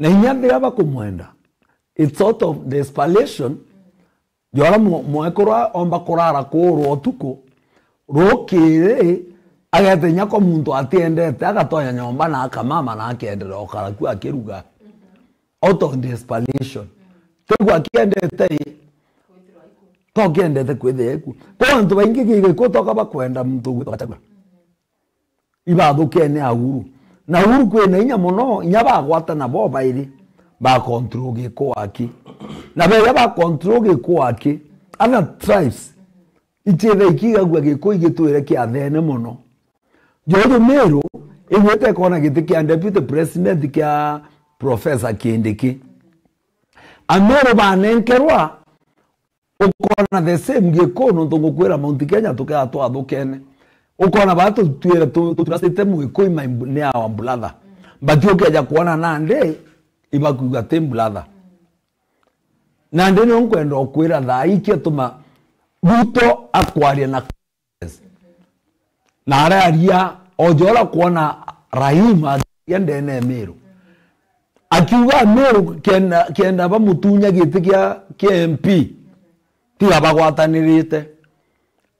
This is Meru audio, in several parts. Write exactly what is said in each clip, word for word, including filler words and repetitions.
Na inya riria bakumwenda, it's out of desperation. Jora mu-, mwekuru omba kurara kuurwa utuku, rukiri agete inya kwa muntu atiendete, agatonya nyomba na akamama na akenderea ukara ku akiruga. Out of desperation. Tigwa akiendete i, to kiendete kwithia iku. Kwa antu baingi gigi ku toka bakwenda muntu ugwitwa Gachagua. Ibathukene Uhuru. Na Uhuru kwina inya mono, inya bagwatana bo bairi, ba control Gikuyu aki. Na beria ba control Gikuyu aki, other tribes, ichithe ikigagua Gikuyu igitwire kiathene mono. Jojo Meru, igwite kona giti kia deputy president kia Professor Kindiki. Ameru banenkerwa, ukona the same Gikuyu, nontu ngukwira Mount Kenya tukea twathukene. Ukona ba tutwire tu-, tutrustite Mwikuyu my, ni our brother. But ukeja kuona nandi, ibakuga ti brother. Nandi nio nkwenda ukwira thaa ii kiatuma Ruto akwaria na Na araria o jora kwona Rahim aria ndene ya Meru. Akiuga Meru kenda, kenda bamutunya giti kia, kia M P, tiga bagwatanirite.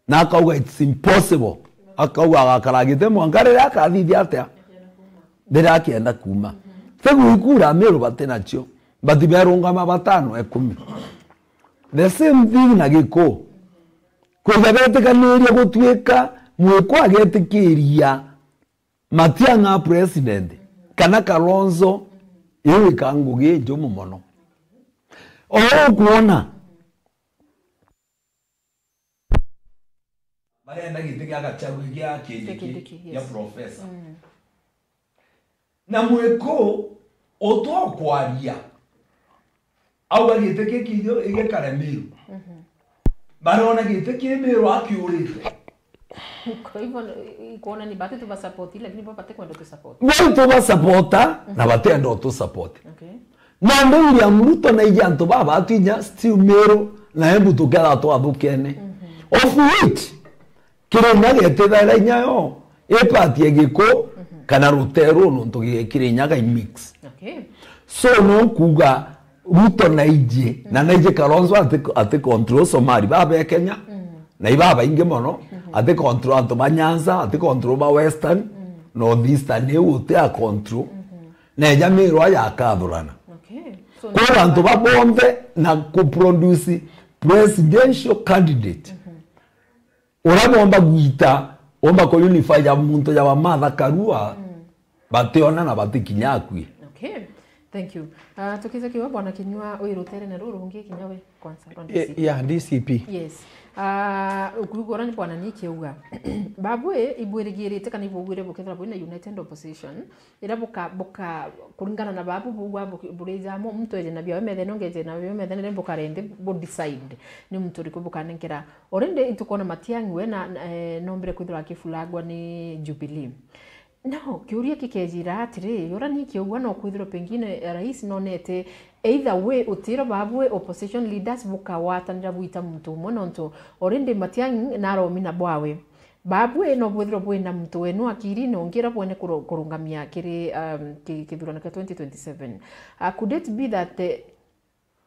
Na akauga it's impossible. Akauga agakara giti mwanka riria akathithia atia? Riria akienda kuma. Tigu ikura Meru bati nacio. But berungama batano ekumi. The same thing na Gikuyu. Kwitha betikaniria gutuika Mwikwa agetikiria Matiang'i a president kana Kalonzo, iu ika ngugi injumu mono. O ukwona barenda giti gia Gachagua gia Kindiki, Kindiki, yes, gia professor. Mm. Na Mwikuu utwa kwaria, auga giti giki igikare Meru. Mhm. Barona giti ki Meru akiurite. Kwa hivyo, ikuona ni bati tuba support, lakini bo bati kwenda tu support. Bo tuba supporta, mhm, na batenda tu support. Okay. Nandi William Ruto na iji antu baba atu inya still Meru na Embu tuketha twathukene. Mhm. Of which, Kirinyaga itithaira inya yo, ipatie Giku, mhm, kana Ruteru, nontu gi-, Kirinyaga i mix. Okay. So, no nkuga Ruto na iji, na, mhm, na iji Kalonzo ati, ati control Somali, baba e Kenya, mm, na ibabaingi mono, mhm, ati control antu ba Nyanza, ati control ba Western, mm, North Eastern, iu uti a control. Mhm. Na eja Meru aja akathurana. Okay. So, kwa antu ba bonthe na ku produce presidential candidate. Mhm. Uria bomba gwita, bomba ku unify ya muntu ya wa Martha Karua, mm, bationa na batikinya akui. Okay. Thank you. Ah, tukiza kiwa Bwana Kinyua, wi rutere na ruru rungi kinya we kwanza rwa, eh, D C P. Ya, D C P. Yes. Ah, ukuigua uria ni Bwana ni kiuga. Babwe ibwirigirite kana ibugwire bukethira bwina united opposition. Ira buka, buka, kuringana na babu bugwa buki-, burija mo, muntu eje na biawe methene, ungeje na biawe methene, then bukarende bu decide ni muntu uriku bukanenkera. Already itukona Matiang'i we na, na, eh, nombire kwithirwa akifulagwa ni Jubilee. Now, kiuria kikejira atiri, ura ni kiugwa no kwithirwa pengine, eh, rais nonete either way utiro babu we opposition leaders bukawatanira bwita muntu umwe, nontu already Matiang'i naromina bwawe. Babwe no bwithirwe bwina muntu wenu akiri na ungi ira bwene kuru-, kurungamia kiri, um, ki-, kithurano kia twenty twenty-seven. Uh, could it be that, eh,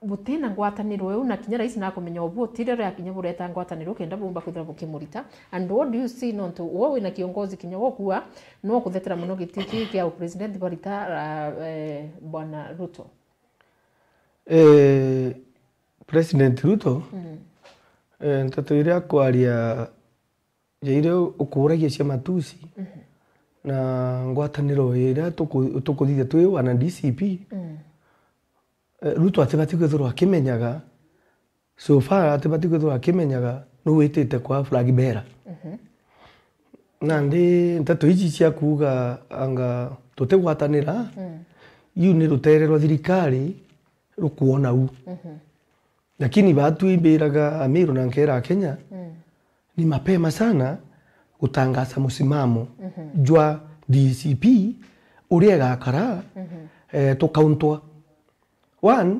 butina ngwataniro iu na kinya rais nakumenya obu utire ria kinya bureta ngwataniro kenda bumba kwithirwa bukimurita? And what do you see, nontu wo wina kiongozi kinya wo kuwa no kuthetera muno giti ki kia president barita, uh, eh, Bwana Ruto? Eh, President Ruto, mm, eh, nteto iria akwaria ja iria ukuragia cia matusi, mhm, na ngwataniro iria tuku-, tukuthithia twi wana D C P, mm, eh, Ruto atibati kwithirwa akimenyaga, so far atibati kwithirwa akimenyaga nu witite kwa flag bearer. Mhm. Nandi nteto ici cia kuuga anga tutigwatanira, mm, iu ni rutere rwa thirikari rukuona u. Mhm. Lakini batu imbiraga Amiru na nkera Kenya, mm, ni mapema sana gutangaza musimamo, mhm, jwa D C P uria igakara, mhm, eh, tukauntwa. One,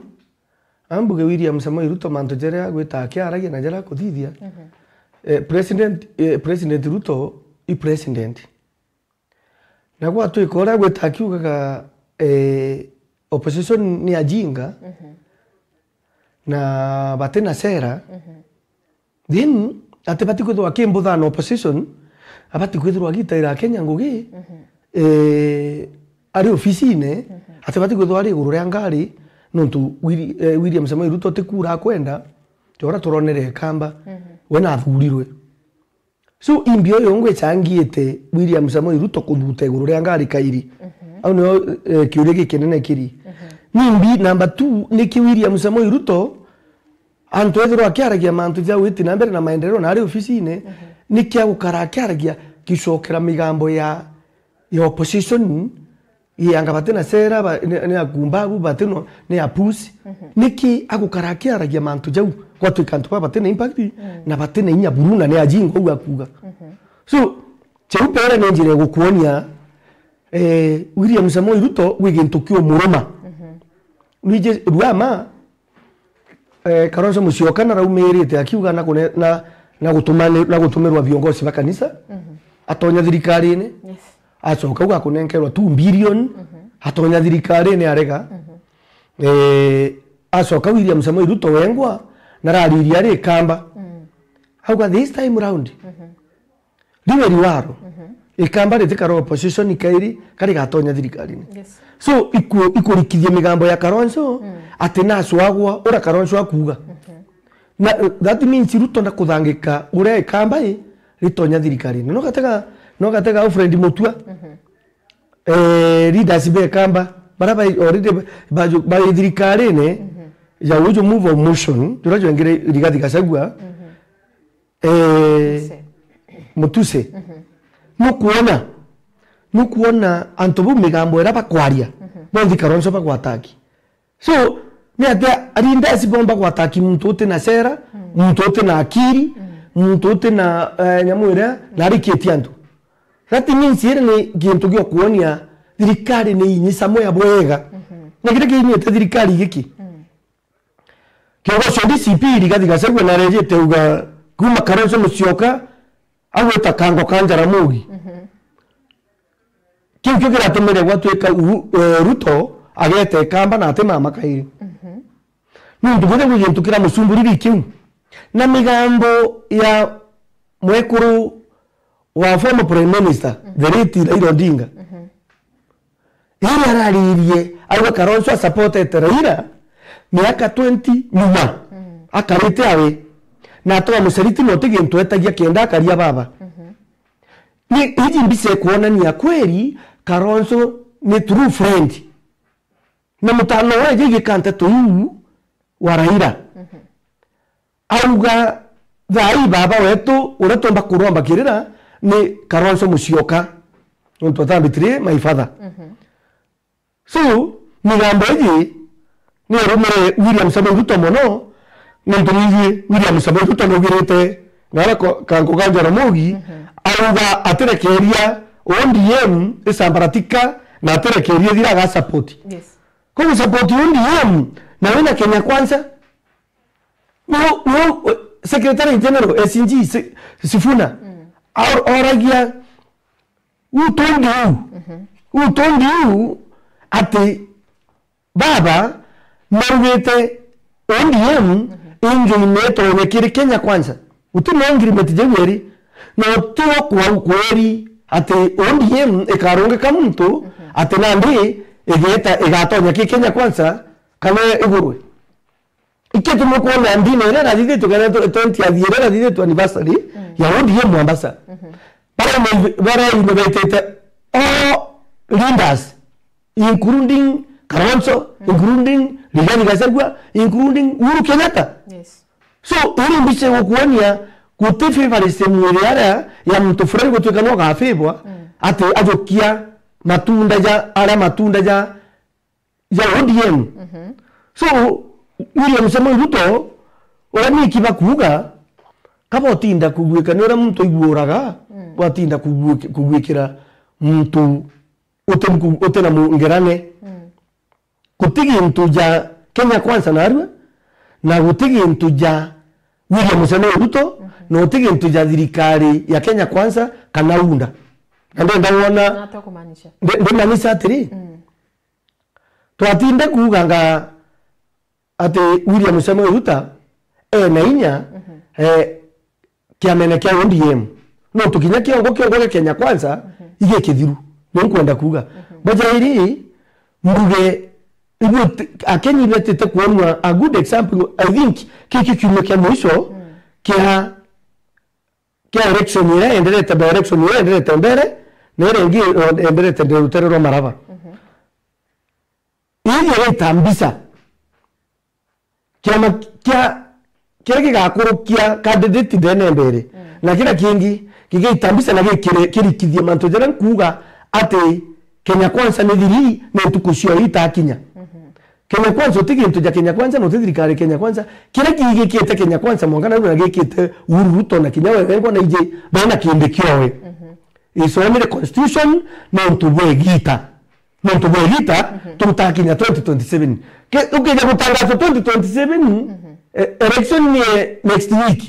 ambuge William Samoei Ruto mantu jaria agwita akiaragia na jaria akuthithia, mhm, eh, President, eh, President Ruto i president. Na gwatwika uria agwita akiugaga, eh, opposition ni ajinga, na batina sera, then atibati kwithirwa akimbutha na opposition, abati kwithirwa agitaira Kenya ngugi, eh, ari ofisine, atibati kwithirwa ari iguru ria ngari, nontu Willi-, eh, William Samoei Ruto ti kura akwenda, ti uria turonere Ikamba, we nathurirwe. So, imbi uyu ngwicangite William Samoei Ruto kuthuta iguru ria ngari kairi. Au nio, eh, kiuria gikinene kiri. Nimbi number two, niki William Samoei Ruto, antu ethirwa akiaragia mantu ja witi na mbere na maendeleo na ari ofisine, niki agukara akiaragia gicokera migambo ya, ya opposition, Ii, anga bati na sera, ba-, ni, ni akumbagu, bati no, ni apusi. Niki agukara akiaragia mantu jau? Gwatuika antu baba bati na impact, na bati na inya buru, na ni ajinga uu akuuga. So, kiu pera ni njira ya gukuonia, eh, William Samoei Ruto gwi gintu kiumuruma. Nwiji rua ma, Eh, Kalonzo Musyoka naraumirite akiuga na kune-, na, na gutuma-, na gutumirwa viongozi ba kanisa, atonya thirikarine. Yes. Acoka auga akunenkerwa two billion, atonya thirikarine arega. Eh, acoka William Samoei Ruto wengwa, narariria ari Ikamba. Auga, "This time round, riwe riwaro, Ikamba ritikara opposition kairi, kari gatonya thirikarine." Yes. So, iku-, ikurikithia migambo ya Kalonzo, ati nacwagwa uria Kalonzo akuuga. Na, uh, that means Ruto ndakuthangika uria Ikamba i, ritonya thirikarine. No gatega, no gatega Alfred Mutua, eh, leaders be Ikamba, bara bai already ba-, ba-, bai thirikarine, ya uju move of motion, jura jwengire Rigathi Gachagua, eh, Mutuse. Mutuse. Nukwona, nukwona antu bau migambo ira bakwaria, bonthi Kalonzo bagwataki. So, ni atia leaders bomba gwataki muntu uti na sera, muntu uti na akiri, muntu uti na, eh, nyamu iria narikitie antu? That means iri ni gintu gia kuonia thirikari ni inyi somewhere bwega. Na kiria kiinyite thirikari giki. Kiongozi wa D C P Rigathi Gachagua narejete uga kuma Kalonzo Musyoka agwita Kango ka Jaramogi. Kiu kio kiratumire gwatuika u-, eh, Ruto agete Ikamba na ati mama kairi. Nontu bwire gwi gintu kiramucumburirie kiu. Na migambo ya mwekuru wa former Prime Minister, the late Raila Odinga. Iria araririe, auga Kalonzo asupportete Raila miaka twenty nyuma. Akarite awe. Na atwa mucariti no ti gintu etagia kenda akaria baba. Ni iji mbica ikuonania kweri Kalonzo ni true friend. Na mutano weje igika nteto iu wa Raila. Auga, "Thaa ii baba wetu uria tumba kuromba kirira ni Kalonzo Musyoka. Nontu atambitire my father." So, migambo iji ni irumire William Samoei Ruto mono, nontu niji William Samoei Ruto naugirite nara ko-, Kango ka Jaramogi, auga atirekeria O D M isambaratika na atirekeria ithira aga support. Yes. Koguo support O D M na wina Kenya Kwanza. No, no, Secretary General S G Si-, Sifuna, or-, oragia utondi u, utondi u ati baba maugite O D M ingi imetonye kiri Kenya Kwanza. Uti no ngiri meti jau eri, no tio kwau kweri ati O D M ikarungika muntu ati nandi igeta igatonya ki Kenya Kwanza kana igurwe. Ikio tumu kuona ndini iria irathithitwe, kana twenty athie iria irathithitwe anniversary ya O D M Mombasa. Bara, bara innovatete all leaders, including Kalonzo, including Rigathi Gachagua, including Uhuru Kenyatta. Yes. So, iri mbica igukuonia guti favoritism iri aria ya muntu fulani gutuika no gafavor, ati ajukia matunda ja, aria matunda ja ja O D M. So, William Samoei Ruto, uria niki bakuuga, kaba utinda kuguika, ni uria muntu aiguuraga, watinda kuguik-, kuguikira muntu uti, uti na mu-, ngerane. Guti gintu ja Kenya Kwanza narua, na guti gintu ja William Samoei Ruto, na guti gintu ja thirikari ya Kenya Kwanza kana UDA. Na ndenda wona, nata kumaanisha? Nde-, ndimaanisha atiri, Watinde kuuganga ati William Samoei Ruto ena inya, eh, kiamene kia O D M. Nontu kinya kiongo, kiongo gia Kenya Kwanza, igi kithiru. Ni nkwenda kuuga. Bajairi, mbuge, ibu ti-, Akenya ibu batite kuonwa a good example, I think, kiki kiumia kia mwisho, kia, kia election iria enderete, by election iria enderete mbere, na iria ingi enderete rutere rwa Maraba. Ii gigaita mbica. Kiama kia, kiria gigakurukia candidate ndene mbere. Na kiria kingi, gigaita mbica na gikire-, kirikithie mantu jaria nkuuga ati Kenya Kwanza ni thiri, ni ntuku cio itakinya. Kenya Kwanza uti gintu ja Kenya Kwanza, na uti thirikari ya Kenya Kwanza. Kiria gigikite Kenya Kwanza mwanka na riu na gikite Uhuru Ruto na kinya we wengwa na iji bena kindi kiowe. Isomire constitution nontu bwa igita. Nontu bwa igita, tutakinya twenty twenty-seven. Ke-, ukija gutangaza twenty twenty-seven, e-, election ni next week.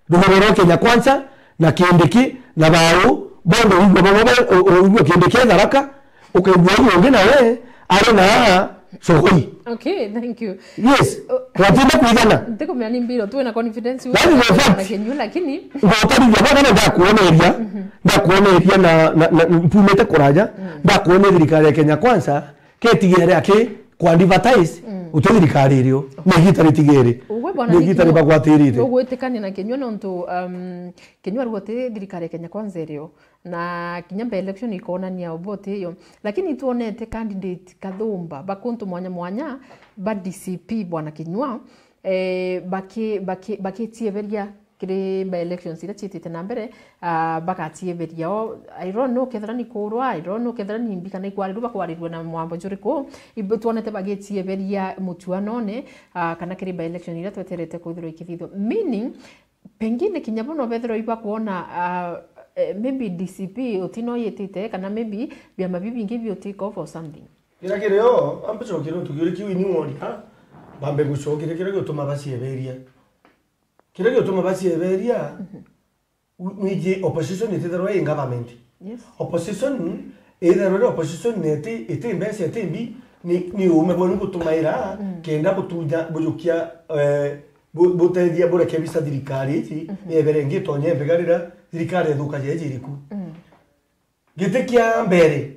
Rugero rwa Kenya Kwanza, na Kindiki, na Bau, bondo wigua bamwe ba-, u-, u-, wigua Kindiki e Tharaka, ukaigua uyu ungi nawe, ari na Sokoi. Okay, thank you. Yes, watinda kwigana. Ntikumenya ni mbiro, tuwe na confidence. That is a fact. Na Kenya, lakini Ngotarithia bwana na ndakuoneria, ndakuoneria na, na, na mpumite kuraja, ndakuoneria thirikari ya Kenya Kwanza, ketigere aki ku advertise, uti thirikari irio, ni igita ritigere. Ugwe bwana ni igita ribagwatirite. Ugwitikania na Kenya nontu, um, Kenya arigwa ti thirikari ya Kenya Kwanza irio. Na kinya by election ikonania Obote iyo. Lakini itwonete candidate kathumba ba kuntu mwanya mwanya ba D C P bwana Kinyua, eh, baki-, baki-, bakitieberia kiri by elections iria ciitite na mbere, ah, bakatieberia o, I don't know kethira ni kurwa, I don't know kethira ni mbi kana ikwarirua, bakwarirua na mwambo juriku. Ibu twonete bagitieberia mutuanone, ah, kana kiri by election iria tweterete kwithirwa ikithithwa. Meaning, pengine kinya bo no bethirwa ibakwona, ah, eh, maybe D C P utino yitite, kana maybe biama biu bingi biu take off or something. Kira kirio, ambe cokire untu kiuri kiu ini woria, bambe gucokire kiria giutuma bacieberia. Kiria giutuma bacieberia, wi-, wiji opposition ititherwa i government. Yes. Opposition, itherwa ri opposition na iti, iti mbeca, iti mbi, ni, ni uume bwenu gutumaira, kenda butunya, bujukia, eh, bu-, butethia bureke bisa thirikari iji, yebere ingi itonye mbigarira, thirikari ithukagia iji iriku. Giti kia mbere,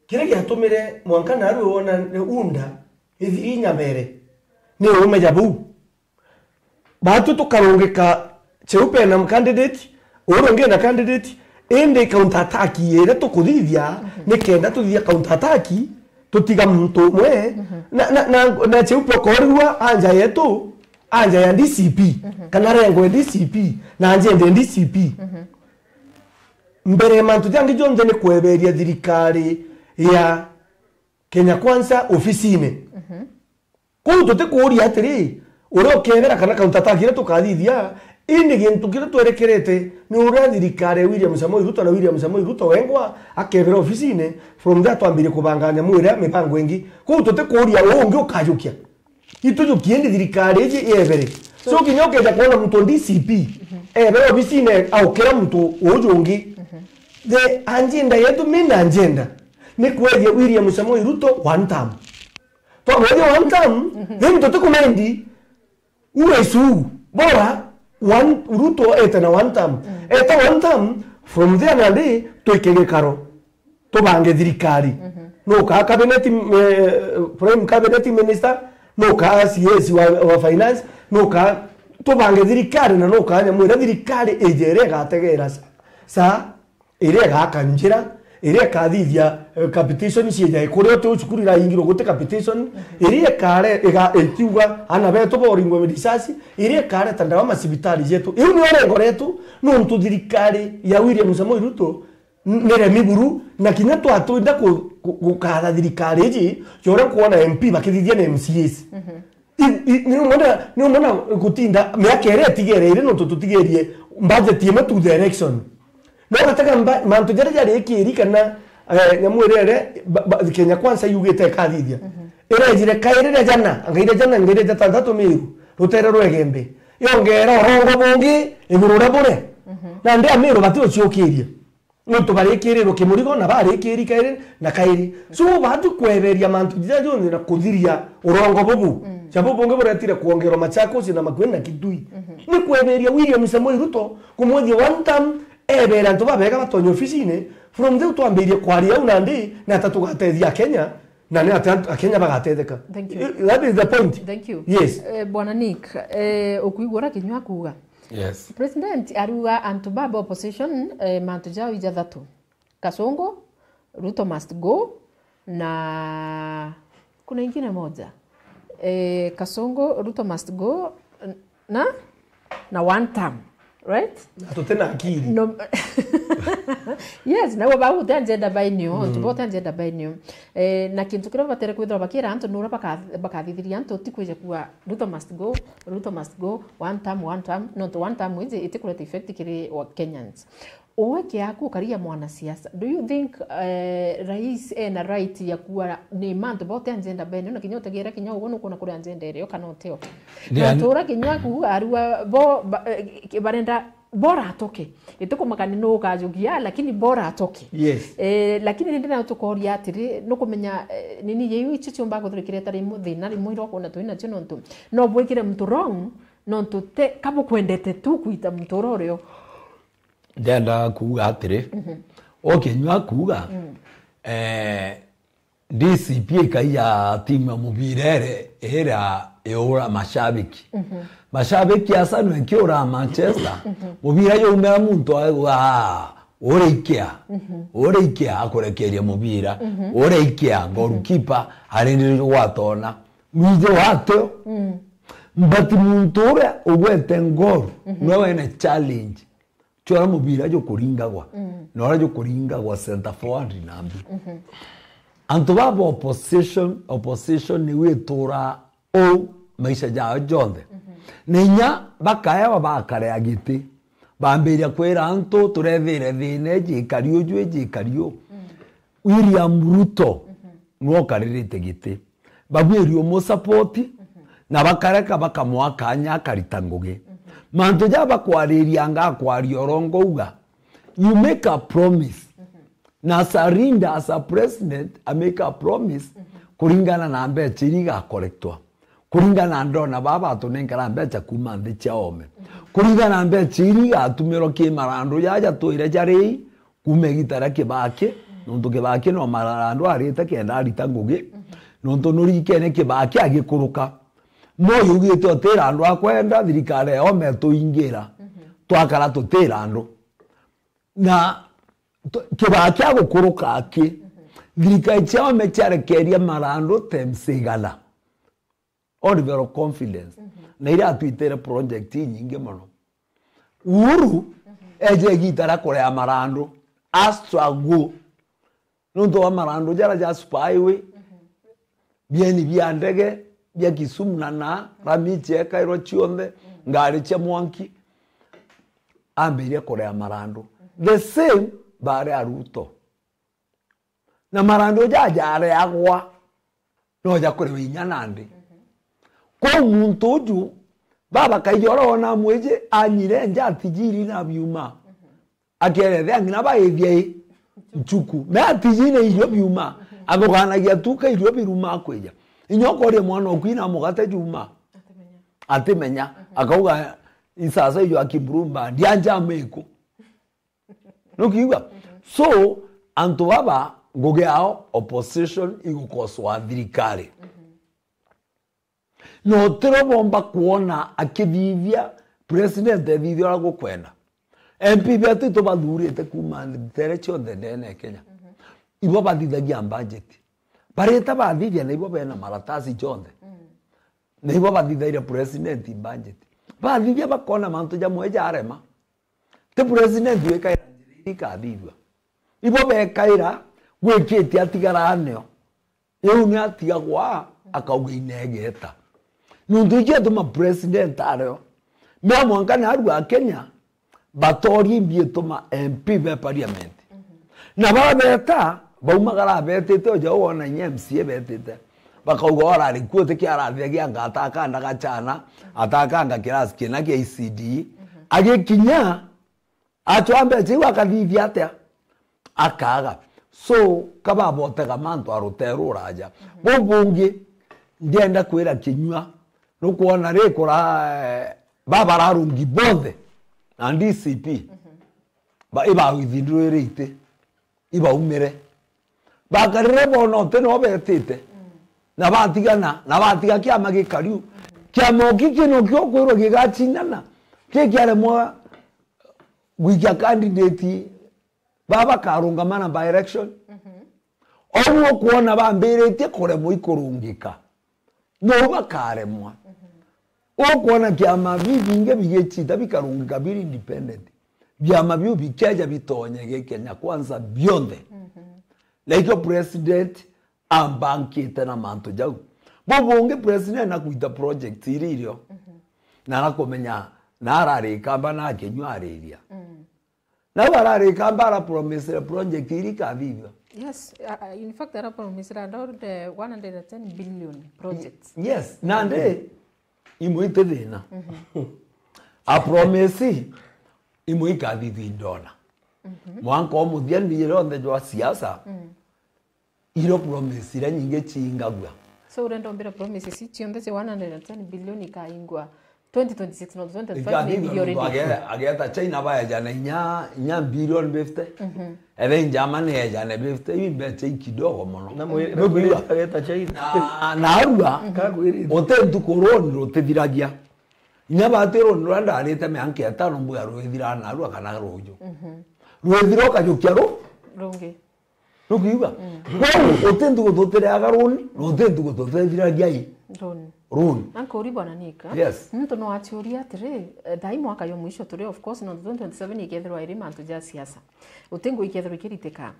kiria giatumire mwanka narue wona unda ithiri inya mbere, ni uume ja buu. Batu tukarungika Cheupe na candidate, uru ungi na candidate, indi counter attack iria tukuthithia, ni kenda tuthithia counter attack, tutiga muntu umwe, na, na, na, na Cheupe ukorigua anja yetu, anja ya D C P, kana rengo ya D C P, na anja ende D C P. Mbere ya mantu jangi jonthe ni kweberia thirikari ya Kenya Kwanza ofisine. Kuu tutikuuria atiri, uria ukebera kana counter attack iria tukathithia, indi gintu kiria twerekerete ni uria thirikari ya William Samoei Ruto na William Samoei Ruto wengwa akebera ofisine, from there twambirie kubanga nyamu iria mibango ingi. Kuu tutikuuria uu ungi ukajukia. Itujukie indi thirikari iji iebere. So kinya ukeja kwona muntu D C P, ebere ofisine aukira muntu uju ungi. The agenda yetu, main agenda, ni kwethia William Samoei Ruto one term. Twamwethia one term, then tutikumendi uwe icu. Bora one, Ruto ete na one term. Eta one term, from there nandi twike gikaro. Tubange thirikari. Nukaa cabinet, eh, prime cabinet minister, nukaa C S wa, wa finance, nukaa tubange thirikari na nukaa nyamwira thirikari ije iria igategera sa, sa iria igaka njira, iria ikathithia, eh, capitation ciija ikuria uti ucukuru iraingirwo guti capitation, iria ikare, iga-, ikiuga ana betu boringwe risasi, iria ikareta ndawa macibitari jetu. Iu nio rengo retu, nontu thirikari ya William Samoei Ruto n-, ni remi buru, na kinya twatwinda ku-, ku-, gukatha thirikari iji, ja uria nkwona M P bakithithia na M C As. I, i, ni umona, ni umona gutinda miaka iria itigereire nontu tutigerie budget imwe to the election. No gatega mba-, mantu jaria jari ikiri kana, eh, nyamu iria ire, ba, ba, Kenya Kwanza yugite ikathithia. Irejire kairi ria jana, ngaire jana, ngaire jatantatu Meru, rutere rwa Igembe. Yongera urongo bungi iguru ria bure. Na ndi Ameru bati uciukiria. Nontu barikirirwe kimurigo na barikiri kairi na kairi. So, batu kweberia mantu jaja jonthe na kuthiria urongo bubu. Mm. Ja bubu bungi buretire kwongerwa Machakos na Makueni na Kitui. Mhm. Ni kweberia William Samoei Ruto kumwethia one term, ebere antu babega batonye ofisine. From there twambirie kwaria au nandi, na ata tugatethia Kenya, na ni ata antu a Kenya bagatetheka. Thank you. Eh, that is the point. Thank you. Yes. Eh, Bwana Nick, eh, ukuigua uria Kinyua akuuga? Yes. President aruga antu baba opposition, eh, mantu jao ijathatu. Kasongo, Ruto must go, na kuna ingine moja. Eh, Kasongo, Ruto must go, n-, na, na one term, right? Na tutina akili. No, yes, na bau te agenda bainio, mm, antu bau te agenda bainio. Eh, na kintu kiria batere kwithirwa bakira antu ni uria baka-, bakathithiria antu ti kwija kuga Ruto must go, Ruto must go, one term, one term, nontu one term iji itikureta effect kiri wa Kenyans. Uwe kiaku ukarigia mwanasiasa, do you think, eh, rais ena right ya kuga ni mantu bote agenda bene, na kinya utegera kinya uguo nukwona kuri agenda irio kana utio? Nontu uria kinya kuuga arua bo, ba, eh, ki-, barenda bora atoke. Itikumaka ni nu ukajugia, lakini bora atoke. Yes. Eh, lakini rindi nayo tukoria atiri, nukumenya, eh, nini yeu icio ciumba kuthurikira itari imwe thina rimwe iria ukwona twina cio nontu no bwikire muntu wrong, nontu te, kabukwendete tu kuita muntu uria urio. Ndenda kuuga atiri, mhm, o Kinyua kuuga, mm, eh, D C P ikaiya timu ya mubira ere, ira iura mashabiki. Mhm. Mashabiki asa nwe kiura Manchester, mhm, mubira yaumira muntu auga, "Ah, urikia, mhm, urikia," akurekeria mubira, mhm, urikia, mhm, goalkeeper arindiririe gwatona. Mwije watio, mm, but muntu uria ugwete ngoro, mhm, nwe wene challenge. Cio uria mubira jukuringagwa, mm, na uria jukuringagwa center forward na mbi. Mhm. Antu baba opposition, opposition niu ituraa uu maisha jao jonthe. Mhm. Na inya bakaewa bakarea giti, bambiria kwira antu, "Turethire thina iji ikari uju, iji ikari uu." Mm. William Ruto, mhm, nwe ukaririte giti. Babwiri umusupport, mhm, na bakareka bakamwa kanya akarita ngugi. Mhm. Mantu ja bakwariria ngakwaria oro ngauga, you make a promise. Mhm. Na as a leader, as a president, I make a promise, mhm, kuringana na mbecha iria igakorektwa. Kuringana na ndona baba atunenkera mbecha kuma nthi cia ome. Mhm. Kuringana na mbecha iria igatumirwa ki marandu jaja twire jari, kuma igita ria Kibaki, nontu Kibaki no marandu arite kenda arita ngugi, nontu nurikene Kibaki agikuruka. Moi augite oti randu akwenda thirikari ya ome tuingira, twakara tuti randu. Na tu-, Kibaki agukuruka aki, thirikari cia ome ciarekeria marandu times igana. Oliver Confidence. Mhm. Na iria atwitire project inyingi mono. Uhuru, mhm, eje igita ria kurea marandu. A struggle. Nontu wa marandu jara ja super highway, mhm, bieni bia ndege, bia Kisumu na na, rami ciekairwa cionthe, mhm, ngari cia mwanki, ambiria kurea marandu. Mhm. The same, baria Ruto. Na marandu jaja areagwa, no ja kuriwa inya nandi. Mhm. Kwou muntu uju, baba kaija uria wona mwiji anyire nja atijiri na biuma. Mhm. Akerethea ngina baithia i nchuku. Me atijine irio biuma. Mhm. Athuganagia tu ka irio biruma kwija. Inya ukoria mwana oku ina mugate juma. Atimenya. Atimenya. Mhm. Akauga, "Isasa ijo akimurumba, ndianja miku." Nukiigua? Mhm. So, antu baba, ngugi yao, opposition, igukosoa thirikari. Mhm. Na utiro bomba kwona akithithia president ethithia uria gukwenda. M P betu tubathurite kuma ntere cionthe ndene ya Kenya. Mhm. Ibo bathithagia budget. Barita bathithia na ibo bena maratasi jonthe. Mhm. Na ibo bathithaire president budget. Bathithia bakona mantu jamwe jarema. Ti president wikaira njira iria ikathithua. Ibo bekaira gwikite atigara aneo. Riu ni atigagwa, akauga inegeta. Nuntu iki atuma president ario. Mea mwanka naru a Kenya, batorie imbi ituma M P be parliament. Na babeta, baumagara betite, oja wona inya M C A betite. Bakauga orari kuo ti kia arathia gia nga atakanda gachana, atakanga kirasi kina kia E C D E. Agikinya, achwa mbecha iu akathithia atia? Akaga. So, kababotega mantu a ruteru ruraja. Bubungi, ndienda kwira kinyua, nukwona ri kura, eh, babararungi bonthe, na D C P, ba-, ibawithindurire iti, ibaumire. Bakarire bona uti no betite. Na batigana, na batiga kiama gikariu. Kiama o giki nokio kwirwa gigacindana, ki kiaremwa gwikia candidate baba karungama na by election. Oguo ukwona bambiritie kuremwa ikurungika. No bakaremwa. Ukwona kiama bibingi bigicita bikarungika biri independent. Biama biu bikeja bitonye gi Kenya Kwanza bionthe. Na ikio president ambankite na mantu jau. Bubungi president nakwita project iri irio. Na nakumenya na ararika mba na kinyua ariria. Nau ararika mba arapromisire project iri ikathithua. Yes, uh, uh, in fact, arapromisire around, uh, one hundred and ten billion projects. Yes, nandi imwe iti thina. Apromisi imwe ikathithua indona. Mwanka umuthia ni yonthe jwa siasa, iro promise iria nyingi ciingagua. So, urenda umbira promises ici cionthe cia one hundred and ten billion ikaingwa twenty twenty-six, no twenty twenty-five maybe already. Ikathithua nontu age-, ageta China baeja na inya, inya billion fifty. Ere Germany eja na fifty, iu mbeca i kidogo mono. Na mwiri, nugwira ageta China. Na, na arua, kakwirite, uti ntuku runi rutithiragia. Inya bati runi ruria ndarite mianka itano mbuga rwithira na arua kana ruju. Rwithira ukajukia ru-, rungi. Nukwigua? Kwou, uti ntuku tutiriaga runi, na uti ntuku tutethiragia i. Runi. Runi. Uncle Uri bwana Nika. Yes. Muntu no aciuria atiri, eh, thaa ii mwaka yo mwisho turi, of course, no twenty twenty-seven ikethirwa iri mantu ja siasa. Uti ngui ikethirwa ikiritika.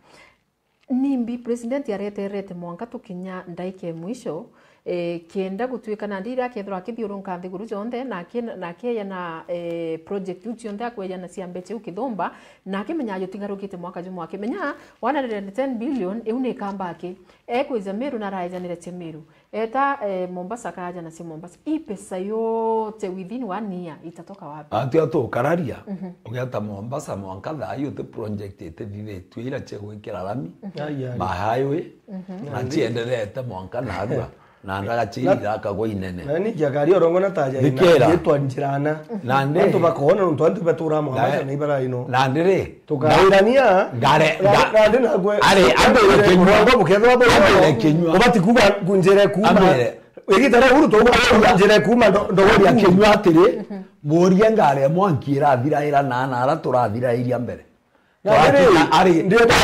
Nimbi president areterete mwanka tukinya ndaika ya mwisho, eh, kenda gutuika nandi iria akethirwa akithiurunka nthiguru jonthe, na aki-, na akeya na, eh, project iu cionthe akweya na cia mbeca iu kithumba, na akimenya jutigarukite mwaka jumwe, akimenya one hundred and ten billion iu ni ikamba aki. Ekwija Meru na araejanire cia Meru. Eta, eh, Mombasa akaja na cia Mombasa. Ii pesa yote within one year itatoka wapi? Atio tukararia, ugeta Mombasa mwanka thaa ii uti project itithithitue iria cia gwikira rami, ai, ai, ma highway, na cienderete mwanka narua. Na ndaga ciiri irakagwa inene. Na ni kiakari orongo na taja ina, thikira, yetwa njirana. Nandi. Antu bakona nontu antu batura Mombasa na ibara ino. Nandi ri. Tukairania. Ngare, ra-, nga-, randi nagwe. Ari, ambire kinyua. Murango bukethwa bu. Ambire kinyua. Ubati kuga kunjire kuma. Ambire. Igita ria uru tuga kunjire kuma ndo, ndo. Uria kinyua atiri, murie ngare ya mwanki irathiraira na, na ara turathirairia mbere. Na riri, ari, ndienda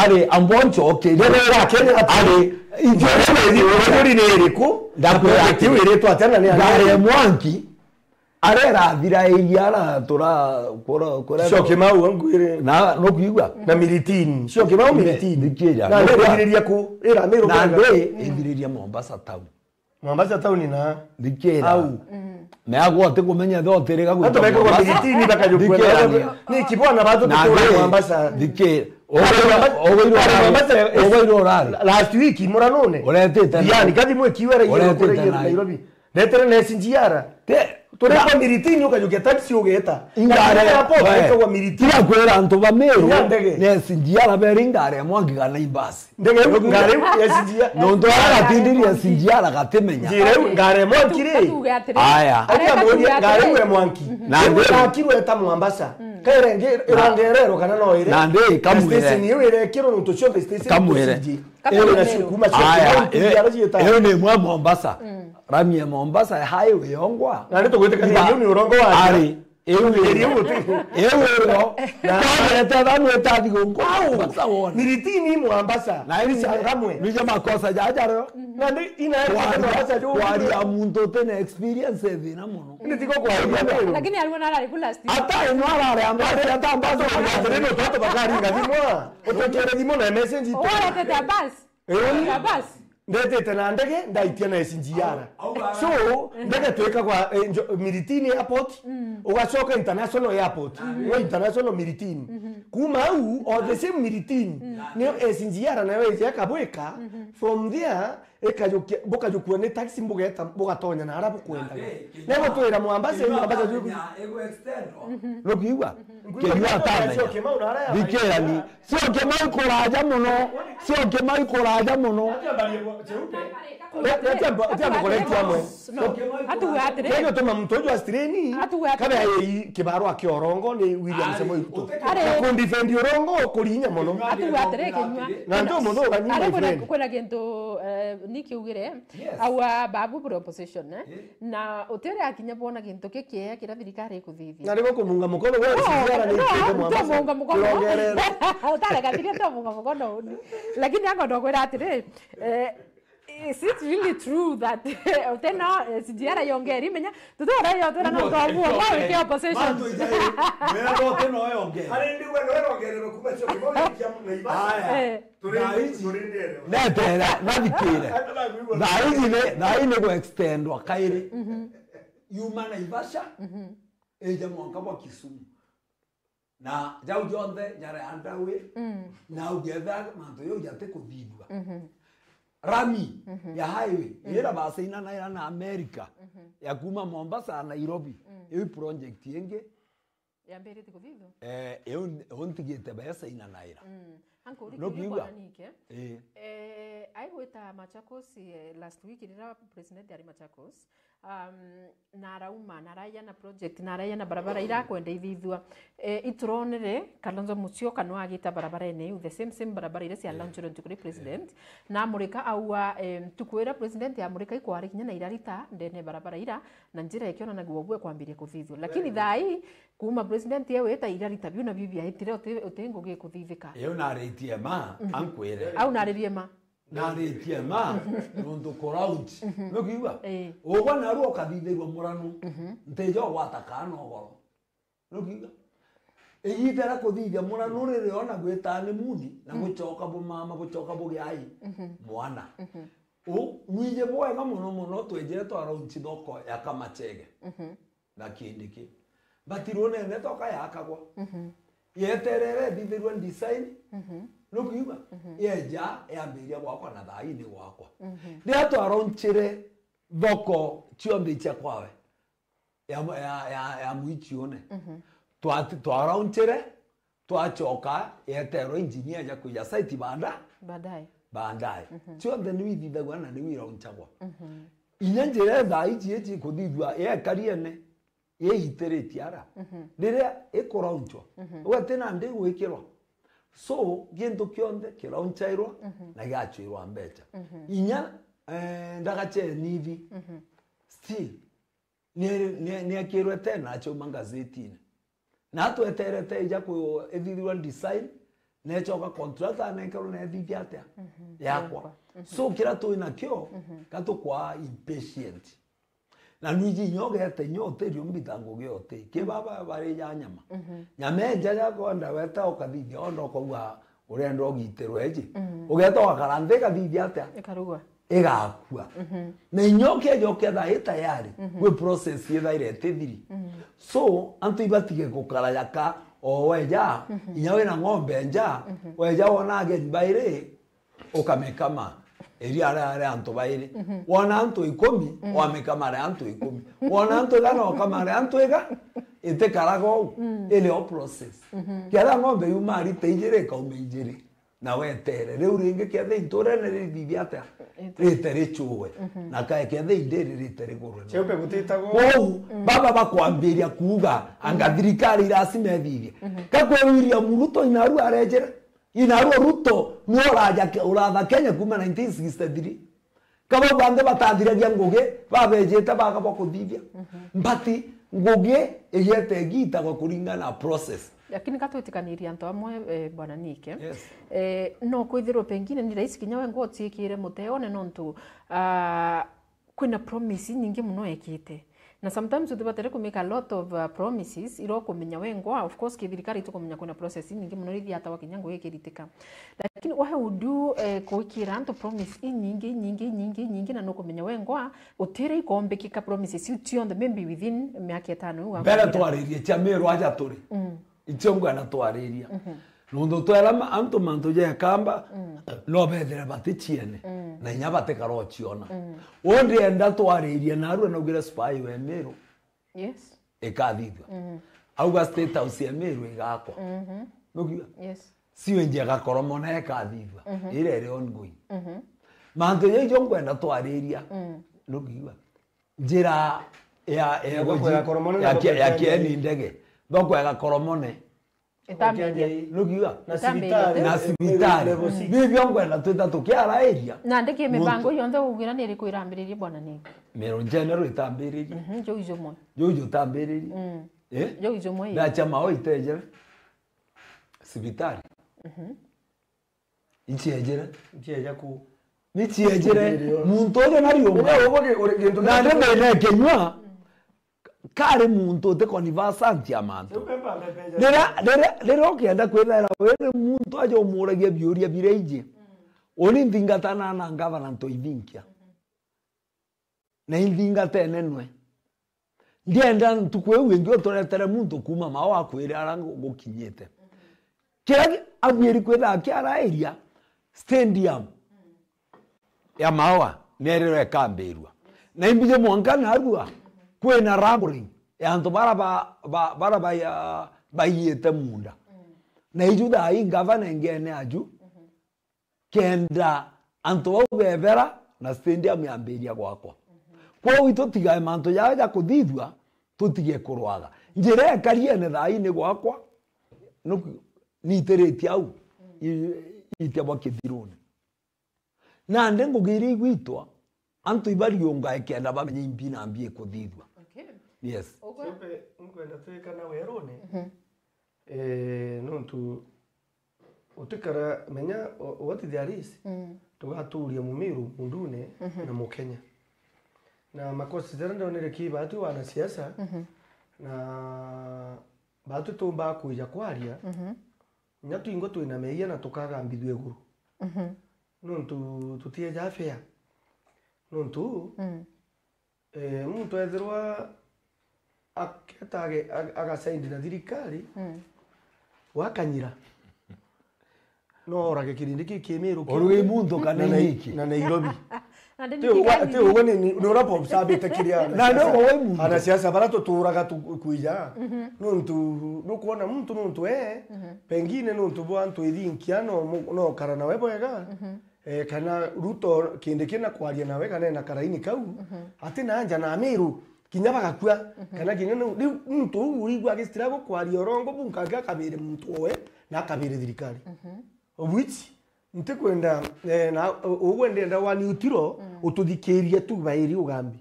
ari, amboncho, okay. Ndenda Kenya ati, ari, injiri ni iriku? Ndakwira ati, tiu iritwa tena ni ngare ya mwanki, arera athira iria ara tura, kura, kura. Cio Kimau, ngwire. Na, nukwigua? Na Miritini. Cio Kimau Miritini. Thikira. Na ndithiriria ku, ira Meru. Na ndi ithiriria Mombasa town. Mombasa town na. Thikira. Au. Meagwa ati kumenya tho tiriga gwita Mombasa. Miritini bakajukua. Thikira. Ni kibona batu tutura Mombasa. Thikira. Ogoiro, ogoiro urari. Last week, muranone. Uretite na. Yani, kathi mwe kiwera iyo kure Nairobi. Ndetere na S G R. Te. Turi kwa Miritini ukajukia taxi ugeta. Ingare. Airport, we, ikagwa Miritini. Tiga kwira antu ba Meru. Inya ndege. Na S G R beri ingare mwangi kana imbasi. Ndege iu, ngari iu ya S G R. Nontu ara gatindiria S G R gatimenya. Njira iu, ngari mwanki ri? Aya. Aria muria ngari iu ya mwanki. Na iu ndi- yakirwe eta Mombasa. Kaire ngi, irongerero kana no ire? Na ndi kamwire. Station iu irekirwo nontu cionthe station. Kamwire. Iri na cio kuma cio. Aya, iu ni mwa Mombasa. Rami ya Mombasa ya highway yongwa. Na ni tugwitikania iu ni urongo wa ari. Iu iri uti. Iu iro. Na twagete thamwe tathi gunku. Au. Mombasa wona. Miritini Mombasa. Na iri cia ngamwe. Nije makosa jaja ro. Na ndi ina Mombasa jo. Kwaria muntu utene experience thina muno. Ndi tiko kwaria. Lakini alikuwa nara ku last year. Ata ino arare ambasi ata ambasi. Ati rino tatu bakari ngathimwa. Utukere thimo na message. Wala tete basi. Eh? Basi. Ndetete na ndege, ndaitia na S G R. So, ndege twikagwa, eh, njo-, Miritini Airport, ugacoka International Airport. No International Miritini. Kuma au, o the same Miritini, nio S G R nayo ije ikabwika. From there, Ikajukia, bukajukua ni taxi, mbugeta, bugatonya na aria bukwenda. Negutwira Mwambasa, Mwambasa juku. Nukwigua? Kinyua atamenya. Thikirani. Sio Kimau ikuraja muno. Sio Kimau ikuraja muno. Tiambo kuretia amwe. Atuga atiri. Ndio tuma mtu ujua strain. Atuga atiri. Kabe ai kibarua kia Orongo ni William Samoei Ruto. Ari. Na kundifendi Orongo kurinya muno. Atuga atiri Kinyua. Na ndio muno ugani. Ari, kwina kintu, eh, ni kiugire. Yes. Aua babu buri opposition, eh? Eh. Na utiri akinya bona gintu kikiega kiria thirikari ikuthithia. Na rigo kumunga mukono, we, no, siziara ni no, kite Mwambasa. Ntomunga mukono. Kurongerera. Utareka thiria ntomunga mukono uni. Lakini ango ndokwira atiri, eh, is it really true that uteno, eh, siziara yongeri menya? Tutura yo tura no ntobu, no ke opposition. Mantu ijai, mera no teno yongeri. Ari ndi we no yongeri no kuma cio kibo kia Naivasha. Aya. Eh. Turi, turi ndere. Netera, nathikire. Thaa iji ni, thaa iji ni gwa extendwa kairi. Mhm. Yuma Naivasha, mhm, ija mwanka bwa Kisumu. Na jau jonthe jari underway, mm, na ugetha mantu jau jatikuthithua. Mhm. Rami, mhm, ya highway, mhm, ira basainanaira na America, mhm, ya kuma Mombasa na Nairobi, mm, iu project ingi, yambiritie kuthithua? Eh, iu n-, iu ntigite beca inanaira. Mm. Ankuria kiuria bwana Nike. Ii. Eh, aigwita Machakos, eh, last week riria president ari Machakos, um, na arauma, na araia na project, na araia na barabara irakwenda ithithua. Eh, ituronere Kalonzo Musyoka no agita barabarene iu, the same, same barabara iria cia, eh, launchirwe ntuku ri president. Eh. Na amurika aua, eh, ntuku iria president amurika ikwari kinya na irarita ndene barabara ira, na njira ikionanagua ubu ikwambiria kuthithua. Lakini, very good, thaa ii, kuma president ewe eta irarita biu na biu biaitire, uti, uti ngugi ikuthithika. Iu naritie ma, mhm, ankwire. Au naririe ma. Naritie ma, nuntu ku launch. Mhm. Nukiigua? Ii. Ugwa naru ukathithirua muranu. Mhm. Ntijo gwata kaana ugoro. Nukiigua? Igita ria kuthithia muranu riri ona gwita ni muthi, na, mm, gucoka bumama, bucoka bugiai, mhm, mwana. Mhm. U, nwiji bwega muno muno, twejire twa launch thoko ya Kamachege. Mhm. Na kindi ki. But runene toka yakagwa. Mhm. Yeterere ithithirwe design. Mhm. Nukwigua? Mhm. Yeja yambiria gwakwa na thaa ii ni gwakwa. Mhm. Riria twaraunchire thoko cionthe cia kwawe ya, ya, ya, ya Mwichiune. Mhm. Twati-, twaraunchire, twacoka yeterwa engineer ja kwija site baada-, baadaye. Baadaye. Mhm. Cionthe niu ithithagua na niu iraunchagwa. Mhm. Inya njira thaa iji iji ikuthithua yekariene, yeitiritie ara. Mhm. Riria ikuraunchwa, mhm, ugati nandi igwikirwa. So, gintu kionthe kiraunchairwa, mhm, na gigachwirwa mbecha. Mhm. Inya, eh, ndagache nithi. Mhm. Still, ni, ni, niekirwe tena achauma ngazetine. Na tweterete ija ku-, ithithirwa design, nechoka contractor anenkerwa na ethithia atia? Mhm. Yakwa. Yakwa. Mhm. So, kira twi nakio, mhm, gatukwaa impatient. Na nwiji inya ugete inya utiriumbita ngugi uti. Ki baba bari ja nyama. Mhm. Nyama enja ja kwenda weta ukathithia, onda ukauga urenda ugitirwe iji. Mhm. Ugeta ugakara nthi ikathithia atia? Ikarugwa. Igakua. Mhm. Na inya ukieja uketha i tayari, mhm, gwi process ithaire itithiri. Mhm. So, antu ibatige gukara jaka, o weja, mhm, inya wina ng'ombe nja, mhm, weja wona ageni bairi, ukamikama iria ria, ria antu bairi. Mhm. Wona antu ikumi, mhm, wamikama ria antu ikumi. Wona antu igana, ukama ria antu iga, itikaraga uu. Mm. Iri o process. Mhm. Kethira ng'ombe yuma rita ijiri, ikauma ijiri. Na wetere. Riu ringi kethira inturene rithithia atia? Rite. Rite richuwe. Mhm. Na kae kethira indiri rite rigurwe. Cheupe gutitagwo. Kwou, mm, baba bakwambiria kuuga, anga, mhm, thirikari iracima ithithie. Mhm. Kakwe William Ruto inaru arejere. Inaru Ruto ni uraja ke-, uratha Kenya kuma nineteen sixty-three. Kaba bantu batathiragia ngugi, babejete baga bwa kuthithia. Mhm. But ngugi igiete igitagwa kuringana na process. Lakini ka twitikanirie antu amwe, eh, Bwana Nike. Yes. Eh, no kwithirwe pengine ni rahisi kinya we ngwa utiikire muteone nontu, ah, kwina promise nyingi muno ekite. Na sometimes utibatire ku make a lot of, uh, promises, ira ukumenya wengwa, of course, ki thirikari itukumenya kwina process nyingi muno ithia atawa kinya ngugi ikiritika. Lakini why would you, eh, kuikira antu promise inyingi, inyingi, inyingi, inyingi, na nukumenya wengwa, utire ikombikika promises iu cionthe, maybe within miaka itano iu. Mbere twaririe cia miru aja turi. Mm. Icio ngwenda twariria. Mhm. Nontu twera ma-, antu mantu ja Ekamba, no bethire bati ciene, na inya batikara uciona. Undi enda twaririe narua naugire spy we Miru, Yes. Ikathithua. Auga State House ya Miru igakwa. Nukiuga? Yes. Sio njia gakoromone ikathithua. Ira iri ongoing. Mantu jaijo nkwenda twariria. Nukiuga? Njira ya, ya, Thoko ya Koromone na ya, thoko ya, ya Kieni. Kieni ndege. Thoko ya Gakoromone. Itambirie. Nukiuga? Na Itambiritie. Cibitari. Na cibitari. Level six. Bibio nkwenda twita tukiarairia. Na ndiki mibango yonthe ugira ni iriku irambiririe bwana ni? Miru General itambiririe. Mhm, juu jumwe. Juu jutambiririe. Mm. Eh? Juu jumwe. Na chama o itejere. Cibitari. Mhm. Ichiejere. Ichieja ku. Nichiejere. Muntu uria nariunga. Uria uguo ki-, uri gintu. Na ndio mene kinywa. Kari muntu uti conversant ya mantu. Riria, riria, riria ukienda kwithera wiri muntu aja umuragia biuria biria iji, uni nthingatana na ngavana ntoithinkia. Na inthingatene nwe. Ndienda ntuku iu ingi uturetere muntu kuuma mao akwire ara ngu-, ngukinyite. Kiria ki-, abwiri kwithira akiarairia stadium ya Maua neriro ikambirua. Na imbiji mwanka narua kwina rambling ya antu bara ba, ba, bara ba, ya, baiyite munda. Na iju thaa ii ngavana ingene aju kenda antu bau bebera na stadium yambiria gwakwa. Kwoou itutigae mantu jaa ja kuthithua, tutige kurwaga. Njira ekariene thaa ii ni gwakwa, nuku-, nitiritie au, i-, itia bwa kithiruni. Nandi ngugi iria igwitwa, antu ibariungae kenda bamenye imbi na mbi ikuthithua. Okay. Yes. Ugwe? Simpe, nkwenda twikana werune. Mhm. Eh, nontu utikara menya o-, what there is, mm, tugaturia Mumiru, Mundune, mhm, na Mukenya. Na makosi jaria ndonere ki baatu wanasiasa, mhm, na baatu tumbaa kwija kwaria, mhm, inya twingwa twina meeyia na tukagambithua iguru. Mhm. Nontu tutieja fair. Nontu, mm, eh, muntu ethirwa aketa age-, ag-, agasaindi na thirikari, mm, gwakanyira. No orage kirindi ki Kimiru. Oru wi muntu kana na Nai-, iniki? Na Nairobi. Na ndi ti niki uguo, ti uguo ni, ni, ni ura Pops abite kiria. Na ndio kwa wewe muntu. Anasiasa bara tuturaga tu-, kwija. Mhm. Nontu, nukwona muntu nontu e, mhm, pengine nontu bwa antu ithinkia no mu-, no kara nawe bwega. Mhm. Eh, kana Ruto kindi kina kwaria nawe kana ena karaini kau, mhm, ati na anja na Amiru, kinya bagakua, mhm, kana kinya nu-, riu muntu uu urigua agistirago kwaria urongo bunkange akabire muntu owe na akabire thirikari. Mhm. Of which, ntikwenda, eh, na, u-, ugwe ndienda wani utiro, mm, ututhikirie tu bairi ugambi.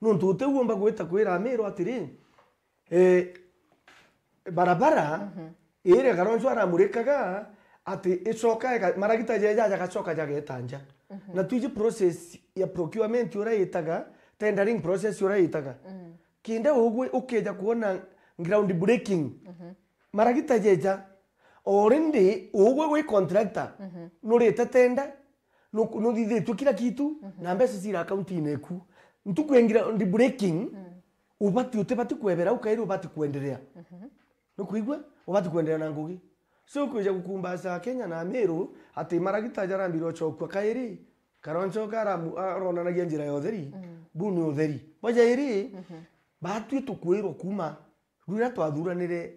Nontu uti uomba gwita kwira Amiru atiri, eh, barabara, mhm, iria Kalonzo aramurikaga ati icoka ega-, maragita jeja jagacoka jageta nja. Mhm. Na twiji process ya procurement uria itaga, tendering process uria itaga. Mhm. Kinda ugwe ukeja kuona ground breaking. Mhm. Maragita jeja, already ugwe wi contractor, mhm, nurite tender, nu-, nuthithitue kila kitu, mhm, na mbeca cira akaunti-ini eku. Ntuku ya ground breaking, mm, ubati utibati kwebera au kairi, ubati kwenderea. Mhm. Nukwigua? Ubati kwenderea na ngugi. So kwija gukumbaca Kenya na Amiru ati maragita jarambire ucokua kairi, Kalonzo karamu-, aronanagia njira ya utheri, mm, bu ni utheri. Bwa jairi, mhm, batwi tukwirwa kuma riria twathuranire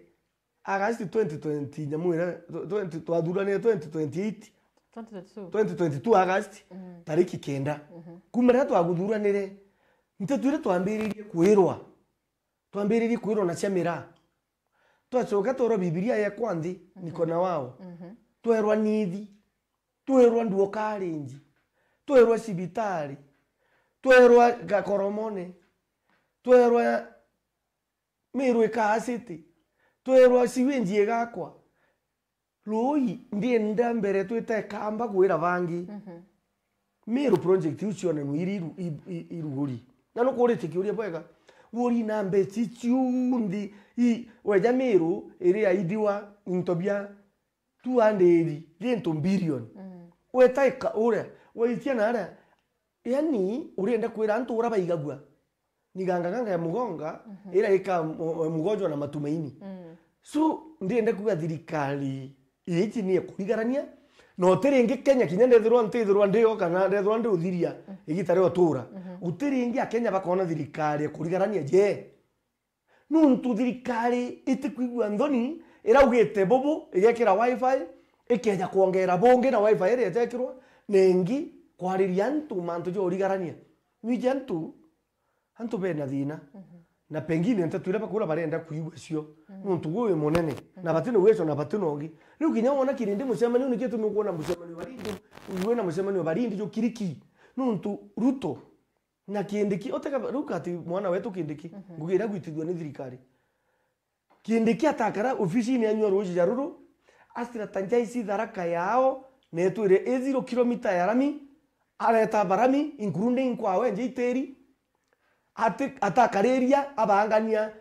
August twenty twenty, nyamu iria, twenty, twathuranire twenty twenty-eight, twenty twenty-two. Twenty twenty-two August, mm, tariki kenda. Mhm. Kuma riria twaguthuranire, nteto iria twambiririe kwirwa, twambiririe kwirwa na cia miraa. Twacoka twerwa Bibilia yekwa nthi, mhm, niko na wao. Mhm. Twerwa nithi, twerwa nduo karinji, twerwa cibitari, twerwa gakoromone, twerwa Miru ikaa city. Twerwa sewage igakwa. Rui, ndienda mbere twite Ekamba kwira bangi. Mhm. Miru project iu cionanwe iri iru-, i-, i-, iruguri. Na nukuritie kiuria bwega. Wuri na mbeca iu cionthe i-, weja Miru iri aidiwa into bia two hundred, gintu billion. Mm. Weta ika-, uria, waitia na aria. Yani, urienda kwira antu uria baigagua. Ni ganga ganga ya mugonga, mhm, ira ika mu-, mugonjwa na matumaini. Mm. So, ndienda kuga thirikari Iji ni ekurigarania, na uti ringi Kenya kinya ndethirwa ntithirwa ndio kana ndethirwa ndi uthiria igita ria utura. Uti ringi Akenya bakona thirikari ekurigarania je. Nuntu thirikari itikwigua nthoni, iraugite bubu, igekira wifi, ikeja kwongera bungi na wifi iria ijekirwa, na ingi kwariria antu mantu ja urigarania. Nwiji antu, antu bena thina. Na pengine nteto iria bakura barenda kwigua cio. Nuntu gwi wi munene. Na bati na uwezo na bati na ungi. Riu kinya wona kirindi mucemanio, niki gitumi ukwona mucemanio barindi, uigwe na mucemanio barindi jukiriki. Nuntu Ruto na Kindiki, utega riu kati mwana wetu Kindiki, ngugi iria gwitithua ni thirikari. Kindiki atakara ofisini anyua ruuji ja ruru, astrategize Tharaka yao, na itwire i zero kilomita ya rami, areta barami, including kwa wenje itiri, ati-, atakariria, abangania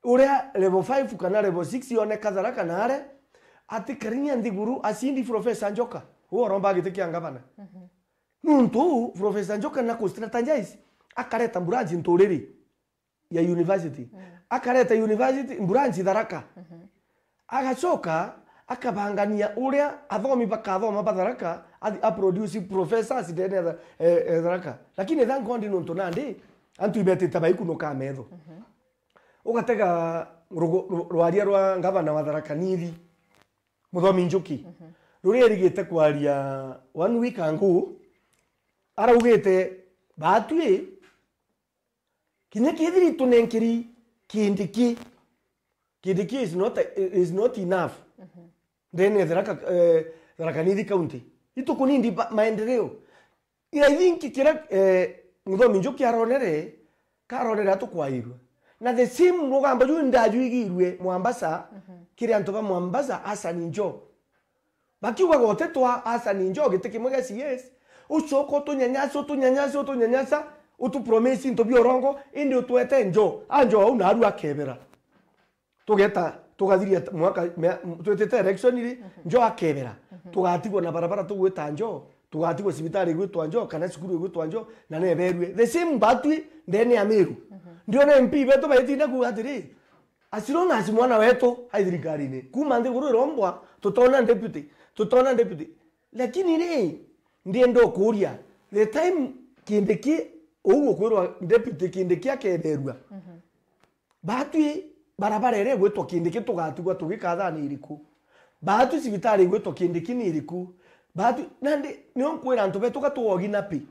uria level five kana level six yoneka Tharaka naare, atikariria nthiguru, acindi Professor Njoka, u uromba giti kia ngavana. Nuntu Professor Njoka na ku strategize, akareta branch Nturiri ya university. Akareta university, branch Tharaka. Agacoka akabangania uria athomi bakathoma ba Tharaka, athi a produce professors ndene ya Tha-, eh, eh, Tharaka. Lakini thank God nuntu nandi, antu ibetite baikunuka metho. Ugatega rugu-, ru-, rwaria rwa ngavana wa Tharaka Nithi, Muthomi Njuki. Ruria erigite kwaria one week ago, araugite, batwi, kinya kethira itunenkeri Kindiki, Kindiki is not, is not enough. Ndene ya Tharaka, eh, Tharaka Nithi County. Itukunindi ba-, maendeleo. I think kiria, eh, Muthomi Njuki aronere, karonere atukwairua. Na the same rugamba juu ndajuigirue Mombasa, kiri antu ba Mombasa, Hassan Joho. Bakiugaga utetwa Hassan Joho giti kimwe gia C S, ucoka utunyanyasa, utunyanyasa, utunyanyasa, utupromise into bia urongo, indi utwete Joho. A Joho au naarua akebera. Tugeta, tugathiria t-, mwaka, mea-, m-, twitite election ri, Joho akebera. Tugatigwa na barabara tugwita Joho, tugatigwa cibitari igwitwa Joho, kana cukuru igwitwa Joho, na neberue. The same batwi ndene ya Meru. Ndiona M P betu baitinda kuuga atiri, as long as mwana wetu ai thirikarine, kuma nthiguru irombwa, tutona deputy, tutona deputy. Lakini ri, ndienda ukuria, the time Kindiki, uu ukwirwa deputy Kindiki akeberua, batwi barabara iria igwitwa Kindiki tugatigwa tugikathana iriku? Batwi cibitari igwitwa Kindiki ni iriku? Batwi, nandi, nio nkwira antu betu gatuogi na pi?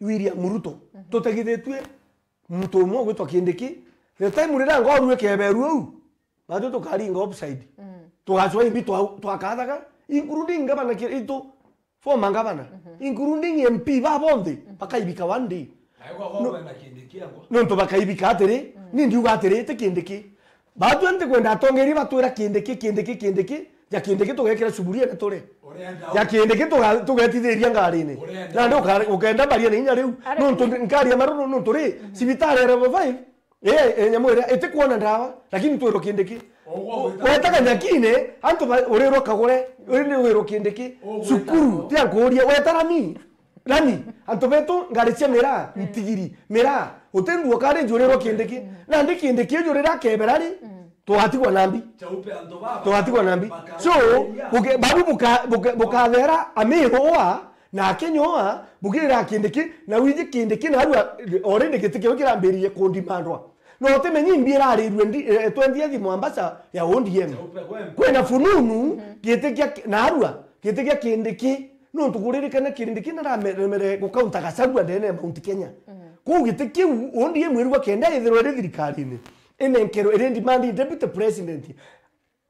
William Ruto. Tutegithitue muntu umwe ugwitwa Kindiki. The time riria ngoru ikeberua uu, batwi tukaringa upside. Tugacwa imbi twa-, twakathaga, including ngavana ki-, itu, former ngavana, including M P ba bonthe, bakaibika one day. Nontu bakaibika atiri, ni ndiuga atiri, ti Kindiki. Batwi ntikwenda atongeria batwira Kindiki, Kindiki, Kindiki, ja Kindiki tugekira cuburia ni turi. Ja Kindiki tuga-, tugetithiria ngarine. Nandi uka-, ukenda mbaria na inya riu. Nontu nkaria maruru nontu ri, cibitari ya level five, eh, eh, nyamu iria itikwona ndawa, lakini twirwo Kindiki. Weta Kanyakine, antu ba-, urirwo Kagure, indi wirwo Kindiki. Cukuru, tia nkuria, weta rami. Rami, antu betu ngari cia miraa, ntigiri, miraa, uti nguo kari njurirwo Kindiki. Nandi Kindiki uju riria akebera ri, tugatigwa na mbi. Tugatigwa na mbi. So, buke-, babu buka-, buke-, bukathera Amiru ua, na Akenya ua, bukirira Kindiki, na wiji Kindiki, na arua already giti kiu kirambiririe kundimandwa. No utimenyi mbi irarirue ndi-, eh, twentieth Mombasa ya O D M. Kwina fununu, giti kia, na arua, giti kia Kindiki, nontu kuririkana Kindiki nararemere gukaunta Gachagua ndene ya Mount Kenya. Kuu giti kiu, O D M irigwa kenda ithirwe iri thirikarine, inenkerwe iri demand deputy president.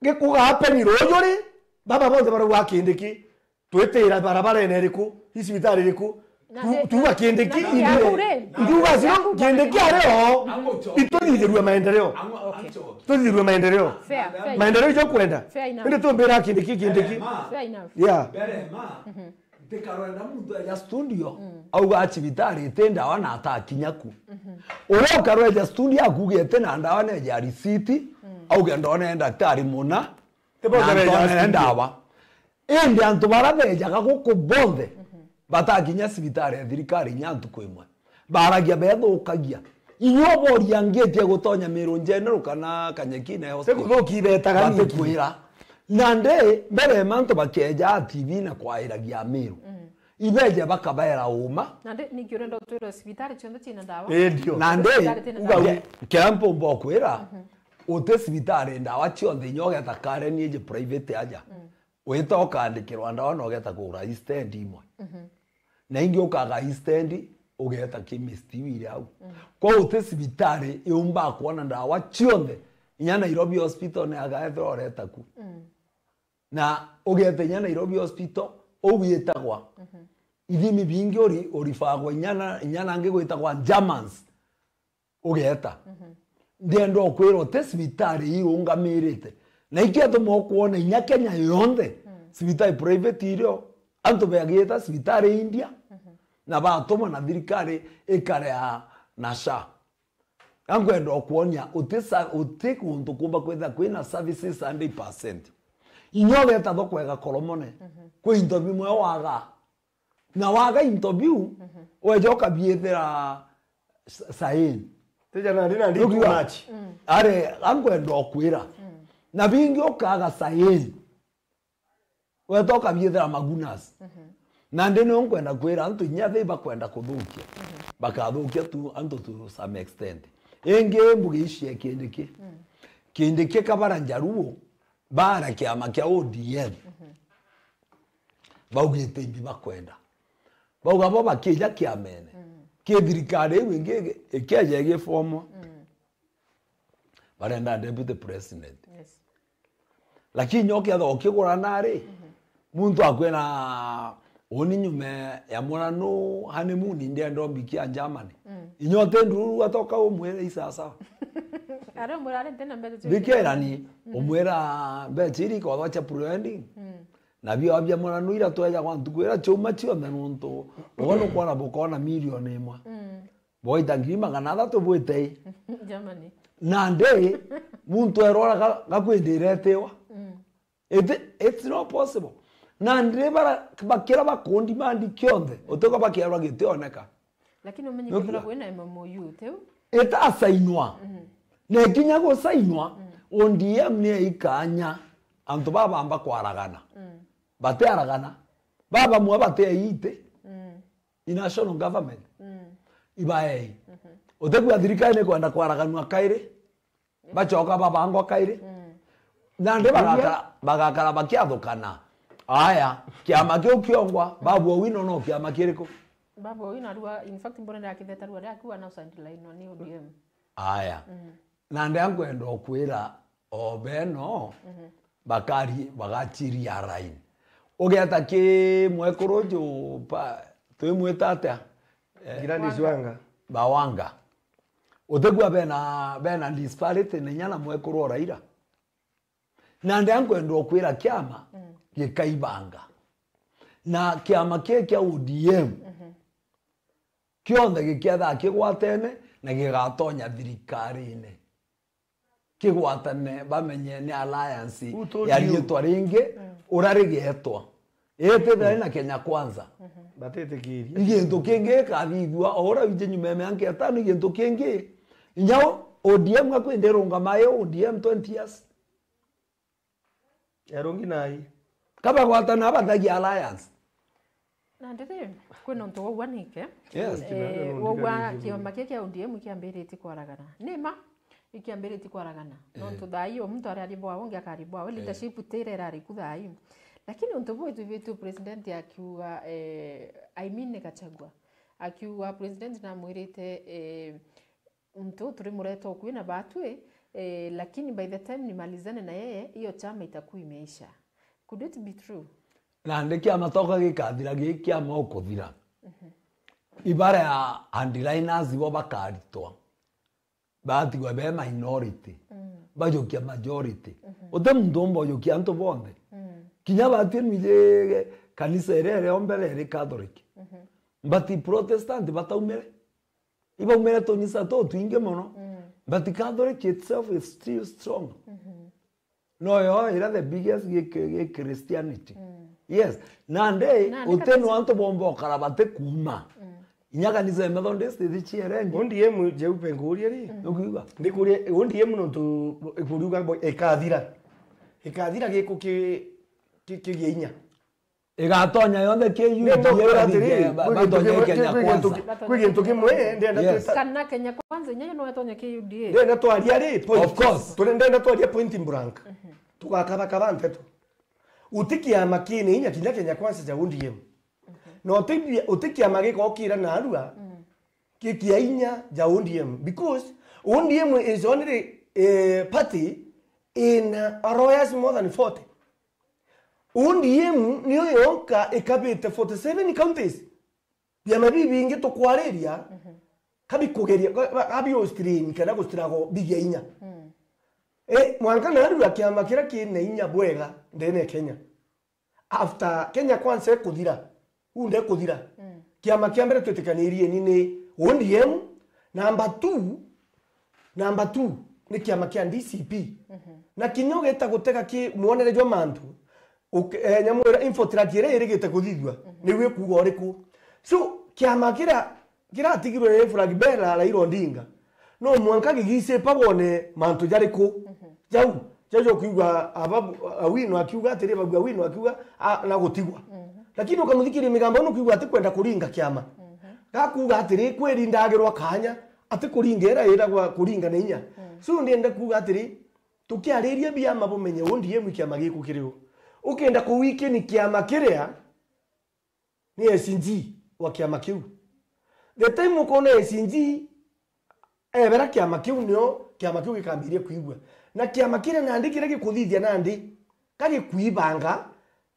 Gikugaapeni ruuju ri, baba bonthe barauga Kindiki, twitira barabarene iriku? Ii cibitari iriku? Na tu-, the-, tuuga Kindiki na indi. Yaku ri? Nduga cio Kindiki ari o. Ituthithirue maendeleo. Okay. Tuthithirue maendeleo. Fair, fair enough. Maendeleo ijo kwenda. Fair enough. Indi tumbira Kindiki, Kindiki. Fair enough. Yeah. Mbere ma, ntikarwenda muntu eja studio, auga cibitari iti ndawa na atakinya ku. Uria ukarweja studio akuga iti na ndawa neja risiti, auge ndonere ndaktari muna, na ndonere ndawa. Indi antu bara bejaga guku bonthe batakinya cibitari ya thirikari inya ntuku imwe, baragia bethukagia. Inyuo boria ngiti ya gutonya Meru General kana Kanyekine Hospital. Ti kuthukia ibetaga niki? Batikwira. Nandi mbere mantu bakeja T V na kwairagia Amiru, ibeje bakabaera uma. Nandi ninki urenda utwira cibitari cionthe ciina ndawa? Ii, ndio. Nandi Cibitari ciina uga ndawa. Nge-, kea mpumba ukwira, uti cibitari ndawa cionthe, inya ugeta Karen iji private aja. Wita ukandikirwa ndawa na ugeta kugura i stendi imwe. Na ingi ukaga i stendi, ugeta chemist iu iri au. Kwa uti cibitari iumba kwona ndawa cionthe, inya Nairobi Hospital ni agaethira ureta ku. Na ugeta inya Nairobi Hospital, ugwitagwa. Ithimi bingi uri-, uribagwa inya na, inya nangi gwitagwa Germans. Ugeta. Ndienda ukwira uti cibitari irungamirite. Na ikiatuma ukwona inya Kenya yonthe, cibitari private irio, antu beagiita cibitari India, na batuma na thirikari ikarea na SHA. Ankwenda ukwonia uti sa-, uti kuntu kumba kwitha kwina services hundred percent. Inya ugeta thoko ega Koromone, kwi into bimwe waga. Na waga into biu, weja ukabiithira sa-, saini. Tija nandi, nandi too much. Are, ankwenda ukwira. Na bingi ukaga saini. Weta ukabiithira magunas. Nandi nio nkwenda kwira antu inya thei bakwenda kuthukia. Bakathukia tu antu to some extent. Ingi mbugi ici ya Kindiki. Kindiki kabara Njaruo, bara kiama kia O D M. Baugite imbi bakwenda. Bauga bo bakija kiamene. Ki thirikari iu ingi ikieja igifomwa. Barenda deputy president. Yes. Lakini nyo kiatha ukigura nari, muntu akwira, uni nyume ya muranu honeymoon ndienda mbikia Germany. Inya uti nduru atoka umwire i sawa sawa. Ari umwira ari ntina mbeca cio. Mbikirani, umwira mbeca iri ikotha cha pre-wedding. Na bio abia muranu ira tweja kwa ntuku ira chuma cionthe nuntu, uga nukwona bukona milioni imwe. Bwaita ngiri magana athatu bwitei. Germany. Nandi, muntu erora ga-, gakwindira etiwa. It, it's not possible. Nandi bara, bakira bakundimandi kionthe, utigwa bakierwa gitioneka. Lakini umenye kethira kwina M M O U, tiu? Itasainwa. Na ikinya gusainwa, O D M ni ikanya antu baba bamba kwaragana. Batiaragana. Baba mwe batiaite. I national government. Ibaei. Utegua thirikari ni kwenda kwaraganua kairi. Bachoka babangwa kairi. Nandi bagaka-, bagakara bakiathukana. Aya, kiama kiu kiongwa, Babu Owino no kiama kiriku? Babu Owino arua, in fact, mbona ndakitheta rua riaku ana usandilainwa ni O D M. Aya. Nandi ankwenda ukwira o beno, bakari, bagachiria raini. Ugeta ki mwekuru uju pa, twimwita atia? Eh, Gladys Wanga. Bawanga. Utegua bena, bena disparity ni nyana mwekuru o Raila. Nandi ankwenda ukwira kiama gikaibanga. Na kiama kii kia O D M kionthe gikiethaa kigwatene na gigatonya thirikarine. Kigwatane, bamenye ni alliance ya riitwa ringi, uria rigetwa. Itithira na Kenya Kwanza. Batitikiria. Ni gintu kingi gikathithua, o uria wiji nyuma ya miaka itano, ni gintu kingi. Inya O D M akwenda irungama yo O D M twenty years. Yarungi nai. Kabagwatana bathagia alliance. Na ndiri, kwina untu waugwa nike? Yes. Eh, waugwa kiama kia, kia O D M kiambiritie kwaragana. Ni ma, ikiambiritie kwaragana. Eh. Nontu thaa ii o muntu ari ari bwa ungi akari bwa we, eh, leadership tira irari ku thaa ii. Lakini untu buu itwibitue president akiuga, eh, I mean Gachagua. Akiuga president namwirite, eh, Muntu tulimureta ukui na batwi, eh, lakini by the time nimalizane na yeye, hiyo chama itakuwa imeisha. Could it be true? Nandi kiama toka gikathira, giki kiama ukuthira. Mhm. Ibara ya hardliners bo bakaritwa. Batigwe be minority. Mm. Bajukia majority. Mhm. Uti muntu umba ujukia antu bonthe. Mm. Kinya batwi nwije kanisa iria irio mbere iri Catholic. Mhm. But Protestant bataumire. Ibaumire tunisa tu twingi mono. Mm. But Catholic itself is still strong. Mhm. No yo ira the biggest gi-, gi-, Christianity. Mm. Yes. Nandi, nandi uti kabisa. No antu bomba ukara bati kuuma. Mm. Inya kanisa ya Methodist ithi chierengi. O D M jeupe nkuria ri? Mm. Nukiuga? Ndikuria, O D M nontu ikuriuga bo-, ikathira. ikathira giku ki, ki, kigia inya. Igatonya yonthe ki U D A. Nenda kwira atiri, kwi gintu kimwe, kwi gintu ki-, kwi gintu kimwe ndenda twita. Kana Kenya Kwanza inya yo no itonya ki U D A. Ndenda twaria ri point. Of course. Turi ndenda twaria point blank. Tugakaba kaba nteto. Uti kiama kina inya kinya Kenya Kwanza ja O D M. Na uti, uti kiama gikokira narua gikia inya ja O D M, because O D M is only, eh, party ina lawyers more than forty. O D M niyo yonka ikabite forty seven counties. Biama bibingi tukwariria, kabikugeria, ka-, ka-, kabi o strain kana gustrago bigia inya. Eh, mwanka narua kiama kiria kina inya bwega ndene Kenya. After Kenya Kwanza ikuthira, unda ikuthira, kiama kia mbere twitikanirie ni, ni O D M, number two, number two ni kiama kia D C P. Na kinya ugeta gutega ki mwonere jwa mantu, uk-, eh, nyamu ira, info track iria irigite kuthithua, niu ikuuga uriku? So, kiama kiria kiratigirwe ni flag bearer Raila Odinga, no mwanka gigicipa bone mantu jariku? Jau, jau ja ukiigua aba Awino akiuga atiri, babu Awino akiuga, a, na gutigwa. Lakini ukamuthikiria migambo ino ukiigua atikwenda kuringa kiama. Gakuuga atiri, kweri ndagirwa kanya, atikuringa ira iragwa kuringa na inya. So ndienda kuuga atiri, tukiariria biama bumenye O D M i kiama giku kiri u. Ukenda kuwikeni kiama kiria ni S G wa kiama kiu. The time ukona S G ebera kiama kiu, nio kiama kiu gikambiria kuigua. Na kiama kiria nandi kiria gikuthithia nandi ka gikuibanga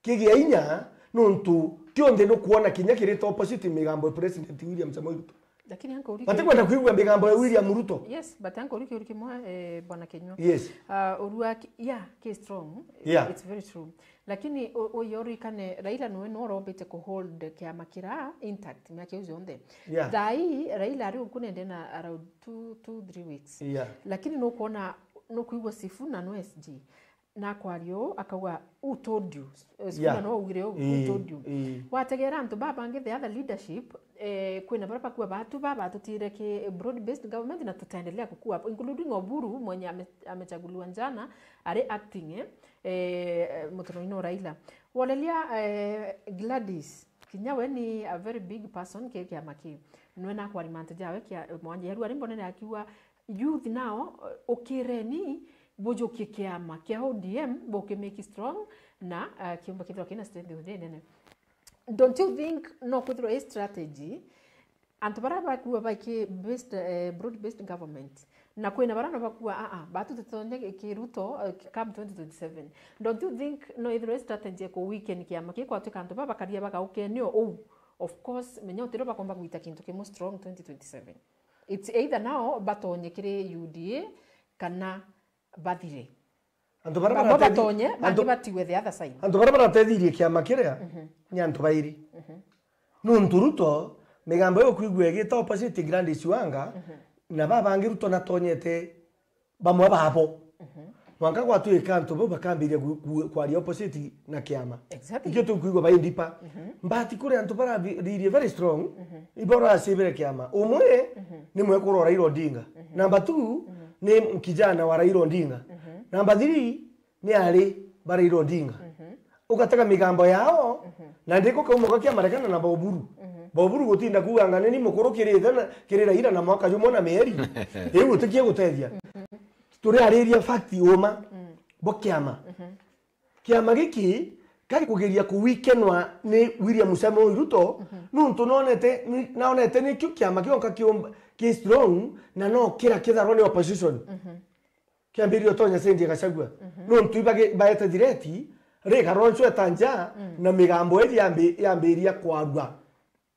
kigia inya, nontu kionthe nukwona kinya kirite opposite migambo ya President William Samoei Ruto. Lakini uncle Ricky, batikwenda kuigua migambo ya William Ruto. Yes, but uncle Ricky, uri kimwe, eh, Bwana Kinyua. Yes. Ah, urua ki-, yeah, ki strong. Yeah. It's very true. Lakini u-, uyo urikane, Raila nwe no urombite ku hold kiama kira intact miaka iu yonthe. Yeah. Thaa ii, Raila ari ukunende na around two, two, three weeks. Yeah. Lakini nukwona, nukwigua Sifuna no S G. Na kwaria uu, akauga, "Who told you?" Eh, Sifuna, yeah, no augire uu, "Who, ii, told you?" Ii. Wategera antu baba bangi, the other leadership, eh, kwina baria bakua batu baba batutire ki broad based government na tutaendelea kukua, including Oburu mwenye ame-, amechaguliwa jana, ari acting, eh, eh, muturoni no Raila. Wolelia, eh, Gladys, kinya we ni a very big person ki kiama ki. Nwe na kwa mantu jawe kia mwanya. Yarua ari mbonene akiuga, youth nao, eh, ukireni, bujukie kiama kia O D M, buki make strong, na, eh, kiumba kithirwa kina strength nene. Don't you think no kwithirwa i strategy, antu baria bakua baiki based, eh, broad based government, na kwina baria no bakua, a, a, batu tutonye ki Ruto, eh, come twenty twenty-seven? Don't you think no ithirwa i strategy ya ku weaken kiama ki kwatuika antu baba bakaria bagaukenio uu? Of course, menya utiro bakomba gwita kintu kimwe strong twenty twenty-seven. It's either nao batonye kiri U D A kana bathire. Antu baria bamwe baratethi-, batonye, bangi antu, batigwe the other side. Antu baria baratethirie kiama kiria, mhm, ni antu bairi. Mhm. Nuntu Ruto, migambo iyo kwigua igita opposite Gladys Wanga, mhm, na babangi Ruto natonyete bamwe babo. Mhm. Mwanka gwatuika antu bau bakambiria ku-, ku-, kwaria opposite na kiama. Exactly. Ikio tukwigua bai ndipa. Mhm. But kuri antu bararirie very strong, mhm, ibo baracibire kiama. Umwe, mhm, ni mwekuru wa Raila Odinga. Mhm. Number two, mhm, ni kijana wa Raila Odinga. Mhm. Number three, ni ari ba Raila Odinga. Mhm. Ugatega migambo yao, mhm, na ndiko kauma gakia marekana na Bauburu. Mhm. Bauburu gutinda kuuga ng'a ni mukuru kiri ithe na, kiri Raila na mwaka jumwe na mieri. Riu utikie gutethia. Mhm. Turiariria fact uma, mm, bo kiama. Mhm. Kiama giki kari kugeria kuwikenwa ni William Samoei Ruto, mhm, nuntu nonete, ni, nonete nikio kiama kionka kiumba, ki strong, na no kira kitharwa ni opposition. Mhm. Kiambiriria utonya Saint Gachagua. Mhm. Nuntu ibage-, baete thireti, ri Kalonzo eta nja, mm, na migambo iri yambi-, yambiria kwarua.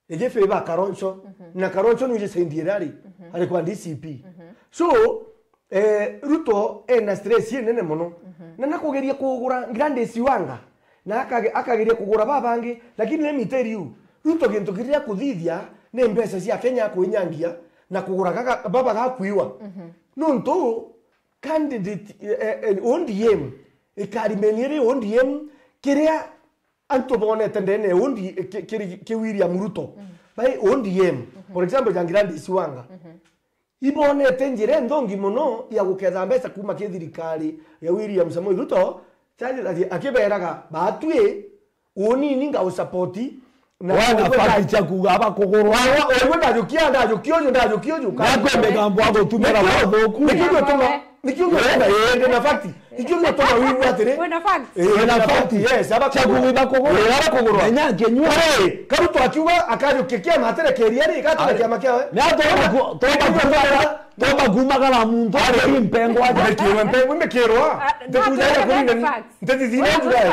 Iji favor Kalonzo, mhm, na Kalonzo nwiji Saint irari, mhm, ari kwa D C P. Mhm. So, eh, Ruto ena stress inene mono. Mhm. Na nakugeria kugura Gladys Wanga, na akage-, akageria kugura babangi, lakini let me tell you, Ruto gintu kiria kuthithia ni mbeca cia Kenya akuinyangia na kugura gaga-, baba gakuiwa. Mhm. Nuntu candidate, eh, eh, O D M, ikari meni iri O D M, kiria antu bonete ndene ya O D M, ki, ki, ki William Ruto, mm, bai O D M, mhm, for example, ja Gladys Wanga, mhm, ibonete njira inthongi mono ya guketha mbeca kuma ki thirikari ya William Samoei Ruto, Charles ati-, akiberaga, "Batwi, uuni ni ngausupport, na wewe na fact cia kuuga abakugurwa." Wewe, wewe ndajukia, ndajukia uyu, ndajukia uyu. Nako migambo ya gutumira buthuku. Nikio gituma, nikio gituma, eh, ndi na fact. Nikio gituma wigua atiri. Wina fact. Eh, wina fact, yes, aba cia kuuga ibakugurwa. Eh, abakugurwa. Menya kinyua. Eh, karu twakiuga akajukia kiama aterekeria ri, gatira kiama kiawe. Ni atonga ku-, tonga kuuga Tomba kuumagara muntu ari mpengo aja. Mbekirwe mpengo, mbekirwa. Ah, ndetujaja kuringa ni facts. Nteti zina njugai.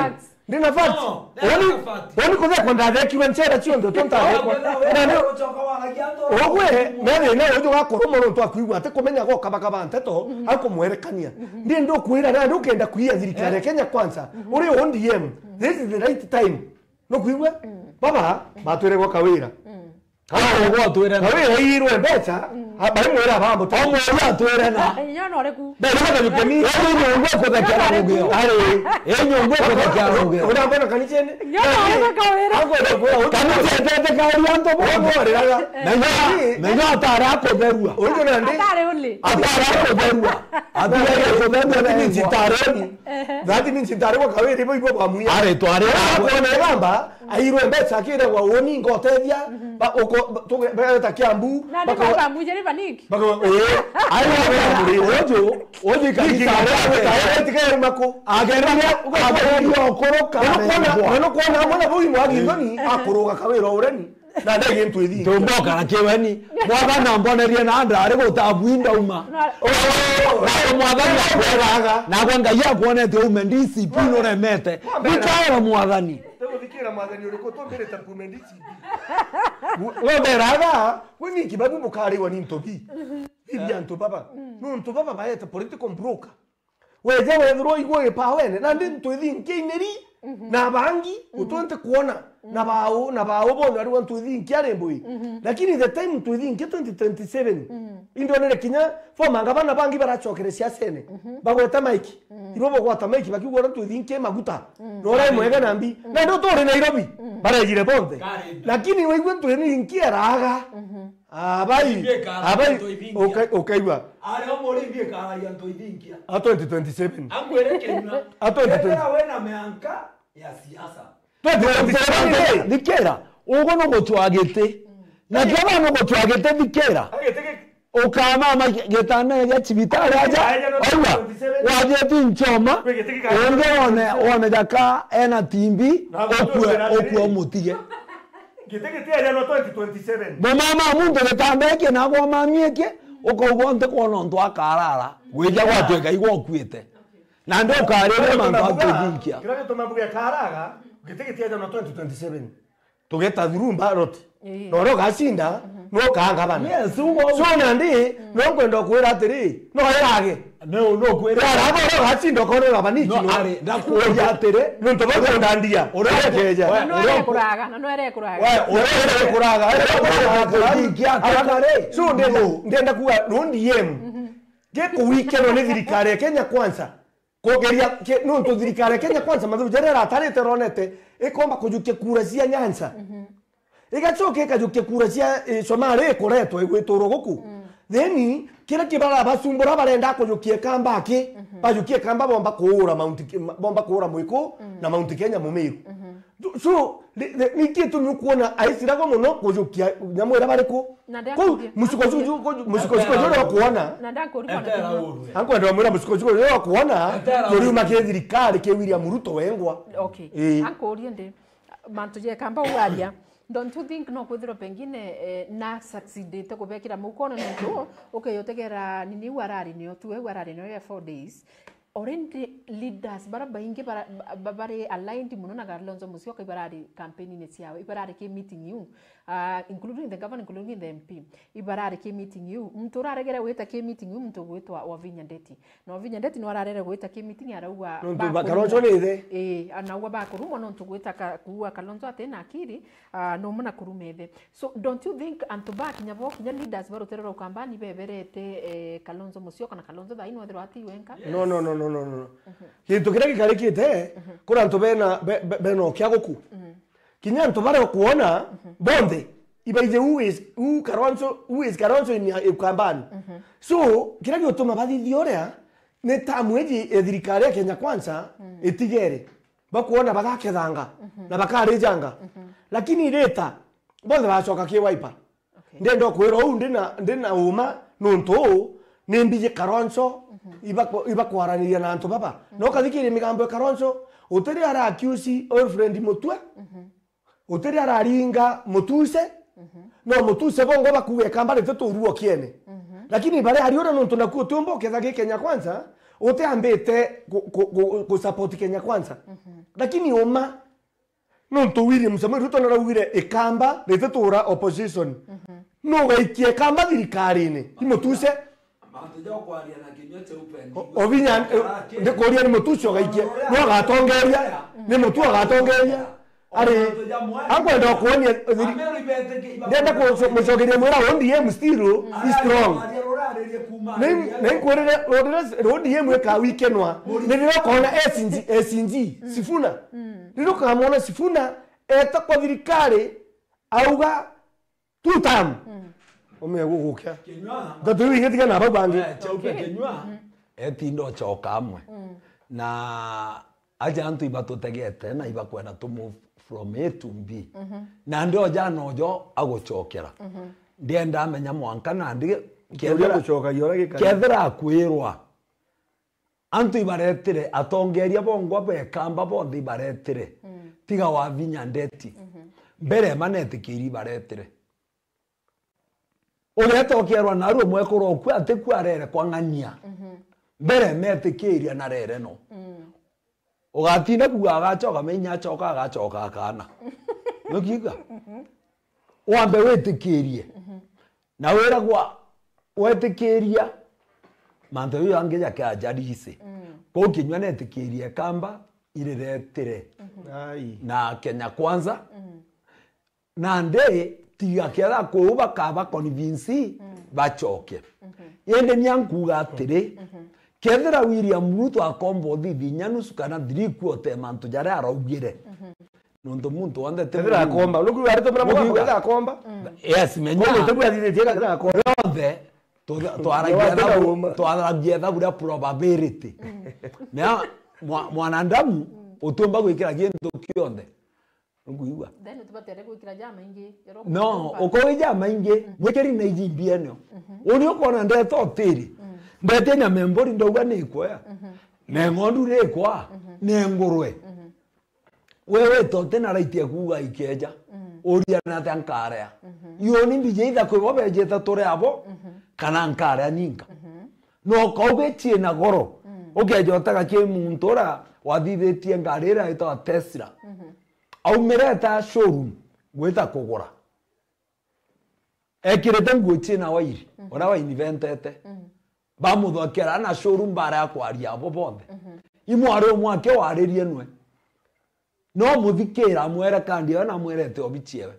Ndina facts. Oni, oni kuthekwa ndathekirwe nchera cionthe to ntathekwa. Na ni ogwe, na thina uju gakorwo muntu akwigua ati kumenya gokabakaba nteto, akumwerekania. Ndi ndukwira na ndukenda kuia thirikari ya Kenya Kwanza. Uri O D M. This is the right time. Nukwigua? Baba, batwire gwa Kawira. Kawira atwire na. Kawira airwe mbeca, baimwira bambo. Omwe atwire na. Inya no riku. Bere baka jukeni. Wewe ni ungwe kuthekera rugio. Ari. Enye ungwe kuthekera rugio. Una mbona kanichene? Inya no riku Kawira. Ango de kwa. Kanisa tete kari anto bo. Ongo riraga. Na nya, na nya atara kutherua. Unjo nandi. Atare uli. Atara kutherua. Atara kutherua na nchi taroni. That means ntari gwa Kawira ibo ibo bamwia. Ari twari. Kuona igamba, airwe mbeca akiragwa uuni ngotethia, ba-, uko-, ba-, tuge-, beta Kiambu, na ni baka-, baba mujeri baniki. Baka-, eh. Ayo, ojo, ojo kanisa. Tikae mako. Ageria, ageria okoroka. Unakuona, unakuona mwana boyi mwagi ndoni, akuruga Kawira ureni. Na ndege ntwithi. Ntumboka na kiweni. Mwathani ambonerie na ndari gutabu ndauma. Na mwathani akweraga. Nagwe Ngai akwonete ume D C P nuremete. Ndikaera mwathani. Tuguthikira mwathani uriku tumbirite kume D C P. Ngoberaga, we ni kibabu mukariwa ni ntobi. Bibi antu baba. Nuntu baba baete political broker. Weje wethirwa igwe gipawene, nandi ntwithinkia ineri, na bangi, utwente kuona, na bau, na bau bono ariwa ntwithinkia ari mbui. Lakini the time ntwithinkia twenty twenty-seven, indonere kinya former ngavana bangi baracokere siasene, bagweta maiki. Ibo bagwata maiki bakiuga uria ntwithinkia maguta, na uria mwega na mbi. Nandi uturi Nairobi, barejire bonthe. Lakini waigua ntwithinkia eraga. Abai, abai, ukaigua. Ari o muri mbi ikaragia ntu ithinkia. A twenty twenty-seven. Angwire kinyua. A twenty twenty. Wena mianka ya siasa. Twenty twenty-seven. Thikira, ugo no gucwa giti. Na kiaba no gucwa giti thikira. Agitiki. Ukamama gitanda gia cibitari aja. Aja no aigua, twenty twenty-seven. Wajeti nchoma. Unge one, one jaka ena timbi, okue, okue umutige. Giti giti aja no twenty twenty-seven. Mumama muntu gitanda iki na gwamamie iki, ukaugwa nti kwona untu akarara. Gwija gwatuika igwa ukuite. Na ndi ukarire mantu atuthinkia. Kira gituma mbuge karaga, giti giti aja no twenty twenty-seven. Tugeta through ballot. Ii. Na uria ugacinda, niwe ukaa ngavana. Yes, ugo. So nandi, no nkwenda kwira atiri, no irage. No, no kwira. Yara abo uria ugacinda ukorwe gavana. No, ici no. Ari, ndakuria atiri. Nontu bau ndandia. Uria ukeja. Na no ere kuraga, na no ere kuraga. We, uria ere kuraga. Ere kuraga. Kuraga. So ndenda, ndenda kuga no D M. Gikuwikenwa ni thirikari ya Kenya Kwanza. Kugeria ki-, nontu thirikari ya Kenya Kwanza mathuju jaria iratarite ronete ikomba kujukia kura cia Nyanza. Igacoka ikajukia kura cia, eh, Somali ikuretwa igwiturwo guku. Then kiria kibara basumbura barenda kujukia kamba aki, bajukie kamba bomba kuura Mount Ke-, bomba kuura Mwiku na Mount Kenya Mumiru. So, ni, ni, ni gitumi ukuona aiciragwo muno kujukia nyamu iria bari ku. Na ndakuria. Kuu, muciko cucu, muciko cucu uria ukuona. Na ndakuria. Etera urwe. Ankwenda mwira muciko cucu uria ukuona. Etera urwe. Turiuma ki thirikari ki William Ruto wengwa. Okay. Ii. Ankurie ndi. Mantu jekamba ugaria. Don't you think no kwithirwa pengine, eh, na succeedite kubekira mukona nontu ukeyotegera nini u arari nio tu, u arari nio ya four days. Already leaders bara baingi bara, ba-, ba-, bari aligned muno na Kalonzo Musyoka ibarari campaign-ini ciao, ibarari ki meeting iu, ah, including the governor, including the M P, ibarari ki meeting iu. Muntu uraregere gwita ki meeting iu, muntu ugwitwa Wavinya Ndeti. Na Wavinya Ndeti no ararere gwita ki meeting arauga nontu ba-, Kalonzo ni ithe. Ii, anauga bakurumwa nontu gwita ka-, kuua Kalonzo ati na akiri, ah, no muna kuruma ithe. So, don't you think antu ba kinya bo, kinya leaders ba rutere rwa Ukambani beberete, eh, Kalonzo Musyoka na Kalonzo thaa ino ethirwa ati wenka? No, no, no, no, no, no. Gintu kiria gikarikite, kuri antu bena, be-, be-, bena ukia guku. Kinya antu baria ukuona, bonthe, ibaije who is, who Kalonzo, who is Kalonzo in, uh, Ukambani. So, kiria giutuma bathithia uria, ni tamu iji ya thirikari ya Kenya Kwanza itigere, bakwona bagakethanga na bakarijanga. Lakini rita, bonthe bacoka ki Wiper. Okay. Ndenda kwira uu ndina, ndina uma nuntu uu ni mbiji Kalonzo ibakwa-, ibakwaraniria na antu baba. Na ukathikiria migambo ya Kalonzo, utiri ara accuse Wilfred Mutua, utiri araringa Mutuse, no Mutuse bongo bakuga Ikamba rititurua kiene. Lakini bari ari ura nuntu naku utiumba uketha gi Kenya Kwanza, utiambite ku, ku, ku, ku support Kenya Kwanza. Lakini uma, nuntu William Samoei Ruto naraugire Ikamba rititura opposition. Nugaikia Ikamba thirikarine? I Mutuse. Mantu ja kwaria na kinywa cheupe. O-, Obinya, eh, ndikuria ni Mutuse ugaikia. No agatongeria, ni Mutua agatongeria. Ari, ankwenda kuonia, eh, ndenda ku-, mucokeria mwira O D M still is strong. Ni, ni nkurire, rurire, O D M ikawikenwa. Ni riria ukona S G, S G, Sifuna. Riria ukamwona Sifuna eta kwa thirikari, auga two term. Ume gugukia. Kinyua. Ntatu iu igitiga na bau bangi. Eh, chauke kinyua. Etinda ochoka amwe. Na aja antu ibatutegete na ibakwenda to move from A to B. Na ndi oja nojo aguchokera. Ndienda amenya mwanka na ndi kethira guchoka yora gikari. Kethira akwirwa. Antu ibaretire, atongeria bongwa bekamba bonthe ibaretire. Tiga Wavinya ndeti. Mbere manetikirie ibaretire. Ugeta ukerwa narua mwekuru oku atiku arere kwa ng'ania. Mbere metikiria na rere no. Ugatinda kuga agachoka, menya achoka, agachoka akana. Nukiga? Wambe witikirie. Na wiragwa wetikiria, mantu jau jangi jake ajarisi. Kwou kinyua netikirie kamba iriretire. Ai. Na Kenya Kwanza. Nandi tiga ketha kuu bakaba convince bachoke. Indi nia nkuga atiri, kethira William Ruto akomba uthithi inya nusu kana three quarter mantu jaria araugire, nontu muntu wonthe ti murungu. Kethira akomba. Nuku ari tumira mugambo kethira akomba. Yes, menya. Koguo tebwa athithitie kethira akomba. Yonthe, tutha-, twaragia ethabu, twaragia ethabu ria probability. Na mwa-, mwanadamu utiumba gwikira kintu kionthe. Nukuigua? Then utibatere gwikira jamaingi. No, ukogi jamaingi. Gwikiri na iji mbienio. Uni ukona ndeta utiri. Ndete nyama mburi ndauga ni ikwoya. Na ng'ondu ni ikwa. Ni ngurwe. We wita uti na right ya kuuga ikeja, uria na atia nkarea. Iyo ni mbiji itha kwi bo bejite turi abo, kana nkarea ninka. No kauge ciina goro, ukeja utega ki muntu ura wathithitie ngari iria itagwa Tesla. Aumire eta showroom gwita kugura. Ekirite nguo ciina wairi, uria wainventete. Bamuthokera na showroom bara ya kwaria abo bonthe. Imwari umwe ake waririe nwe. No muthikira amwere kandi yo na amwerete obi ciewe.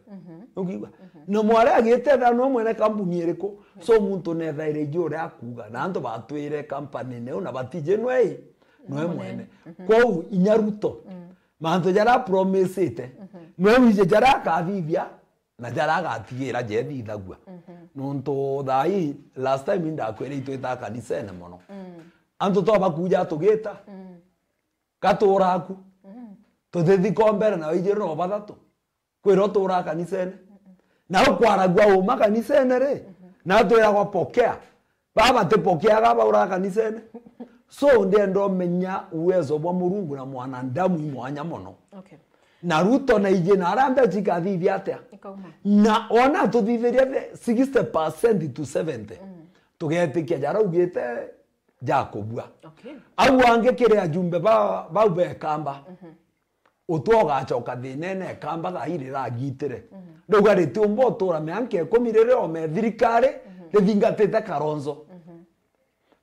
Ukiigua? Na mwari agite tha no mwene kampuni iriku? So muntu nethaire iji uria akuga. Na antu batwire company neu na batiji nwe i, nwe mwene. Kwou inya Ruto. Mantu jaria apromisite. Nwe wije jaria akathithia. Na jaria agatigira jethithagua. Nontu thaa ii, last time indakwire itwitaga kanisene mono. Antu twabakuja tugita, gatuura aku. Tutithi kombere na waijire no bathatu. Kwira utuuraga kanisene. Na ukwaragua uma kanisene ri, na twiragwa pokea. Baba batipokeaga bauraga kanisene. So, ndienda umenya uwezo bwa Murungu na mwanadamu i mwanya mono. Okay. Na Ruto na iji na aria mbeca ikathithia atia. Ikauma. Na ona tuthithiria the sixty percent to seventy. Tugetikia jaraugite jakubua. Okay. Au angi kiri ajumbe ba, bau bekamba. Utwe ugacoka thinene, kamba thaa ii riragitire. Ndauga ritiumba utura mianka ikumi riria ome thirikari rithingatite Kalonzo.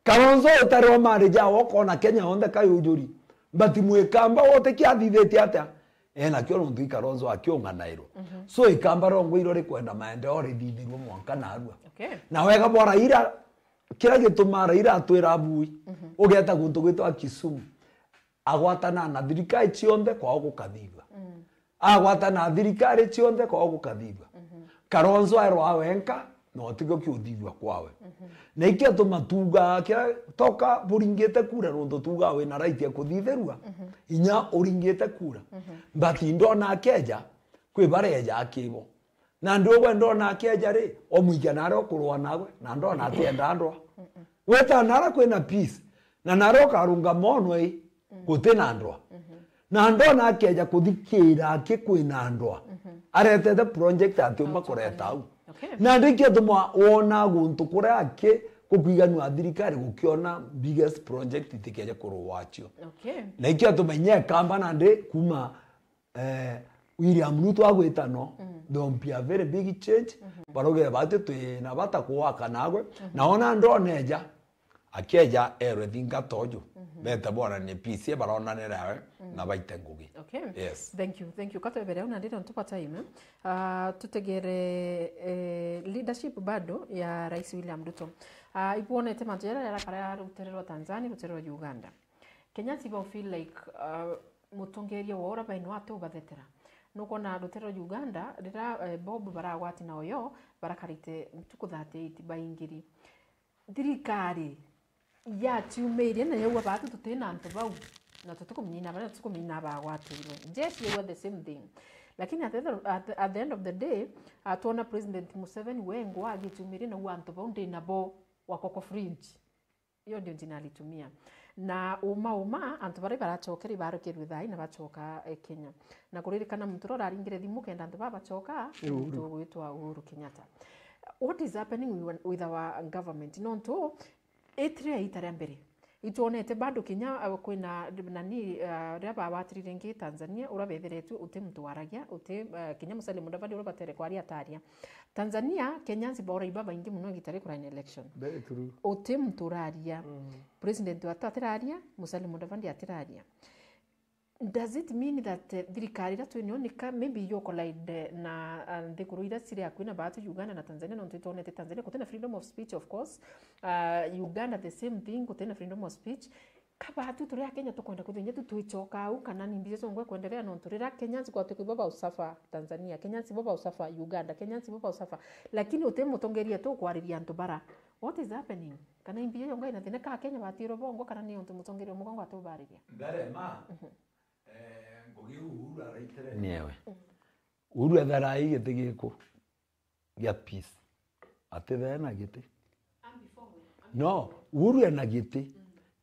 Kalonzo utari o mari jawe ukona Kenya yonthe kayujuri. But mwikamba wote kiathithitie atia? Enakio nontu i Kalonzo akiung'anairwo. So ikamba rongwe iro rikwenda maendeleo rithithirwe mwanka narua. Okay. Na wega bwa Raila, kiria gitumaa Raila atwira abui, ugeta guntu gwitwa Kisumu. Agwatana na thirikari cionthe kwao gukathithua. Agwatana na thirikari cionthe kwao gukathithua. Kalonzo aerwa wenka no tikio kiuthithua kwawe. Na ikio tuma tuugaa kiria toka buringite kura, nontu tuugaa wina right ya kuthithirua, inya uringite kura. But ndona akeja, kwi bareja akibo. Na ndi ugwe ndona akeja ri, omwikia nare okurua nawe, na ndona atienda ndwa. Weta nara kwina peace, na nare ukarunga mono i, guti na ndwa. Na ndona akeja kuthikira aki kwina ndwa. Aretete project atiumba kureta au. Okay. Na ndi ikio tuma wona guntu kuria aki gukwiganua thirikari gukiona biggest project itikeje kurua acio. Okay. Na ikio tuma inya ekamba na ndi kuma eh, William Ruto agwita no, there'll be a very big change. Barogere bati twi na bata kuwaka nagwe. Na ona ndoneja, akeja erwe thingata uju. Bete bona ni P C A baronanira we na baite ngugi. Okay. Yes. Thank you, thank you. Katwebere una ndira ntupa time. Ah, tutegere, eh, leadership bado ya Rais William Ruto. Ah, ibuonete mantu jaria jarakara rutere rwa Tanzania, rutere rwa Uganda. Kenyans ibau feel like, uh, mutongeria wa ura baino ate ubathetera. Nukwona rutere rwa Uganda, rira, eh, Bob baragwati na Oyo, barakarite ntuku thirty-eight baingiri. Thirikari yaciumirie na yauga batu tutina antu bau, na tutikuminyina baria, tutikuminyina bagwatirwe. Jeshi yauga the same thing. Lakini at the, at the, at the end of the day, ah, twona President Museveni wengwa agiciumirie na uga antu bau ndi nabo wa koko fringe. Hiyo ndio jina alitumia. Na uma uma, antu baria baracokera ibarukerwe thai na bacoka, eh, Kenya. Na kuririkana muntu uria uraringire thimu kenda antu baba bacoka, ni Uhuru. Muntu ugwitwa Uhuru Kenyatta. What is happening with, with our government? Nontu, itire ita ria mbere. Itwonete bado kinya, uh, kwina nani, uh, ria bawatirire ngi Tanzania, ura betheretwe uti muntu waragia, uti, uh, kinya Musalia Mudavadi ura batere kwaria ataria. Tanzania, Kenyans baura iba baingi muno igita ri kuraina election. Very true. Uti muntu uraria. President watu atiraria, Musalia Mudavadi atiraria. Does it mean that, eh, thirikari iria twinio ni ka maybe yo collide na, ah, nthiguru iria ciri akui na batu Uganda na Tanzania, nontu itwonete Tanzania gutina freedom of speech, of course. Ah, Uganda the same thing, gutina freedom of speech. Ka batu turi a Kenya tukwenda kwithira tu twicoka au, kana ni mbija ciongo kwendelea, nontu rira Kenyans kwatuika ibo bau suffer Tanzania, Kenyans ibo bau suffer Uganda, Kenyans ibo bau suffer. Lakini uti mutongeria tu kwariria antu bara. What is happening? Kana imbia yongo ina thina ka Kenya batiro bongo, kana ni untu mutongeria mugongo atubariria? Ndarema, eh, ngugi Uhuru araitire niewe. Uhuru ethara ai giti giku gia peace. Ati thee na giti. No, Uhuru ena giti.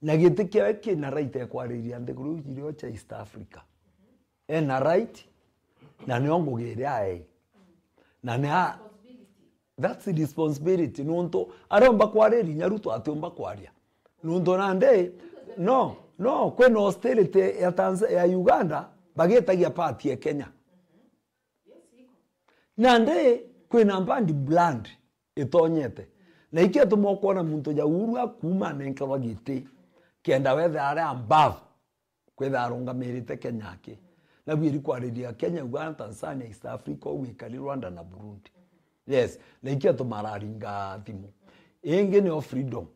Na giti kiawe kina right ya kwariria nthiguru irio cia East Africa. Ena right, na nio ngugi iria ai. Na ni a, that's responsibility. Nontu aromba kwariria inya Ruto atiumba kwaria. Nontu nandi, no, no, kwina hostility ya Tanz-, ya Uganda, bagitagia part ya Kenya. Nandi, kwina bandi brand itonyete. Na ikio tuma ukwona muntu ja Uhuru akuma anenkerwa giti, kenda wethira ari above. Kwithira arungamirite Kenya aki. Na bwiri kwariria Kenya, Uganda, Tanzania, East Africa, uu wikari Rwanda na Burundi. Yes, na ikio tumararinga thimu. Ingi nio freedom.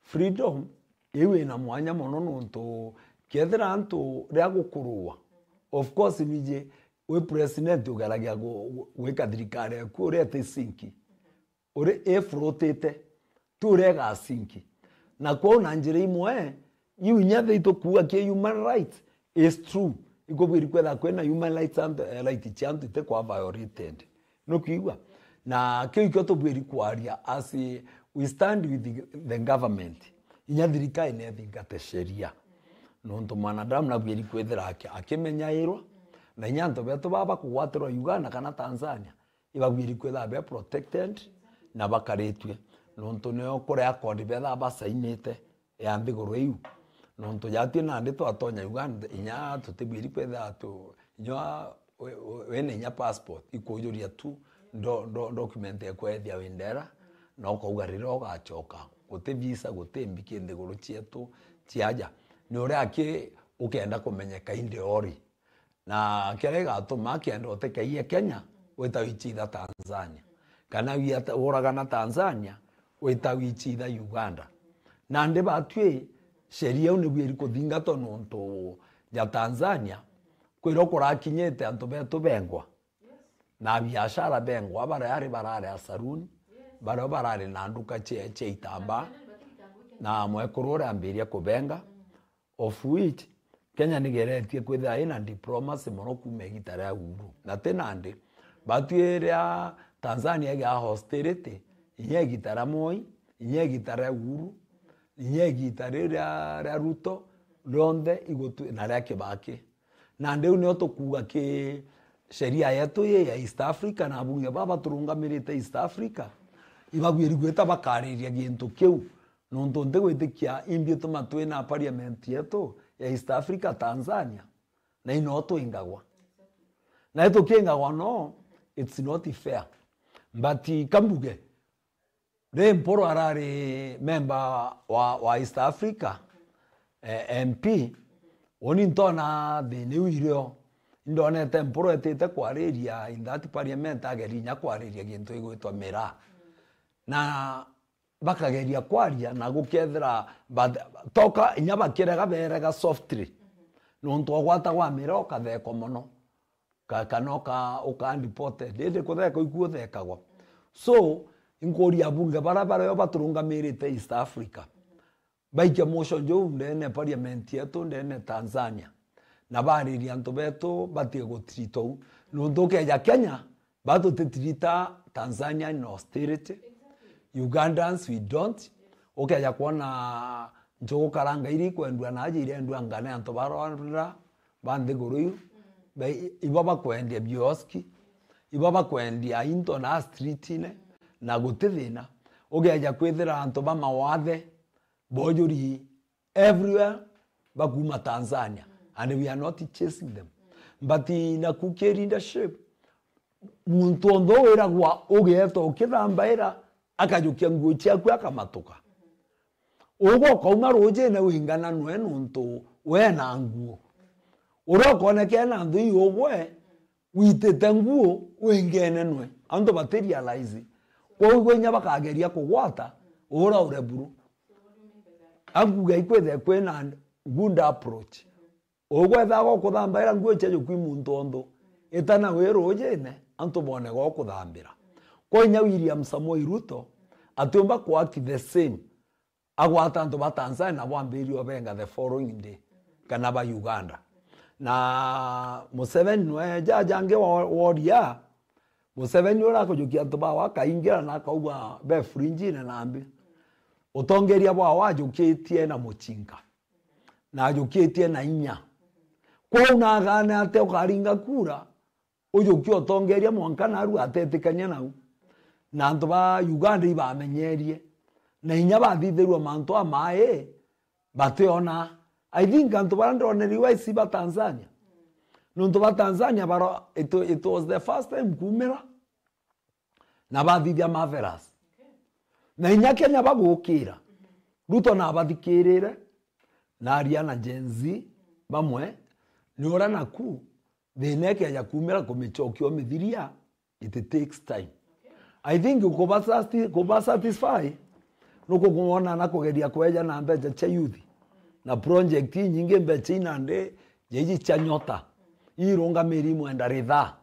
Freedom iu ina mwanya mono nontu kethira antu ria gukurua. Of course, wiji wi president ugeragia gu-, gu-, gwika thirikari yaku uria iti sinki. Uri ifurutite, ti uria igasinki. Na kwou na njira imwe, iu inya thei tukuuga ki human rights is true. Ikubwiri kwethira kwina human rights and, eh, right cia antu itikwa violated. Nukwigua? Na kiu ikio tubwiri kwaria as we stand with the, the government. Inya thirikari nethingate sheria. Nontu mwanadamu nabwiri kwithira aki-, akimenyairwa, na inya antu betu baba kugwatirwa Uganda kana Tanzania, ibabwiri kwithira be protected na bakaritue, nontu nio kuria accord bethaa basainite ya nthiguru iu. Nontu jatwi nandi twatonya Uganda, inya tutibwiri kwithira tu, inya we-, we-, wina inya passport, ikujuria tu ndo-, ndo-, document ya kwethia windera, na ukauga riria ugacoka. Guti visa, guti mbi ki nthiguru cietu cia aja. Ni uria aki ukenda kumenyeka indi ori. Na kiria gigatuma akienda utikaie Kenya, wita wichitha Tanzania. Kana wiata-, uragana Tanzania, wita wichitha Uganda. Nandi batwi, sheria iu nibwiri kuthingatwa nontu ja Tanzania, kwirwo kurakinyite antu betu bengwa. Na biashara bengwa, barari barare a saruni, baria barari na nduka cia, cia itambaa, na mwekuru uria ambiria kubenga, of which Kenya nigeretie kwithira ina diplomacy mono kuuma igita ria Uhuru. Na ti nandi, batwi ria Tanzania igia hostility, inya igita ria Moi, inya igita ria Uhuru, inya igita riu ria, ria Ruto, rionthe igutwi-, na ria Kibaki. Na riu nio tukuuga ki sheria yetu ii ya East Africa na abunge baba baturungamirite East Africa, ibagwiri gwita bakariria gintu kiu, nontu ntigwitikia imbi ituma twina parliament yetu ya East Africa, Tanzania, na ino twingagwa. Na itukingagwa no, it's not fair. But kambuge, Ri Mpuru arari memba wa, wa East Africa, eh, M P, uni ntona thina iu irio. Indonete Mpuru etite kwariria in that parliament, ageria inya kwariria gintu gigwitwa miraa. Na bakageria kwaria, na gukethira ba-, toka inya bakirega, berega softly. Nontu ugwata gwa miraa ukathekwa mono. Ka-, kana uka-, uka deported. Indi kutheka ikuu uthekagwa. So, inkuria abunge baria bario baturungamirite East Africa, baikia motion juu ndene parliament yetu, ndene Tanzania. Na bariria antu betu batige gutreat uu. Nontu ukeja Kenya, batu titreata Tanzania in hostility. Ugandans, we don't. Ukeja kwona njugu karanga iria ikwendua na aja irendua ngane antu ba Rwanda, ba nthiguru iu, ba-, ibo bakwendia bioski, ibo bakwendia into na streetine, na guti thina. Ugeja kwithira antu ba mawathe bojuri everywhere bakuma Tanzania, and we are not chasing them. But naku ki leadership, muntu onthe wiragwa ugeeta ukithambaira, akajukia nguo ciaku akamatuka. Ugwe ukauma rujine wingananwe nontu we na nguo. Uria ukonekene na nthu iu ugwe witite nguo wingenenwe. Antu bati realize. Kwou inya bakageria kugwata, ura ure buru. Ankuga ikwithe kwina good approach. Ugwethaga ukuthambaira nguo cia jukwi muntu onthe, itana wi rujine, antu bone gwa ukuthambira. Kwa inya William Samoei Ruto, atiumba ku act the same. Agwata antu ba Tanzania na bwambiria ubenga the following day, kana ba Uganda. Na Museveni nwe jaja angi wo-, woria, Museveni uria akujukia antu bawe akaingira na akauga be frinjine nambi. Utongeria bwawe ajukitie na mucinga, na ajukitie na inya. Kwou nagane ate ukaringa kura, ujukie utongeria mwanka naru atetikania nau. Na antu ba Uganda ibamenyerie. Na inya bathithirua mantu amai, bationa. I think antu baria ndoneri wa isi ba Tanzania. Nontu ba Tanzania baro, it, it was the first time kumira. Na bathithia marvelous. Na inya Kenya bagukira. Ruto nabathikirire, na aria na Gen Z bamwe, ni uria naku, thina ikeja kumira kumicokia umithiria, it takes time. I think kubasati-, kubasatisfy, nukukwona na kugeria kweja na mbeca cia youth, na project inyingi mbeca inandi, jeiji cia Nyota, irungamiri mwenda rithaa.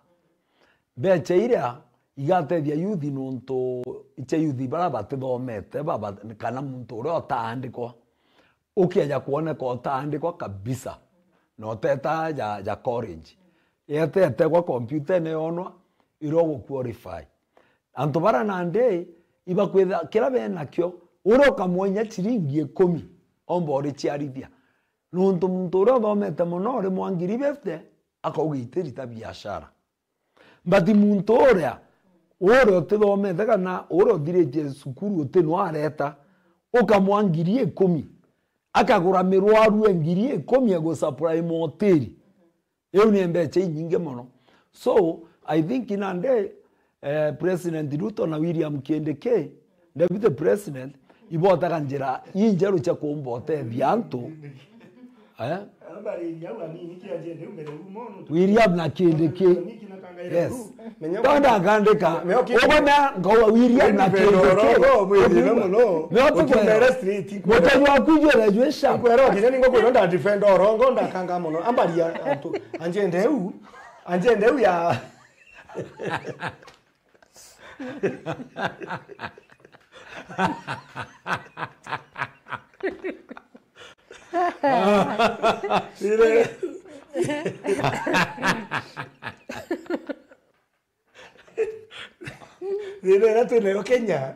Mbeca iria igatethia youth nontu icia youth baria batithomete, baba, kana muntu uria utaandikwa. Ukieja kwoneka utaandikwa kabisa, na uteta ja, ja college. Etete gwa kompyutene yonwa, iria uguqualify. Antu baria nandi, ibakwitha, kiria benakio, uria ukamwenya ciringi ikumi, omba uriciarithia. Nontu muntu uria uthomete mono, uri mwa ngiri fifty, akauga itirita biashara. But muntu uria, uria utithomete kana uria uthiritie cukuru uti no areta, ukamwa ngiri ikumi, akagura mirwaru e ngiri ikumi ya gusupply moteri. Iu ni mbeca inyingi mono. So, I think nandi, eh, President Ruto na William Kindiki, Deputy President, ibotaga njira injeru cia kumba utethia antu. Eh? Ambariria au anini, kia njende umbere u mono. William na Kindiki. Yes. Menya tonda akandika. Menya ki- Ugwe na ngauga William na Kindiki. Ndipendo rongo, mwithire muno. Menya tu ukimbere street, mutonyi waku ijwe na ijwe sharp. Nkwera kinya ningo kwira nda defend orongo, ndakanga muno. Ambaria antu, anjende u, anjende u ya. Ire- Thina iria twinayo Kenya,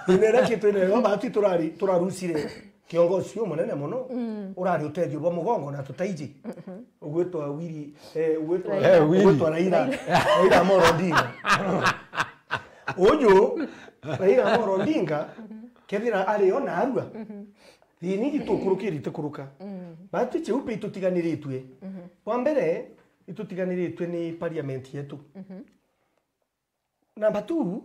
thina iria ki twinayo, batu turari, turarucire kiongozi uyu munene muno, urari utethio bwa mugongo na tutaiji. Ugwitwa Wiri, eh, ugwitwa, Raila. Eh, Wiri. Ugwitwa Raila. Raila. Raila Amolo Odinga. Uyu, Raila Amolo Odinga, kethira ari o narua, thina iji tukurukiri tikuruka. Batu cheupe itutiganiritue. Bwa mbere, itutiganiritue ni parliament yetu. Number two,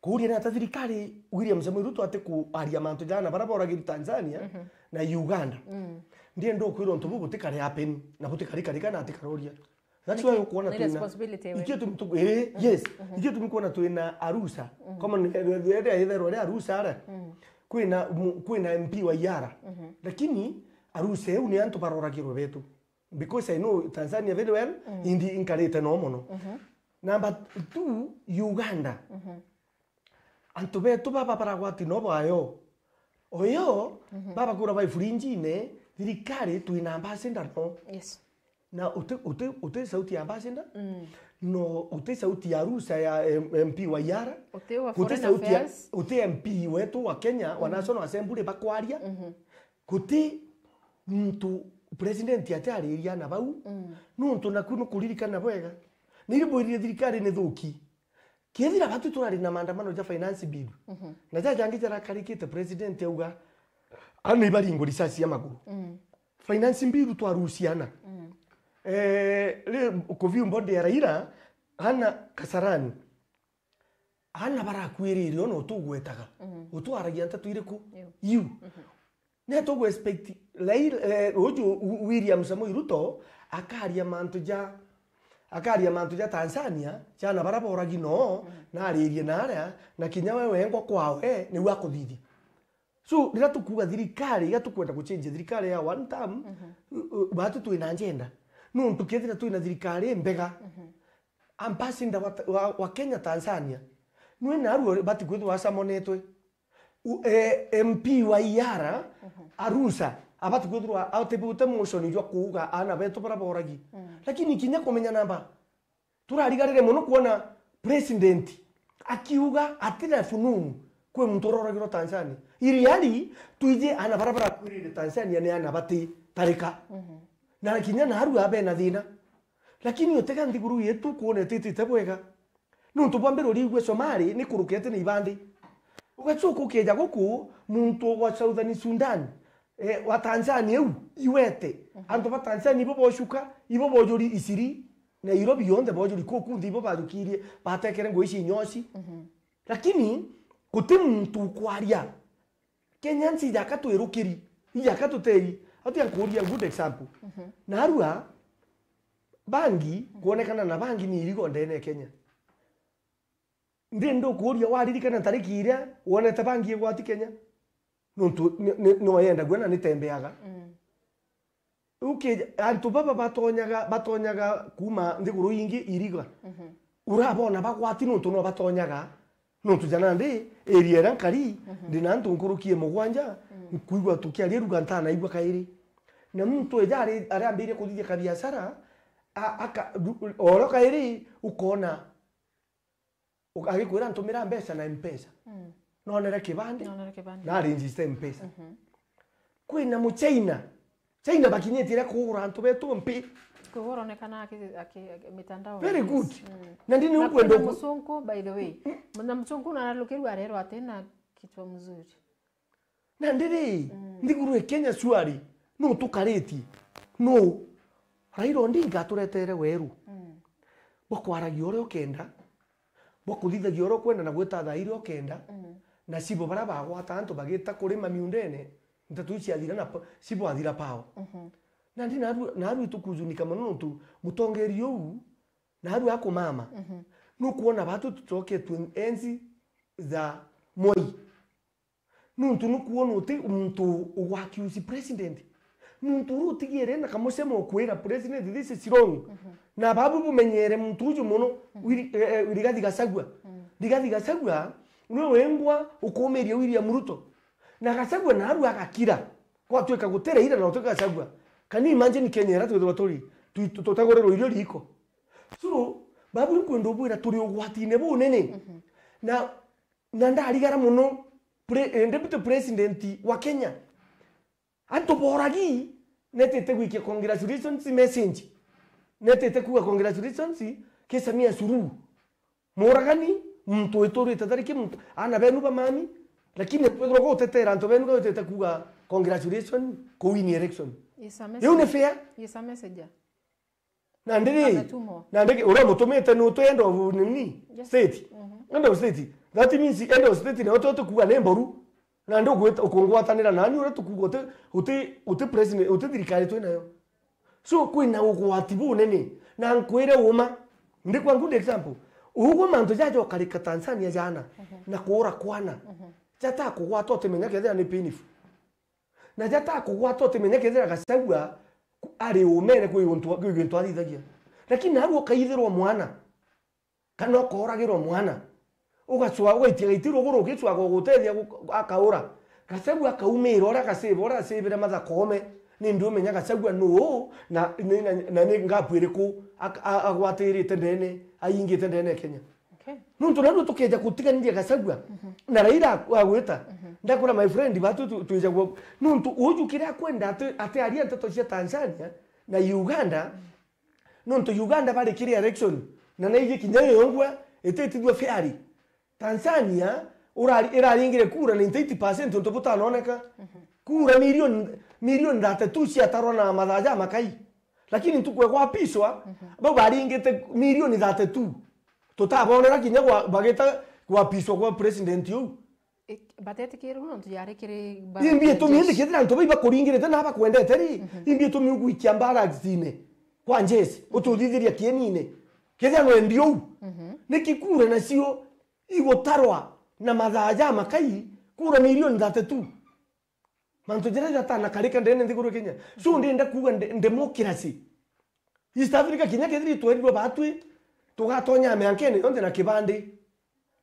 kuuria ni ata thirikari William Samoei Ruto ati kuaria mantu jana bara boragiri Tanzania na Uganda. Ndienda ukwira untu buu butikari happen na butikari karika na atikaroria. That's why ukuona ni twina responsibility ewe. Ikio tumi tu-, eh, yes. Ikio tumi kuona twina Arusha. Kama ni, eh, eh, eh, itherwa ri Arusha ara. Kwina mu-, kwina M P wa Iyara. Lakini Arusha eu ni antu baroragirwe betu. Because I know Tanzania very well, indi inkarite no mono. Number two, Uganda. Antu betu baba baragwati no bayo. Oyo, baba kura bai furinjine, thirikari twina ambassador no. Yes. Na uti, uti, uti sauti ya ambassador, no uti sauti ya Arusha ya M-, M P wa Iyara, uti wa uti foreign sauti ya, affairs. Uti M P wetu wa Kenya, wa National Assembly bakwaria. Guti muntu president atiariria na bau, nontu naku nukuririkana bwega. Niri bwirire thirikari ni thuki. Kethira batu turari na maandamano ja finance bill, na ja jangi jarakarikite president auga, ana ibaringwe risasi ya maguru. Finance bill twaruciana. Eh, ri kuviu mbonde ya Raila, ana Kasarani. Ana barakwirire ona utugwetaga. Utwaragia nteto iriku? Iu. Ni tugu expect Raila, eh, uju Wi-, William Samoei Ruto akaria mantu ja, akaria mantu ja Tanzania, jana bara boragi no, na aririe na aria, na kinya we wengwa kwawe, niu akuthithia. So, riria tukuuga thirikari, iga tukwenda guchenjia thirikari ya one term, u-, u-, batu twina agenda. Nontu kethira twina thirikari imbega, ambassador wa, wa, wa Kenya Tanzania, nwe narua bati kwithirwa asamonetwe. U-, eh, M P wa Iyara, Arusha, abati kwithirwa atibute motion jwa kuuga ana betu bara boragi. Lakini kinya kumenya namba, turarigarire mono kuona president akiuga atire fununu kwi muntu uroragirwa Tanzania. Iriari twiji ana bara barakwirire Tanzania ni ana bati tarika. Na kinya narua bena thina. Lakini utega nthiguru yetu kuona ititite bwega. Nontu bwa mbere uriigua Somali ni kurukete na ibandi. Ugacoka ukeja guku, muntu wa Southern Sudan, eh, wa Tanzania u, iwete. Antu ba Tanzania ibo bocuka, ibo bojuri Isiri, Nairobi yonthe bojuri kuu kunthe ibo bajukirie, batekere nguo ici inyoci. Lakini guti muntu ukwaria. Kenyans ijaka twirukiri, ijaka tuteri. Ati ankuria good example. Narua, bangi, kuonekana na bangi ni irigo ndene ya Kenya. Ndi ndukuria waririkana ntariki iria wonete bangi igwati Kenya? Nontu ni, ni, no yendagua na nitembeaga. Uki-, antu baba batonyaga, batonyaga kuma nthiguru ingi iriga. Urabona bagwati nontu no batonyaga. Nontu ja nandi, area iria nkari, ndi na antu nkuruki ya mugwanja, nkwigua tukiaria ruga ntanaigua kairi. Na muntu eja ari, ariambirie kuthithia kabiashara, a-, aka-, ru-, oro kairi, ukona, u-, agikwira, "Ntumira mbeca na Mpesa." Nonere kibandi. Nonere kibandi. Na register Mpesa. Kwina Muchina. China bakinyitiire kugura antu betu mpi. Kugura onekana aki-, aki-, aki-, mitandao. Very good. Na ndini ukwenda kwina ku- musunku, by the way. Na musunku na alukiru arerwa ati na kichwa mzuri. Na ndiri, nthiguru e Kenya swali, nu tukaritie. Nu, Raila Odinga aturetere weru. Bwa kwaragia uria ukenda, bwa kuthithagia uria ukwenda na gwita thaa iria ukenda, na cibo baria bagwata antu bagita kurima miundene, nteto iu ciathira na pa-, cibo athira pao. Nandi naru, naru itukujunika mono nontu mutongeria uu, naru akumama. Nukwona batu tucoketwe enzi za Moi. Nuntu nukwona uti muntu ugwakiusi president. Muntu uru utigiere na kamusemo ukwira president, "This is wrong." Na babu bumenyere muntu uju mono, wiri-, eh, eh, Rigathi Gachagua. Rigathi Gachagua, Nwe wengwa ukumiria William Ruto. Na Gachagua naru agakira. Gwatuika guti Raila na guti Gachagua. Can you imagine Kenya ira twithirwa turi? Tu-, tu-, tutegurirwa irio riko. So, babu nkwenda ubwira turi ugwatine bunene. Na, na ndarigara muno pre-, eh, Deputy President wa Kenya. Antu boragi, netete gwikia congratulations message. Netete kuga congratulations ki Samia Suluhu. Muragani, muntu witurite thariki muntu, ana benu ba mami, lakini kwithirwa gutetera antu benu gautete kuga congratulations ku win election. Is a Iu ni messenger. Fair? Is a messenger. Na ndiri, Ametumwa. Na ndiri, uria mutumite ni utu end of nini? Yes. State. Mhm. End of state. That means end of state na utu tukuga ni mboru. Na ndi ukwita, ukungwatanira nani uria tukuga uti, uti, uti president, uti thirikari twi nayo. So, kwina ugwati bunene. Na nkwire uma, ndi kwa good example. Uguo mantu jaja ukarika Tanzania jana, mhm, na kuura kwana. Mhm. Jata kugwata utimenya kethira ni painful. Na jata kugwata utimenya kethira Gachagua ku-, ari umene kwi untu, kwi gintu athithagia. Lakini nawe ukaithirwa mwana, kana ukooragirwa mwana, ugacwa, ugaitia gaiti ruguru, ugicwaga ugutethia gu-, akaura. Gachagua akaumira uria agacivira, uria acivire Martha Koome, ni ndi umenya Gachagua nuu, na, ni, na, na ni ngapu iriku ak-, a-, agwatirite ndene, ayingite ndene ya Kenya. Okay. Nontu nanu tukeja gutiganithia Gachagua, mhm, na Raila agwita, mhm, ndakura my friend, batu tu-, twijagua. Nontu uju kiria akwenda ati, ati aria nteto cia Tanzania na Uganda, mhm, nontu Uganda bari kiri election, na naiji kinya yongwa ititithua fairly. Tanzania urari, iraringire kura ninety-eight percent untu butanoneka. Mhm. Kura milioni, milioni thirty-two ciatarwa na mathaa jamakai. Lakini ntuku ya gwapishwa, mhm, bau baringite milioni thirty-two. Tutabonera kinya gwa-, bagita gwapishwa kwa president uu. Ik-, batetikirwe nontu yari kiri. Imbi itumi indi kethira antu bai bakuringirite na bakwendete ri, mhm, imbi itumi ugwikia barracks-ine kwa njeci, mhm, ututhithiria kienine. Kethira nwendi uu, mhm, niki kura nacio igutarwa na mathaa jamakai, kura milioni thirty-two? Mantu jaria jatanakarika ndene nthiguru ya Kenya. So, ndenda kuuga nde-, democracy. East Africa kinya kethira itwerirwe batwi, tugatonya miankene yonthe na kibandi.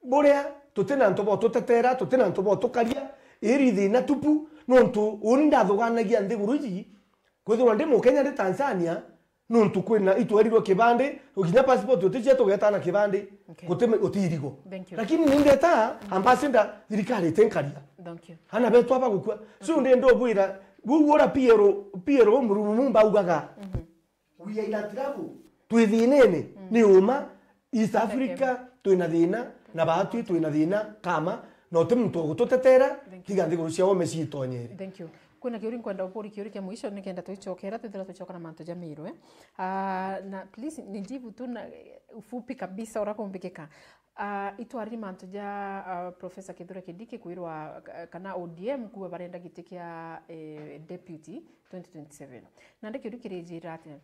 Buria tuti na antu botutetera, tuti na antu botukaria, iri thina tupu, nontu uni ndathuganagia nthiguru iji, kwithirwa ndi Mukenya ndi Tanzania, nontu kwina itwerirwe kibandi, kinya passport uticia tugetana kibandi, okay, guti me-, utirigo. Thank you. Lakini nindeta, mm, ambassador, thirikari itinkaria. Thank you. Ana betu aba gukua. So, okay, ndenda ubwira, uu ura P R O, P R O Murumumba augaga, mhm, we are in a trouble. Twi thinene, mm, ni uma, East Africa, twina thina, na batwi twina thina, kama, na uti muntu wa gututetera, thank you, tiga nthiguru cia ome ciitonyere. Thank you. Kwina kiuri nkwenda ukuri kiuri kia mwisho, nikenda twicokera, twithira tucoka na mantu ja Miru, eh? Ah, na please, nijibu tu na, eh, ufupi kabisa uria kumbikika. Ah, itwariri mantu ja, ah, Professor Kithure Kindiki kwirwa, ah, kana O D M kuwa barenda giti kia, eh, deputy twenty twenty-seven. Nandi kiuri kirijira atia?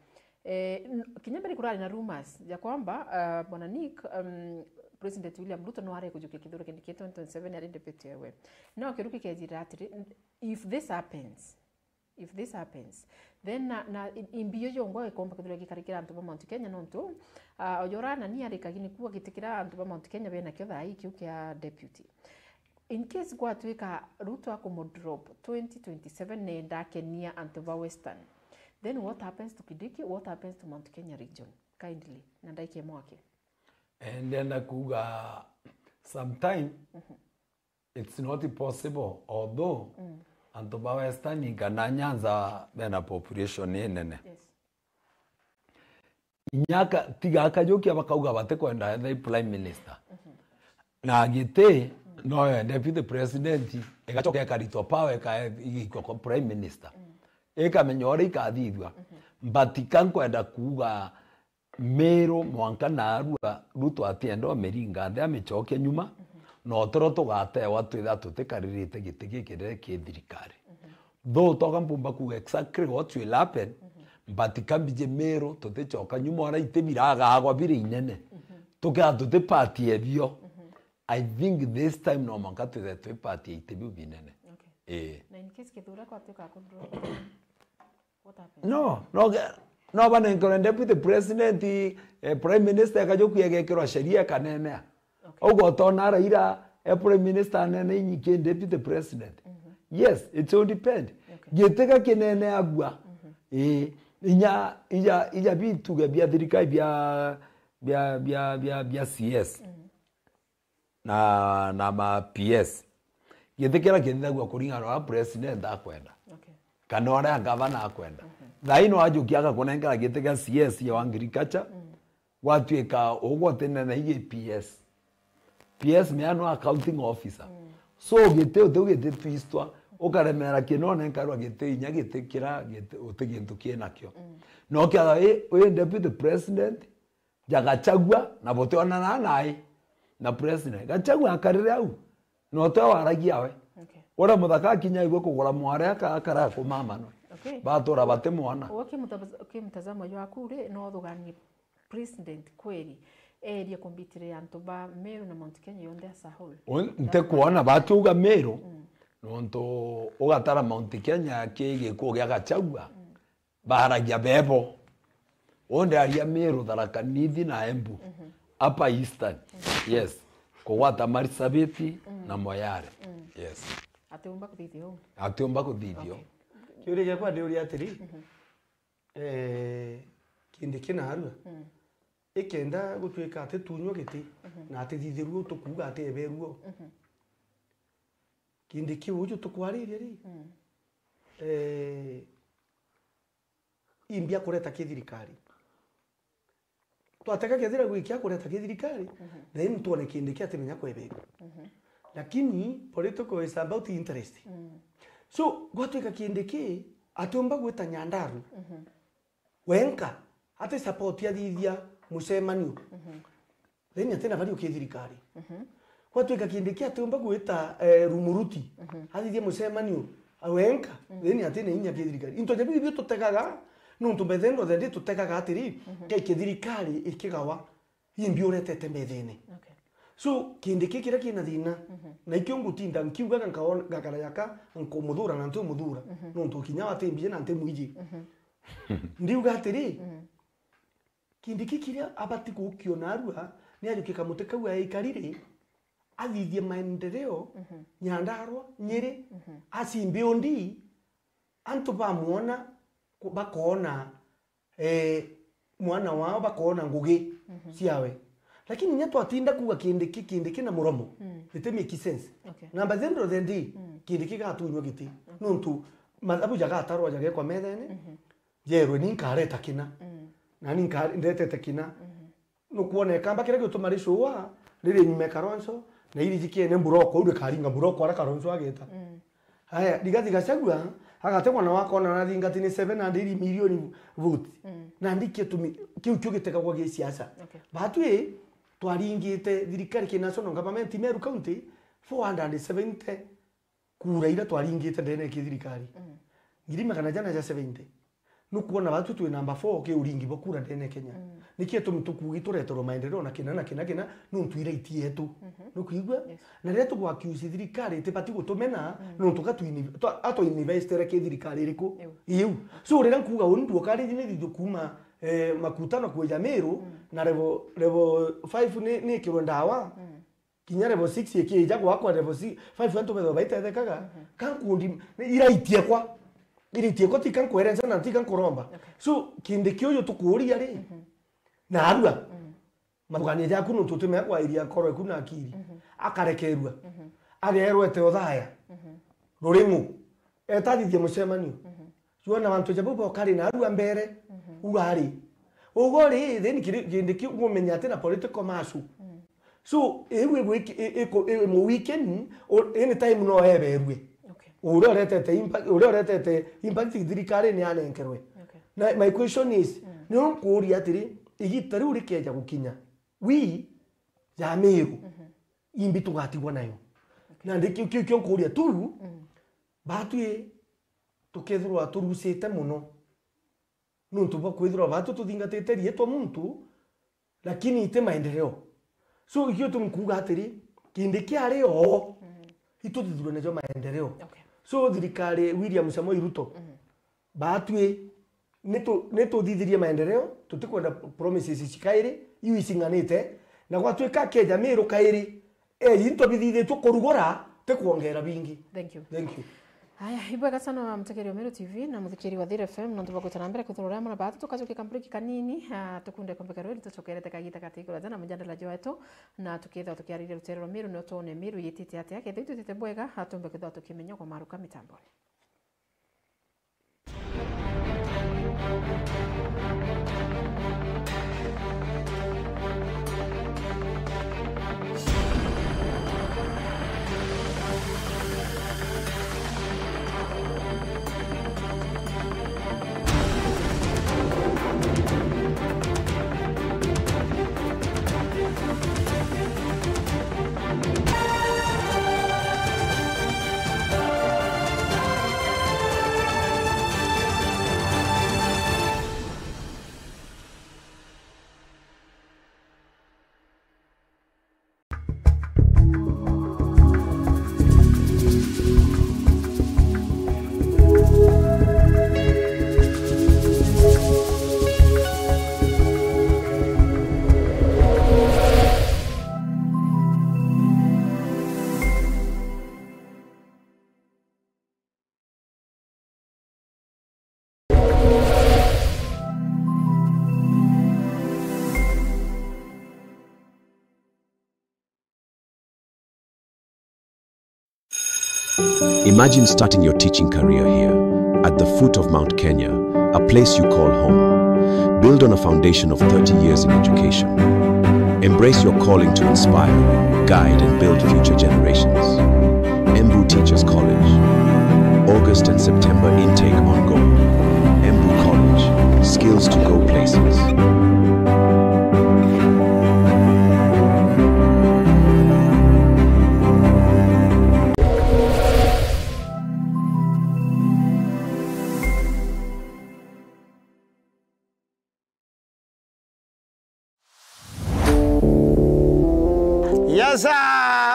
Eh, n-, kinya mbere kurari na rumors ya kwamba, ah, Bwana Nick, um, President William Ruto no are kujukia Kithure Kindiki twenty twenty-seven ari deputy ewe. No kiuri kikejira atiri, n-, if this happens, if this happens, then na, na i-, imbi iyo yongwa ikomba kwithirwa igikarikira antu ba Mount Kenya nontu, ah, ojora nani arikagi ni kuwa giti kiria antu ba Mount Kenya bena kio thaa ii kiu kia deputy. In case gwatuika Ruto akumudrop twenty twenty-seven nenda akenia antu ba Western, then what happens to Kindiki? What happens to Mount Kenya region? Kindly, na ndaika imwe aki. Eh, ndenda kuuga sometime, mhm, it's not possible, although, mm, antu ba Western kana Nyanza bena population inene. Yes. Inya aka-, tiga akajukia bakauga batikwenda ethe prime minister. Mhm. Na giti, mm, no deputy president, igacoka ikaritwa power, ika-, igikwa kwa prime minister. Mm. Ikamenya uria ikathithua. Mhm. But ka nkwenda kuuga Miru mwanka narua Ruto atienda umiringa nthi amicokia nyuma, mhm, na uturo tugatewa twitha tutikaririte giti giki ri ki thirikari. Mhm. Though toka mpumba kuuga exactly what will happen, mhm, but ka mbiji Miru tuticoka nyuma, ona iti biragagwa biri inene. Mhm. Tukea tuti part ebio. Mhm. I think this time no mwanka twithe twi part ya iti biu binene. Okay. Ii. Na in case Kithure kwatuika kudrop, what happens? No, no ge-, no banenkerwe deputy president, eh, prime minister ekajukia egekirwa sheria ekanenea. Okay. Uguo utona Raila e prime minister anene inyi ki deputy president. Yes, it will depend. Okay. Giti ga kineneagua. Ii, inya, ija, ija bituge bia thirikari bia, bia, bia, bia, bia C S na, na ma P S. Giti kiria kithithagua kuringana na uria president akwenda. Okay. Kana uria gavana akwenda. Thaai no ajukia agakunenkera giti gia C S ya agriculture, gwatuika ugwe utinene igi P S. P S mea no accounting officer. So giti uti giti twistwa, ukaremera kino nenkarwa giti inya giti kira giti uti gintu kinakio. No kiaga wi, wi deputy president, ja Gachagua, na butionana nai na president. Gachagua akarire au, na utwe waragia we. Okay. Uria muthaka akinya igwe kugura mware aka-, akara kumamanwe. Okay. Batura batimwona. Uwe ki mutaz-, ki mtazamo jwaku ri, no uthuganie president kweri erie kumbitire antu ba Meru na Mount Kenya yonthe as a whole? U-, ntikwona batiuga Meru, nontu ugatara Mount Kenya ki gikuo gia Gachagua. Baaragia bebo. Uu ndiaria Meru, Tharaka Nithi na Embu. Hapa Eastern. Yes. Kugwata Marsabit na Moyale. Yes. Atiumba kuthithia uu? Atiumba kuthithia uu. Okay. Kiuria giakwa ndiuria atiri, eh, Kindiki na Arua, ikenda gutuika atitunywa giti na atithithirua uu tukuuga atieberua uu. Kindiki uju tukwariria ri, eh, imbi akureta kithirikari. Twatega kethira gwikia akureta kithirikari, then twone Kindiki atimenya kweberua. Lakini political is about interest. So, gwatuika Kindiki atiumba gwita Nyandarua wenka, ati support athithia mucemanio. Then atina value ki thirikari. Gwatuika Kindiki atiumba gwita, eh, Rumuruti, athithie mucemanio wenka, then atina inya ki thirikari. Into ja biu ibio tutegaga, nontu by the end of the day tutegaga atiri, kai kithirikari ikigawa, imbi uretete methene. Okay. So, Kindiki kiria kina thina, na ikio ngutinda nkiugaga nkaona, ngakara yaka, nkumuthura na ntiumuthura. Nontu kinya watimbije na ntimwiji. Ndiuga atiri, Kindiki kiria abati gukiona Arua, ni ajukie kamuti kau aikarire, athithie maendeleo, Nyandarua, Nyeri, acimbe undi, antu bamwona, ku-, bakoona, eh, mwana wao, bakoona ngugi ciawe. Lakini inya twatinda kuuga Kindiki, Kindiki na muromo, it make sense. Okay. Na by the end of the day, Kindiki gatunywa giti. Nontu mathabu jagatarwa jagekwa methene, jerwe ni nkareta kina. Nani nka-, ndetete kina. Nukwona ikamba kiria giutuma ricua riri nyuma ya Kalonzo, na iri jikiene mburoko, au rikaringa mburoko aria Kalonzo ageta. Aya, Rigathi Gachagua, agategwa na wakona na thingati ni seven hundred million votes. Nandi gitumi kiu kio gitegagwa gi siasa. Okay. Batwi twaringite thirikari ki national government Meru County, four hundred seventy kura iria twaringite ndene ki thirikari. Ngiri magana jana ja seventy. Nukwona batu twi namba four ki uringi bwa kura ndene Kenya. Niki gitumi tukuugi tureterwe maendeleo na kina na kina kina, nontu ira iti yetu. Nukwigua? Yes. Na riria tugwakiusi thirikari itibati gutumena, nontu ka tuini-, twa-, atwa investere ki thirikari iriku? Iu. So riria nkuuga uu nduoka ri ni thithu kuuma, eh, Makuta na kweja Meru, na level, level five ni, ni ikirwe ndawa. Kinya level six ikiija gwakwa, level si-, five antu bethagwa baitethekaga, ka nkundi, iraitie kwa, iraitie kwa, tika nkwerenca na tika nkuromba. Okay. So, Kindiki uyu tukuuria ri, na Arua, mathugania jaku nontu utimenya kwairia nkoro eku na akiri, akarekerua, agerwe ete uthaya, ruring'u, etathithie mucemanio. Jwona bantu ja bau bokari na Arua mbere, uga ari. Ugo ri, then kiri, kindi kiu ngumenya ati na political muscle. So, iu igwiki-, i-, iku-, i-, mu weekend, o-, any time no eberue. Okay. Uria uretete impa-, uria uretete impact thirikari ni anenkerwe. Okay. Na my question is, ni nkuuria atiri, igita riu rikeja gukinya, wi ya Meru, imbi tugatigwa nayo? Okay. Na ndi kiu, kiu kio nkuuria tu, batwi tukethirwa turucite mono. Nontu bwa kwithirwa batu tuthingatite riitwa muntu, lakini iti maendeleo. So, ikio tu nkuuga atiri, kindi kiari oo, ituthithurwe najo maendeleo. Okay. So, thirikari William Samoei Ruto, batwi nitu-, nituthithirie maendeleo, tutikwenda promises cikairi, iu icing'anite, na gwatwika keja Meru kairi, Eh, into bithithitue kurugura, ti kwongera bingi. Thank you. Thank you. Haya, ibwega sana wa mutegeri wa Meru T V na muthikiri wa Thiri F M, nontu bwa gwita na mbere kwithirwa uria mwana baatu, tukacokia kambureki kanini, ah, tukunde kombeka rwiri, tucokerete kagita gati iguru na mujadala jwetu, na tukethirwa tukiariria rutere rwa Meru, nio twone Meru yitite atia, kethirwa itwitite bwega, ah, tumbe kwithirwa tukimenya kwa maruka mitamboni. Imagine starting your teaching career here, at the foot of Mount Kenya, a place you call home. Build on a foundation of thirty years in education. Embrace your calling to inspire, guide, and build future generations. Embu Teachers College. August and September intake ongoing. Embu College. Skills to go places. Yes, sir.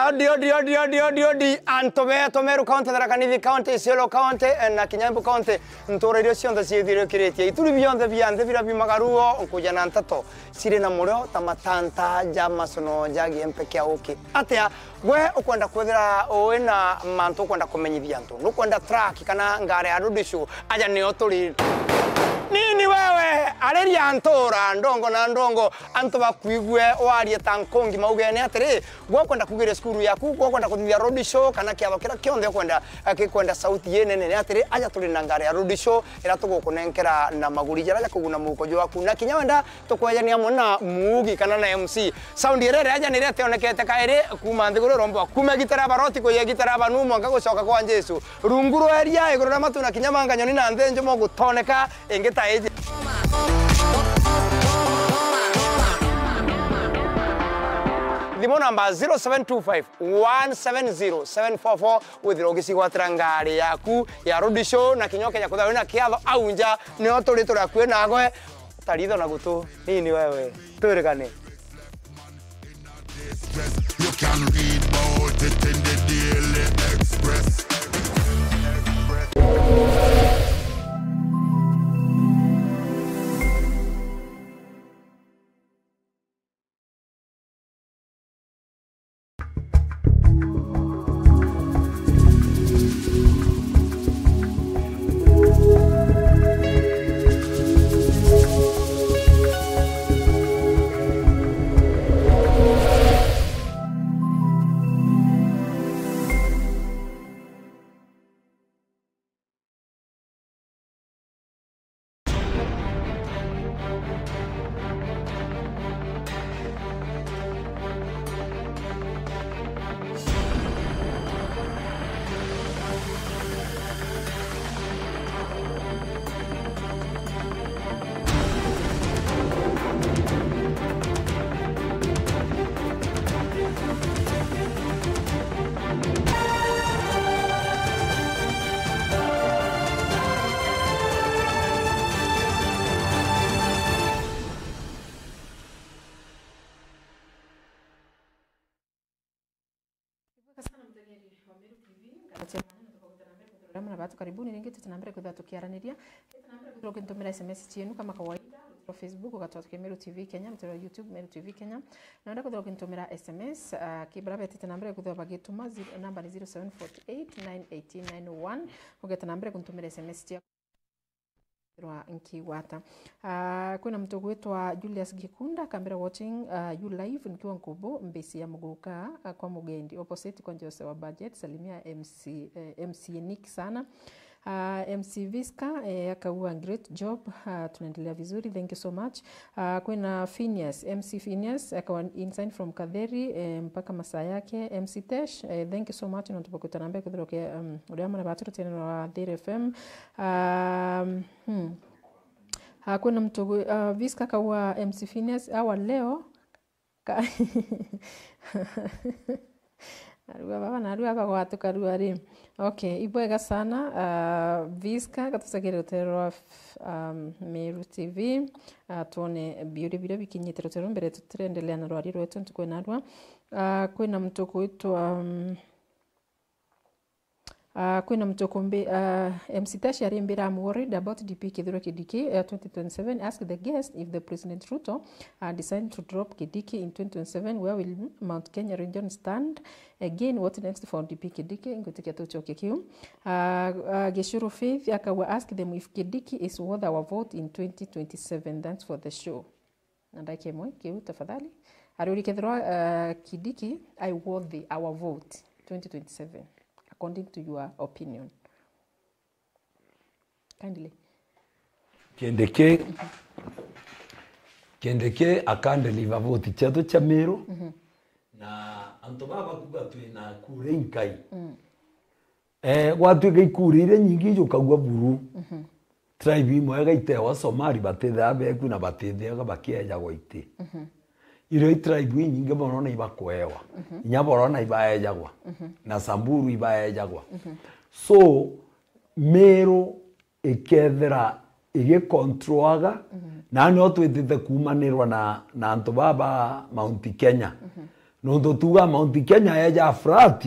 Odi, odi, odi, odi, odi, odi. Antu betu Meru County, Tharaka Nithi County, Isiolo County, eh, na kinya Embu County, ntura iria cionthe ciithirikiritie. Ituri bionthe bia nthi biria biumagaruo nkuja na nteto ciri na murio ta matanta ja macono ja giempe kia uki. Atia? Gwe ukwenda kwithira ui na mantu ukwenda kumenyithia antu, nukwenda track kana ngari ya road show, aja nio turi. Nini wewe, ariria ntura ndongo na ndongo, antu bakuigue warie ta nkungi maugene atiri, gwe ukwenda kugiria cukuru yaku, gwe ukwenda kuthithia road show, kana kiatho kiria kionthe ukwenda, eh, gikwenda sauti inene ni atiri, aja turi na ngari ya road show, iria tugukunenkera na maguri jaria jakuguna muhuko jwaku, na kinya wenda tukwejania amwe na muugi kana na M C. Sound iria irejanire tionekete kairi kuuma nthiguru irombwa, kuuma gitara baroti kuya gitara banu mwanka gucoka kwa Jesu. Rungu rwa eria, iguru ria matu na kinya manga nyoni na nthi njumo gutoneka ingi ta iji. Thimu namba zero seven two five, one seven zero, seven four four, withire ugicigwatira ngari yaku ya road show na kinya ukenya kuthira wina kiatho au nja, nio turi turi akui nawe. Taritho na gutu, nini wewe? Twirigane. You can read about it in the Daily Express. Ibwega sana mutegeri wa Meru T V, ngari cia mwanya na tukagwetana mbere kuthura uria mwana batu. Karibuni ringi, twite na mbere kwithirwa tukiaraniria. Twite na mbere kwithirwa ukintumira S M S cienu kama kawaida. rwa Facebook, ugatwathukia Meru T V Kenya, rutero rwa YouTube, Meru T V Kenya. Na wenda kwithirwa ukintumira S M S, ah, ki baria betite namba iria kwithirwa bagituma, zero, namba ni zero seven four eight nine eighteen nine oh one. Ugeta namba iria kuntumira S M S ciaku. Rwa nkigwata. Ah, kwina muntu ugwitwa Julius Gikunda, akambira, "Watching, ah, you live nikiwa Nkubu, mbisi ya Muguka, ah, kwa Mugendi, opposite kwa Jose wa Budget. Salimia M C, eh, M C Nick sana." Ah, M C Visca, eh, akaua, "Great job. Ah, tunaendelea vizuri. Thank you so much." Ah, kwina Phineas, M C Phineas, akawa in sign from Katheri, eh, mpaka masaa yake. M C Tesh, eh, thank you so much, nontu bwa kwita na mbere kwithirwa ke, um, uri amwe na batu rutene rwa Thiri F M. Um, hmm. Ah, kwina mtu ugwi-, ah, Visca akaua, "M C Phineas, awa leo." Ka-, narua baba, narua baba gwatuka rua ri. Okay, ibwega sana, ah, Visca, gatucagire rutero rwa f-, um, Meru T V, ah, twone biuri biria bikinyite rutero mbere tutirendelea na rwari rwetu ntuku ina rwa. Ah, kwina muntu ukwitwa, um, Ah, kwina muntu ukumbi, ah, M C Tashi arimbira, "I'm worried about D P Kithure Kindiki, uh, twenty twenty-seven. Ask the guest, if the President Ruto, uh, decide to drop Kindiki in twenty twenty-seven, where will Mount Kenya region stand? Again, what next for D P Kindiki?" Ngwitikia tucokie kiu. Ah, ah, Gicuru Faith akauga, "Ask them if Kindiki is worth our vote in twenty twenty-seven. Thanks for the show." Na ndagika imwe kiu tafadhali. Ariuria kethirwa, uh, Kindiki I worthy our vote twenty twenty-seven, according to your opinion. Kindly. Kindiki, Kindiki akandeliver vote cietu cia Meru. Mhm. Na antu baba kuga twina kura inkai. Mm. Eh, gwatuika ikura iria nyingi ijukagua buru. Mhm. Tribe imwe igaitewa Somali, batithaa beku na batithiaga bakiejagwa iti. Mhm. Irio i tribe inyingi mono na ibakwewa. Mhm. Inya borona ibaejagwa. Mhm. Na Samburu ibaejagwa. Mhm. So, Meru ikethira igicontrolaga, mhm, na nio twitite kuumanirwa na, na antu baba Mount Kenya. Mhm. Nontu tuuga Mount Kenya eja flat,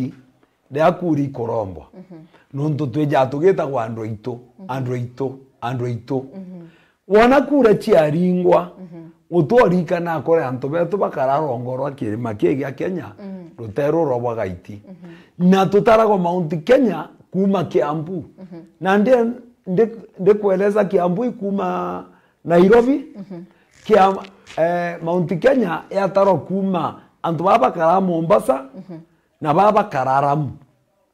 riria kura ikurombwa. Mhm. Nontu twija tugitagwa andu aitu, mhm, andu aitu, andu aitu. Mhm. Wona kura ciaringwa, mhm, utwarikana akore antu betu bakararongorwa kirima kii gia Kenya, mhm, ruteru rwa Bwagaiti. Mhm. Na tutaragwa Mount Kenya kuuma Kiambu. Mhm. Na ndi, ndi, ndikueleza Kiambu ikuuma Nairobi, mhm, kia, eh, Mount Kenya yatarwa kuuma antu baba bakara Mombasa, mhm, na baba bakara Lamu.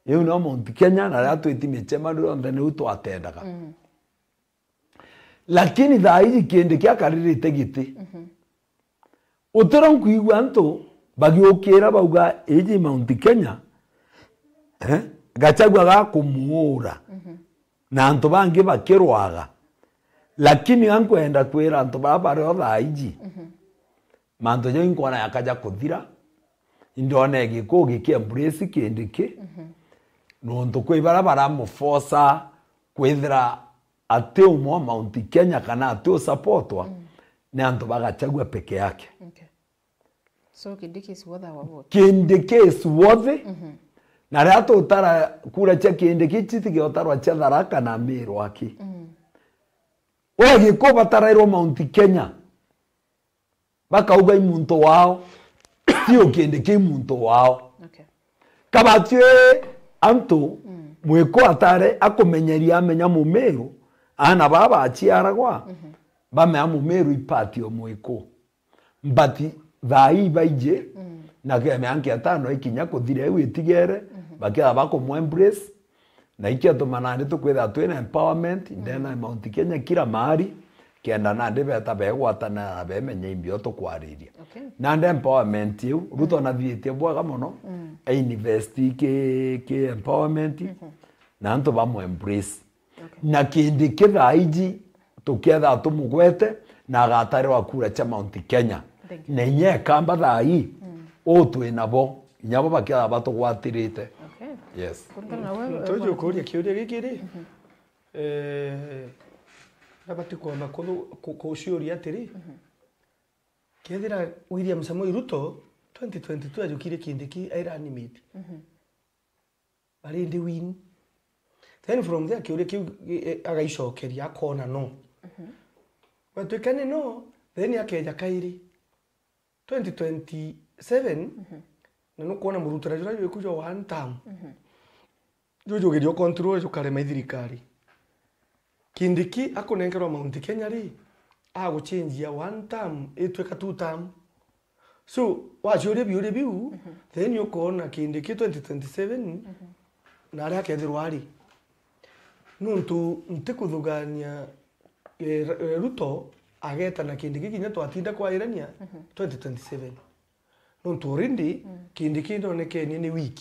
Iu nio Mount Kenya, na riria twiti micemanio yonthe niu twatendaga. Mhm. Lakini thaa iji Kindiki akaririte giti. Mhm. Utiro nkwigua antu bagiukira bauga, "Iji Mount Kenya, eh, Gachagua gakumuura." Mhm. Na antu bangi bakirwaga. Lakini ankwenda kwira antu baba bario thaa iji, mhm, mantu jau inkwona yakaja kuthira, indona Gikuu giki embrace Kindiki, mhm, nontu kwi baria baramuforce kwithira ati umwe wa Mount Kenya kana ati usupportwa, mm, ni antu ba Gachagua peke yake. Okay. So Kindiki is worth our vote. Kindiki is worthy. Mhm. Na riria tutara kura cia Kindiki citigeotarwa cia Tharaka na Meru aki. Mm. We Gikuu batarairwo Mount Kenya. Bakauga i muntu wao, ti u Kindiki i muntu wao. Okay. Kabatwi antu, mm, Mwikuu atare akumenyeria amenya Mumiru, aana baa baciaragwa, mhm, bamea Mumiru i part o Mwikuu. But thaa ii baiji, mm, na ke mianka itano ikinya kuthira iu itigere, mhm, bakethira bakumwembrace, na ikiatuma nandi tukwithira twina empowerment, mm, ndena Mount Kenya kila mahali, kenda nandi beta begwatanira na bemenya imbio tukwariria. Okay. Nandi empowerment iu, Ruto, mm, nathiitie bwega mono, mm, ainvest ki, ki empowerment, mhm, na antu bamwembrace. Okay. Na Kindiki thaa iji tukietha tumugwete na agatarirwa kura cia Mount Kenya. Thank you. Na inya ekamba thaa ii, mm, uu twi nabo, inya bo bakietha batugwatirite. Okay. Yes. Kuringana na wewe, muntu uju ukuria kiuria giki ri, mhm, eh, nabati kwamba kuthu-, ku-, kuciuria atiri, mhm, kethira William Samoei Ruto twenty twenty-two ajukire Kindiki aira animate. Mhm. Bari ndi win. Then from there, kiuria kiu, eh, agaicokeria, akona no. Mhm. Gwatuika ni no, then akeja kairi. Twenty twenty-seven, na nukwona murutira jura jwiku jwa one term. Jujugirio control jukarema i thirikari. Kindiki akunenkerwa Mount Kenya ri, aguchenjia one term, itwika two term. So, waciuria biuria biu, then ukoona Kindiki twenty twenty-seven, na aria akethirwa ari. Nuntu ntikuthugania, eh, R-, eh, Ruto ageta na Kindiki kinya twatinda kwairania twenty twenty-seven. Nuntu already Kindiki ndonekenie ni weak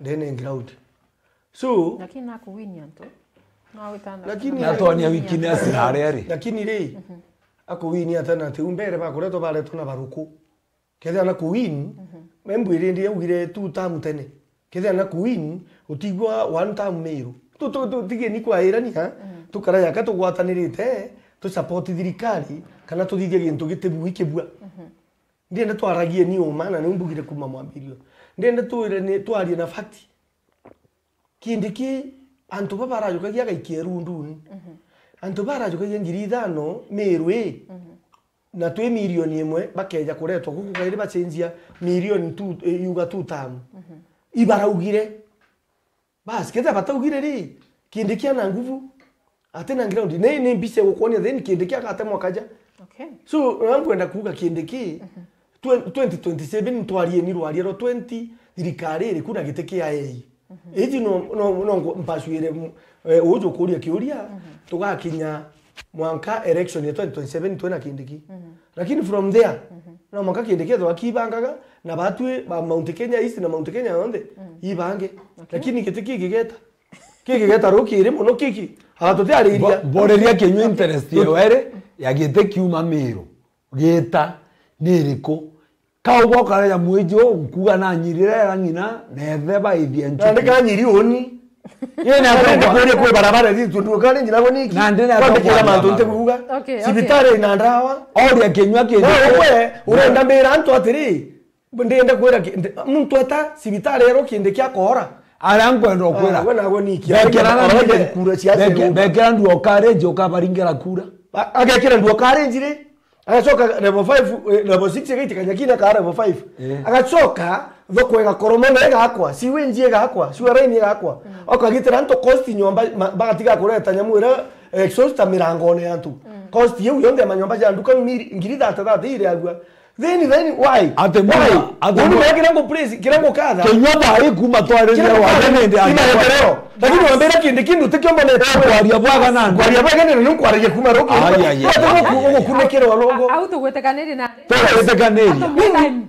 ndene ground. So, Lakini nakuwini antu. No witana. Lakini Natwania weakness na aria ari. Lakini ri, akuwini ata na ati u mbere bakuretwa baretwa na baruku. Kethira na kuwin, membu irindi yaugire two term tene. Kethira na kuwin, utigwa one term Meru. Tu, tu, tu, tigeni kwairania, tukara yaka tugwatanirite, tu support thirikari, kana tuthithie gintu gitibui kibua. Ndienda twaragie ni uma, na niu mbugire kuma mwambirio. Ndienda twire ni, twarie na fact. Kindiki, antu ba barajukagia agaikia runduni. Antu barajukagia ngiri ithano Meru ii. Na twi milioni imwe bakeja kuretwa guku kairi bacenjia milioni tu, eh, yuga two term. Ibaraugire. Basi, kethira bataugire ri, Kindiki ana nguvu. Ati na ground. Ni, ni mbica igukwonia then Kindiki agatemwa kaja. Okay. So, na nkwenda kuuga Kindiki, twen-, twenty twenty-seven twarieni rwaria rwa twenty, thirikari iriku na giti kia A I. Iji no, no, no ngo-, mbacwire mu-, eh, uju kuria kiuria, tugakinya mwanka election ya twenty twenty-seven twina Kindiki. Lakini from there, no mwanka Kindiki ethwa akibangaga, na batwi ba Mount Kenya East na Mount Kenya yonthe, ibange. Lakini giti kigigeta. Kigigeta rukiri muno kiki. Aba tutiariria. Bo-, boreria kinyua interest ya were ya giti kiuma Meru. Gita ni iriku? Ka ugokara ya mwiji u nkuga na nyirire ya ng'ina, na ethe baithia nchuku. Nandi ka nyiri uni. Ye na Nandi atongwa. Ndikuria kwi barabara ri tundu kari njira go niki? Nandi na Kwandikira atongwa mantu barabara. Ntikuuga. Okay, okay. Cibitari ina ndawa. Oria kinyua kindi. Wewe, wewe, urenda mbira antu atiri, ndenda kwira ki-, ndi-, muntu eta cibitari ero kindi kia kora. Aria nkwenda ukwira. Ah, we nago niki? Bekera na Arenda ndire-, kura cia beke-, Sengo. Bekera ndu okareji ukabaringera kura. A-, agekira ndu okareji ri. Agacoka level five, eh, level six igaitikania kinya ka level five. Eh. Agacoka thoko igakoromo na igakwa, siwe nji igakwa, siwe raini igakwa. Okagitira antu cost nyomba, ma-, bagatiga kureta nyamu ira, eh, exhauster mirangone ya antu. Cost yeu yonthe ya manyomba ja nduka miri-, ngiri thate thate iri agua. Then, then, why? Ati Why? Muna, ati Uni muna. Mwe kira ngo praise, kira ngo katha. Kinyua thaa hii kuma twarĩria Kira ngo wathe katha. Nende Ni maendeleo. Lakini wambira kindi kindu tikio mbonete. Kwaria bwaga nani? Kwaria bwaga nini? Ni kwaragia kuma roki. Ai, ai, ai, ai, ai, ai. Ugukunekera walongo. Au tugwetekaniri na Tugwetekaniri.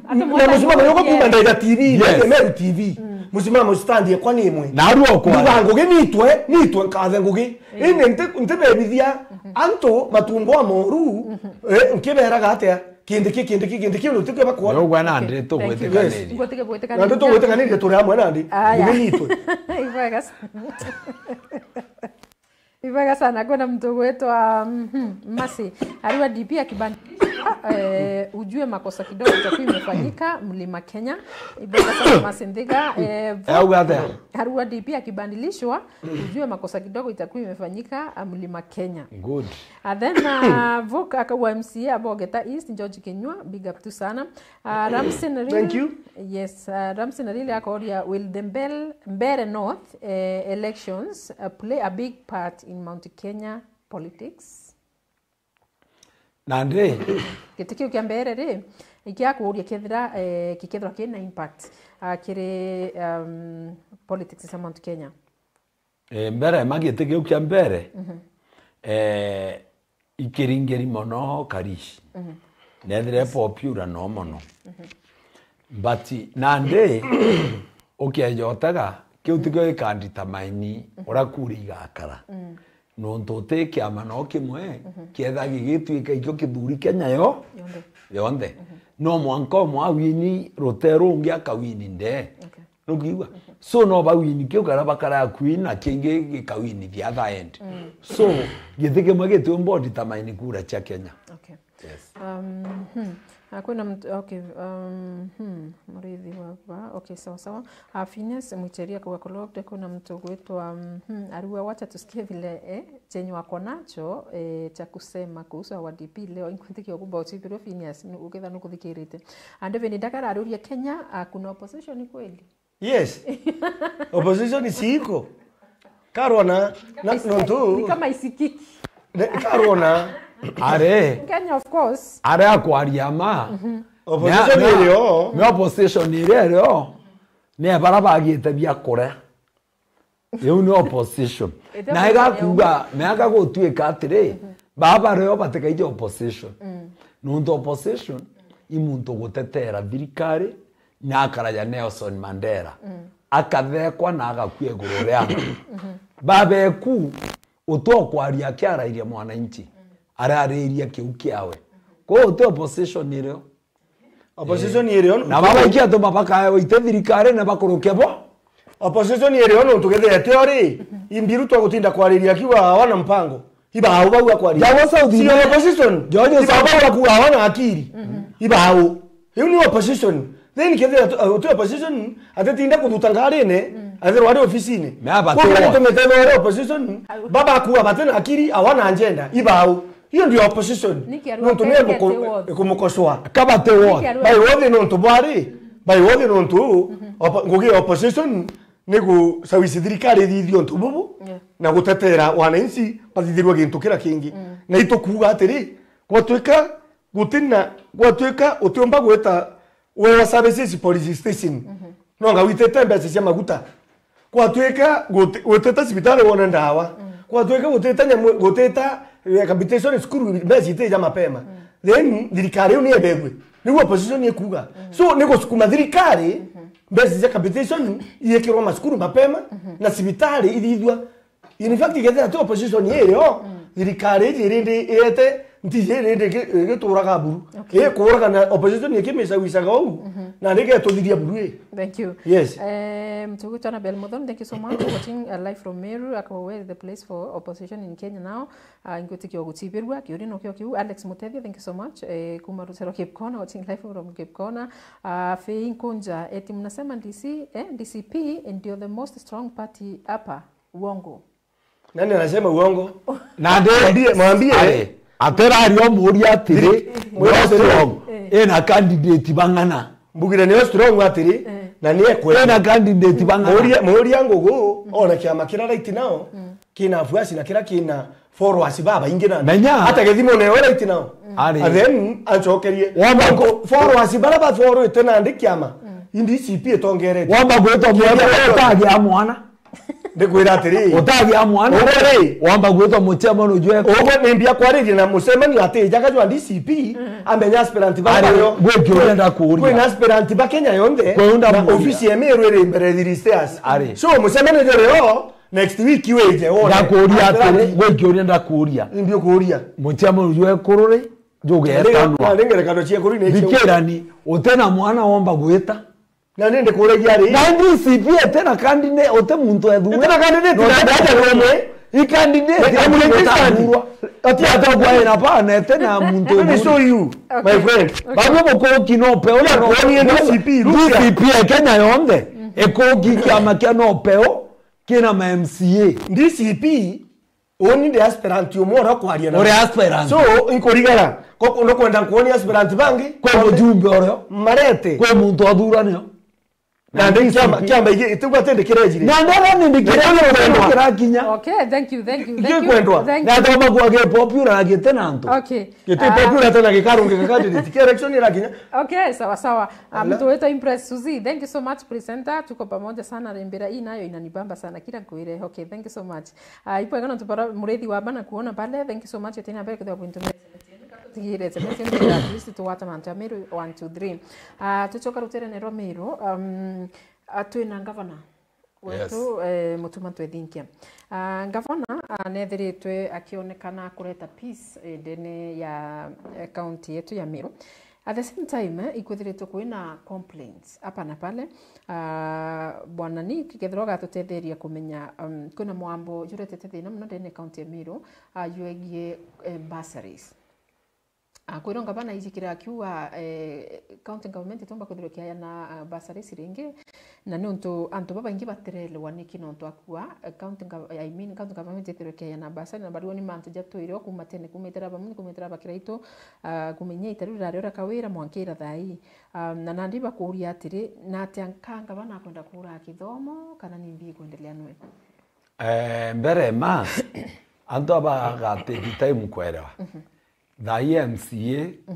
Atu Na musimamo yoko kuma Ndaiga T V, Yes. Meru T V. Musimamo stand yakwa ni imwe. Na aru okwa. Nduga ngugi nitwe, nitwe nkathe ngugi. Indi nti, ntibebithia antu matumbo amoru, eh, nkiberaga atia? Kindiki, Kindiki, Kindiki, uyu tikio bakwa. Ndio gwa nandi Okay, thank you. Tugwetekaniri. Ngwetike gwetĩkanĩria. Nandi tugwetekaniri turi amwe nandi. Aya. Ngugi nitwe. Ibwega sana. Ibwega sana. Kwina mtu gwetwa, mhm, Mercy. Arua D P akibandilishwa, eh, ujue makosa kidogo itakuwa imefanyika Mlima Kenya. Ibwega sana Mercy Ndhiga. Eh, Auga atia? Arua D P akibandilishwa, ujue makosa kidogo itakuwa imefanyika, ah, Mlima Kenya. Good. And then, uh, Vuk akauga M C A abogeta East, George Kinyua, big up tu sana. Uh, Ramsey Narili, Thank you. Yes, uh, Ramsey Narili akoria, will the Mbel-, Mbere North, uh, elections, uh, play a big part in Mount Kenya politics? Nandi? Giti kiu kia mbere ri, ikia kuuria kethira, eh, kikethirwa kina impact, uh, kiri, um, politics cia Mount Kenya. Eh, mbere, ma giti kiu kia mbere, eh, ikiringiri mono Karish. Nethire popular no mono. But nandi, ukieja utega, kiu tikio gikandita maini, uria kura igakara. Nontu uti kiama no kimwe, kietha gigituika ikio kithuri Kenya yo-, Yonthe. Yonthe. No mwanka umwe awini, rute rungi akawini nde. Okay. Ukiigua? So no bawini kiu kana bakara queen na kingi gikawini the other end. So giti kimwe gitiumba determine kura cia Kenya. Okay. Yes. Um, hmm. Ah, kwina mtu, okay, um, hmm, murithi wa ba, okay, sawa sawa. Ah, Phineas Mwicheria kwa Kolobde, kwina mtu gwitwa, um, hmm, Arua, wacha tusikie vile, eh, chenye wako nacho, eh, cha kusema kuhusu our D P leo. Inkwitikia kumba utibirwe Phineas, nu-, uketha nukuthikirite. And even Ndagara aruria Kenya, ah, kuna opposition kweli? Yes. Opposition si iko. Karona, na, nontu ni kama isikiki. Ne, karona. Are. Kenya, of course. Are akwaria ma. Opposition irio. Ni opposition iria irio. Ni bara bagite bia kuria. Iu ni opposition. Na igakuga, na agagutuika atiri, baba reo batikaija opposition. Nontu opposition i muntu gutetera thirikari, na akaraja Nelson Mandela, akathekwa na agakua iguru ria. Babeku, utokwaria akiarairia mwananchi, arariria kiu kiawe. Kwou uti opposition irio. Opposition irio. Na baba iki atuma bakae uite thirikari na bakuruke bo. Opposition irio nontu githete ori, imbiru twa gutinda kwariria akiuga hawana mpango. Ibau bau akwariria. Jago South. Si opposition. Ibau bau akuga hawana akiri. Ibau. Iu ni opposition. Then kethira tu, uh, tu opposition, atetinda kuthuta ngarine, athirwa ari ofisini. Me abate. Kwa ntumite thore opposition, baba akuga bate na akiri, hawana agenda. Ibau. Hiyo ndio opposition. Niki arua nontu ni pekete wothe. Kumukosoa. Kabate wothe. Niki arua. Bai wothe nontu bwari, bai wothe nontu, opo-, ngugi ya opposition ni gucawici thirikari ithithie untu bubu, yeah, na gutetera wananchi bathithirwe gintu kira kingi. Na itukuuga atiri, gwatuika gutina, gwatuika utiumba gwita Wewa services police station. No nga witite mbeca cia maguta. Kwatuika guti-, gutita cibitari wone ndawa. Kwatuika gutita nyamu, gutita rehabilitation school mbeca itija mapema. Then thirikari iu ni ebegwe. Niu opposition ikuga. So ni gusukuma thirikari mbeca cia capitation iikirwa macukuru mapema na cibitari ithithua. In fact, ikethira ti opposition irio, thirikari iji rindi iete, ntiji rindi iki-, igituraga buru. Okay. Ikuuraga na opposition ikimishawishaga uu, na ngetuthiria buru ii. Thank you. Yes. Eh, mtugutu Annabel Muthoni, thank you so much for watching, uh, live from Meru. Ako, where is the place for opposition in Kenya now? Uh, ngwitikia gutibirua, kiuria nokio kiu. Alex Mutethia, thank you so much. Eh, kuma rucero Kipkona, watching live from Kipkona. Uh, Fei Nkunja, eti mnasema D C, eh, D C P ndio the most strong party hapa. Uongo. Nani anasema uongo? Na ndi-, mwambie, mwambie. Ari, atera ari omuria atiri, Ndiri-, no mwambie strong. Eh. Ina candidate bang'ana. Mbugire nio strong atiri, eh, na ni ekwe. Ina candidate bang'ana. Muria, muria ngugu, ona kiama kira right now, kina afuasi na kira kina followers babaingi na. Menya. Hata githimo neo right now. Ari. And then ancokerie. Wamba ko- followers bara ba follow ite na ndi kiama. Indi D C P itongerete. Wamba gwitwa mwana, utagia mwana. Ndikwira atiri. Utagia mwana. Ugwe ri? Wamba gwitwa mucemano jwe. Ugwe ni mbia kwariria na mucemano ati ijaga jwa D C P, amenya aspirant ba. Ari, bayo. Gwe kiuria ndakuria. Kwina aspirant ba Kenya yonthe. Kwe unda na muria. Ofisi ya Meru iri mbere three stairs. Ari. So mucemano jwe rio, next week wije wone. Ndakuria atiri, aspirant. Gwe kiuria ndakuria. Ni mbia kuria. Mucemano jwe kururi, jugetanwa. Ari ngerekano cia kuru ni cio. Thikirani, utena mwana womba gwita. Na ni ndikuragia ri? Na D C P ete na candidate, ute muntu ethura. Ete na candidate, no, na ndaja rumwe. I candidate, na muntu utathurwa. Ati atagwa ina bana, ete na muntu. Let me show you, my friend. Bamwe mukuruki no peo, na no. Kuonie D C P, D C P ya Kenya yonthe, ikuruki kiama kia no peo, kina ma M C A. D C P Uni ndi aspirant umwe uria kwaria na. Uri aspirant. So, inkurigara. Ko, no kwenda nkuonia aspirant bangi. Kwe mujumbe urio. Marete. Kwe muntu athuranio. Na ndi kiama, kiama igi, itigwa tindi kirejire. Na ndara ni ndi kirejire, ndara ni ndi kirakinya. Okay, thank you, thank you, thank you. Kwendwa. Thank you. Na toma kwa ge popular na gite na antu. Okay. Gite popular tena gikarungi ka candidate. Ki election irakinya. Okay, sawa, sawa. Ah, mtu wetu Impress Suzy, thank you so much presenter. Tuko pamoja sana, rembera hii nayo inanibamba sana. Kila nkuire. Okay, thank you so much. Ah, ibwega nontu bara murithi wa bana kuona pale. Thank you so much. Tina mbere kuthia kwintumira S M S yenu. Tigire S M S yenu, at least tuwata mantu ya Meru one, two, three. Ah, tucoka ruterene rwa Meru. Um, ah, twina ngavana wetu, eh, Mutuma Twethinkia. Ah, ngavana, ah, nethiritwe akionekana kureta peace, eh, ndene ya, eh, county yetu ya Meru. At the same time, eh, ikwithiritwe kwina complaints hapa na pale. Ah, Bwana Nick, kethira ugatutetheria kumenya, um, kwina mwambo juretete thina muno ndene county ya Meru, ah, jwegie, eh, bursaries. Ah, kwirwa ngavana ijikira akiuga, eh, county government itumba kwithirwa ikiayana, ah, bursaries ringi, na niuntu antu babaingi batirelewa niki nontu akua, eh, county gov-, I mean, county government ithirwa ikiayana bursary, na bariwa ni mantu jatwire o kuma tene, kuma itera bamuni, kuma itera bakiraitu, ah, kumenya itaru riraria ura kawira mwanka ira thaa ii. Ah, na nandi bakuria atiri, na atia nka ngavana akwenda kuura kithomo, kana ni mbi ikwendelea nwe? Eh, mbere ma, antu aba gatake time kwerewa. Thaa ii M C A,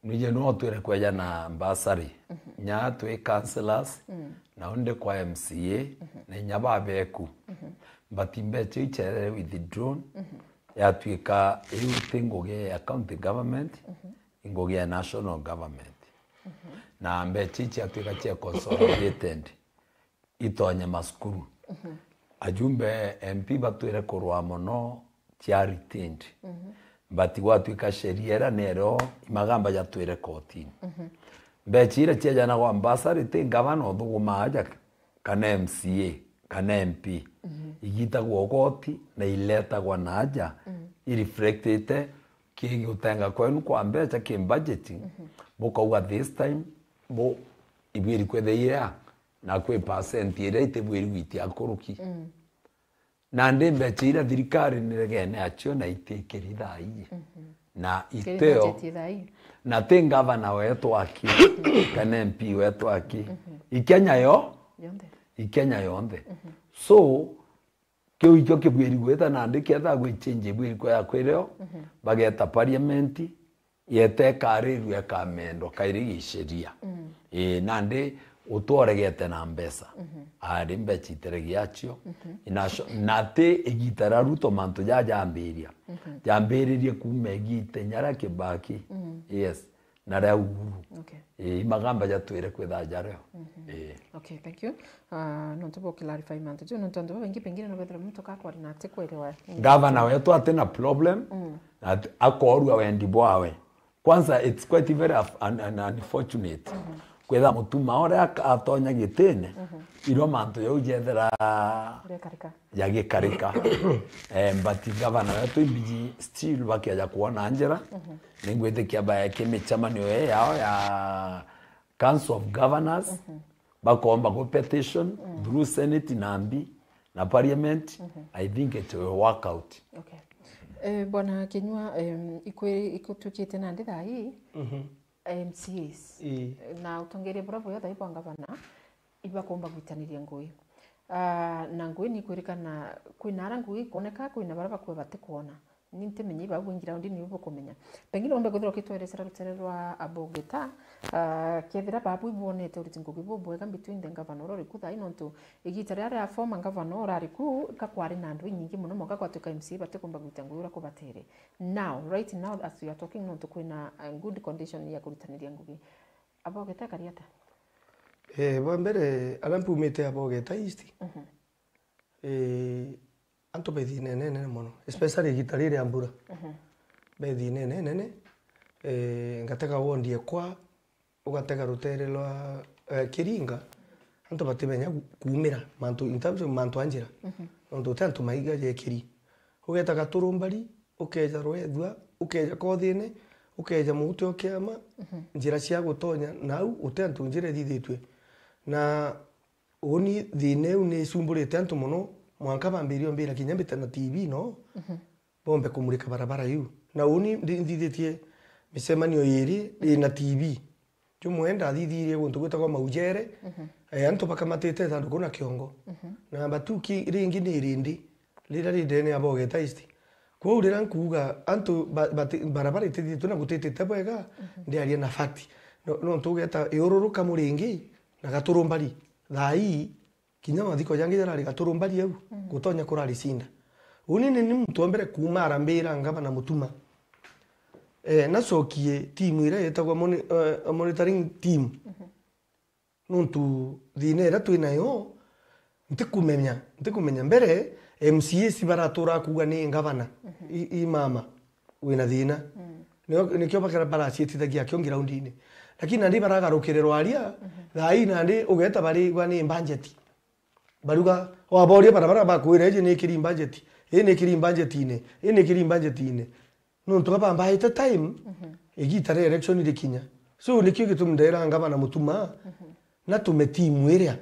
nije no twire kweja na bursary. Nya twi councillors, na undi kwa M C A, na inya babeku. But mbecha iu cherere withdrawn, yatuika iu ti ngugi ya county government, i ngugi ya national government. Na mbecha iu ciatuika cia consolidated, itonye masukuru. Ajumbe M P batwire kurwa mono cia retained. But gwatuika sheria iria nero imagamba jatwire kotini. Mbecha iria ciajanagwa bursary ti ngavana uthugumaa aja kana M C A kana M P. Igitagwa ugoti na iletagwa na aja, ireflectite ki gutenga kwenu kwa mbecha ki budgeting. Bukauga this time, bu ibwiri kwithia iria, na kwi percent iria itibwiri gwitia nkuruki. Nandi mbecha iria thirikari ni regene acio na itikiri thaa ii. Na iteo, na ti ngavana wetu aki, kana M P wetu aki. I Kenya yo, i Kenya yonthe. So, kiu ikio kibwiri gwita nandi kietha gwichange bwiri kwaya kwirio, bageta parliament, yete ikarirua ikamendwa kairi giceria. Ii, nandi utworegete na mbeca. Ari mbeca iteregia acio. Inacio, na ti igita ria Ruto mantu ja jambiria. Jambiririe kuuma igita inya ria Kibaki. Yes. Na ria Uhuru. Okay. Ii, imagamba jatwire kwitha jario. Ii. Okay, thank you. Ah, nontu bo clarify mantu juu, nontu antu babaingi pengine no bethira muntu kakwaria na ati kwelewa. Gavana wetu ati na problem, na ati akorua wendi bwawe. Kwanza, it's quite very af-, un-, un-, unfortunate. Kwitha mutuma uria ak-, atonya gitine, irwo mantu jau jethira jagikarika. Eh, but gavana wetu imbiji still bakeja kuona njira. Ningwitikia baeke micemanio ii yao ya Council of Governors, bakomba ku petition through Senate nambi na Parliament, I think it will work out. Okay. Eh, Bwana Kinyua, em, ikwi-, ikutukite nandi thaa ii, M C As. Ii. Na utongeria buria buria thaa ii bwa ngavana, ibakomba gwitaniria ngui. Ah, na ngui ni ikwirikana kwina ara ngui ikwoneka, kwina baria bakua batikwona. Ni ntimenye ibau bwingi raundi nibu bukumenya. Pengine umbe kwithirwa ukitwerecera rutere rwa Abogeta, ah, kethira babu ibwonete uriti ngugi bubwega between the governor uria uri ku thaa ii, nontu igita riria ria former governor urari ku, ka kwari na andu inyingi mono, mwanka gwatuika M C A batikumba gwita ngugi uria kubatere. Now, right now, as we are talking, nontu kwina, ah, good condition ya kuritaniria ngugi. Abogeta ekari atia? Eh, bwa mbere, aria mpumite Abogeta East, eh, antu be thiina inene mono, especially igita riri ria mbura. Be thiina inene, eh, ngatega ward ekwa, ugatega rutere rwa, eh, Kiringa, antu batimenya gu-, kuumira mantu, in terms of mantu a njira. Nontu uti antu maiga jekiri. Ugeta Gaturumbari, ukeja Rwethua, ukeja Kothine, ukeja Muute o Kiama, njira cia gutonya nau, uti antu njira ithithitue. Na uni thiina iu ni icumburite antu mono, mwanka bambirie ombira kinya mbite na T V no bombe kumurika barabara iu. Na uni ndi-, nthithitie micemanio iiri ina T V. Jumwe ndathithirie guntu gwitagwa Maujere, eh, antu bakamatite ithanduku na kiongo. Namba two ki-, ringi ni irindi, riria ri ndene ya Bogeta East. Kwou riria nkuuga antu ba-, bati-, barabara itithitwe na gutitite bwega, ndiaria na fact. No, nontu ugeta iururuka Muringi na Gaturumbari. Thaa ii, kinya mathiko jangi jarari Gaturumbari au, gutonya kurari cinda. Uni ni, ni muntu wa mbere kuuma arambira ngavana Mutuma. Eh, nacokie timu iria yetagwa moni-, eh, monitoring team. Nontu thiina iria twi nayo, ntikumenya, ntikumenya. Mbere, M C As baratura kuuga ni ngavana, i, i mama, wina thiina. Nio, nikio bakara-, baraciitithagia akio ngiraundine. Lakini nandi baragarukire rwaria, thaa ii nandi ugeta barigwa ni budget. Baruga, waboria barabara bakwira, "Iji ni kiri budget, ii ni kiri budgetine, ii ni kiri budgetine." Nontu baba mbaite time, igita ria election rikinya. So, nikio gitumi ndera ngavana Mutuma, natume timu iria.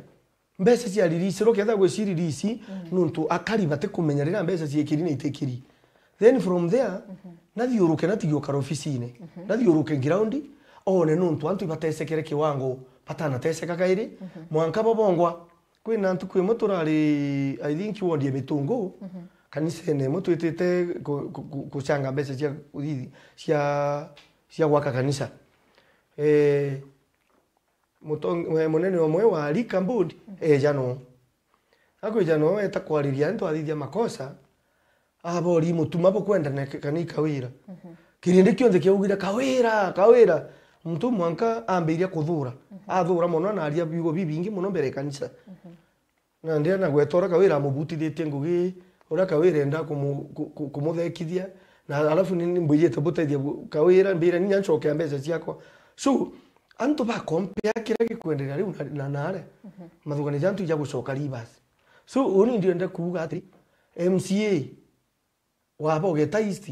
Mbeca cia release, roketha gwi ci release, nontu akari batikumenya riria mbeca ciikiri na itikiri. Then from there, nathiuruke, natige ukara ofisine. Nathiuruke ground, one nontu antu ibatesekere kiwango batanateseka kairi, mwanka bo bongwa. Kwina ntuku imwe turari, I think, ward ya Mitungu, kanisene imwe twitite ku-, ku-, ku-, kucanga mbeca cia uthithi-, cia, cia gwaka kanisa. Eh, mutong-, eh, munene umwe wa Rika Board, eja no. Akwija no, eta kwariria antu athithia makosa, abori Mutuma bukwendane k-, kana i Kawira. Kirindi kionthe kiaugire, "Kawira, Kawira." Muntu mwanka ambiria kuthura. Athura mono na aria biugo bibingi mono mbere ya kanisa. Na ndia na gweta uria Kawira amubutithitie ngugi, uria Kawira enda kumu-, ku-, ku-, kumuthekithia, na alafu ni, ni mbwijite butethia bu-, Kawira, mbira ninya ncoke mbeca ciakwa. So, antu ba compare kiria gikwenderea riu na, na, na aria, mathugania ja antu ja gucoka rivers. So, uni ndienda kuuga atiri, M C A wa Bogeta East,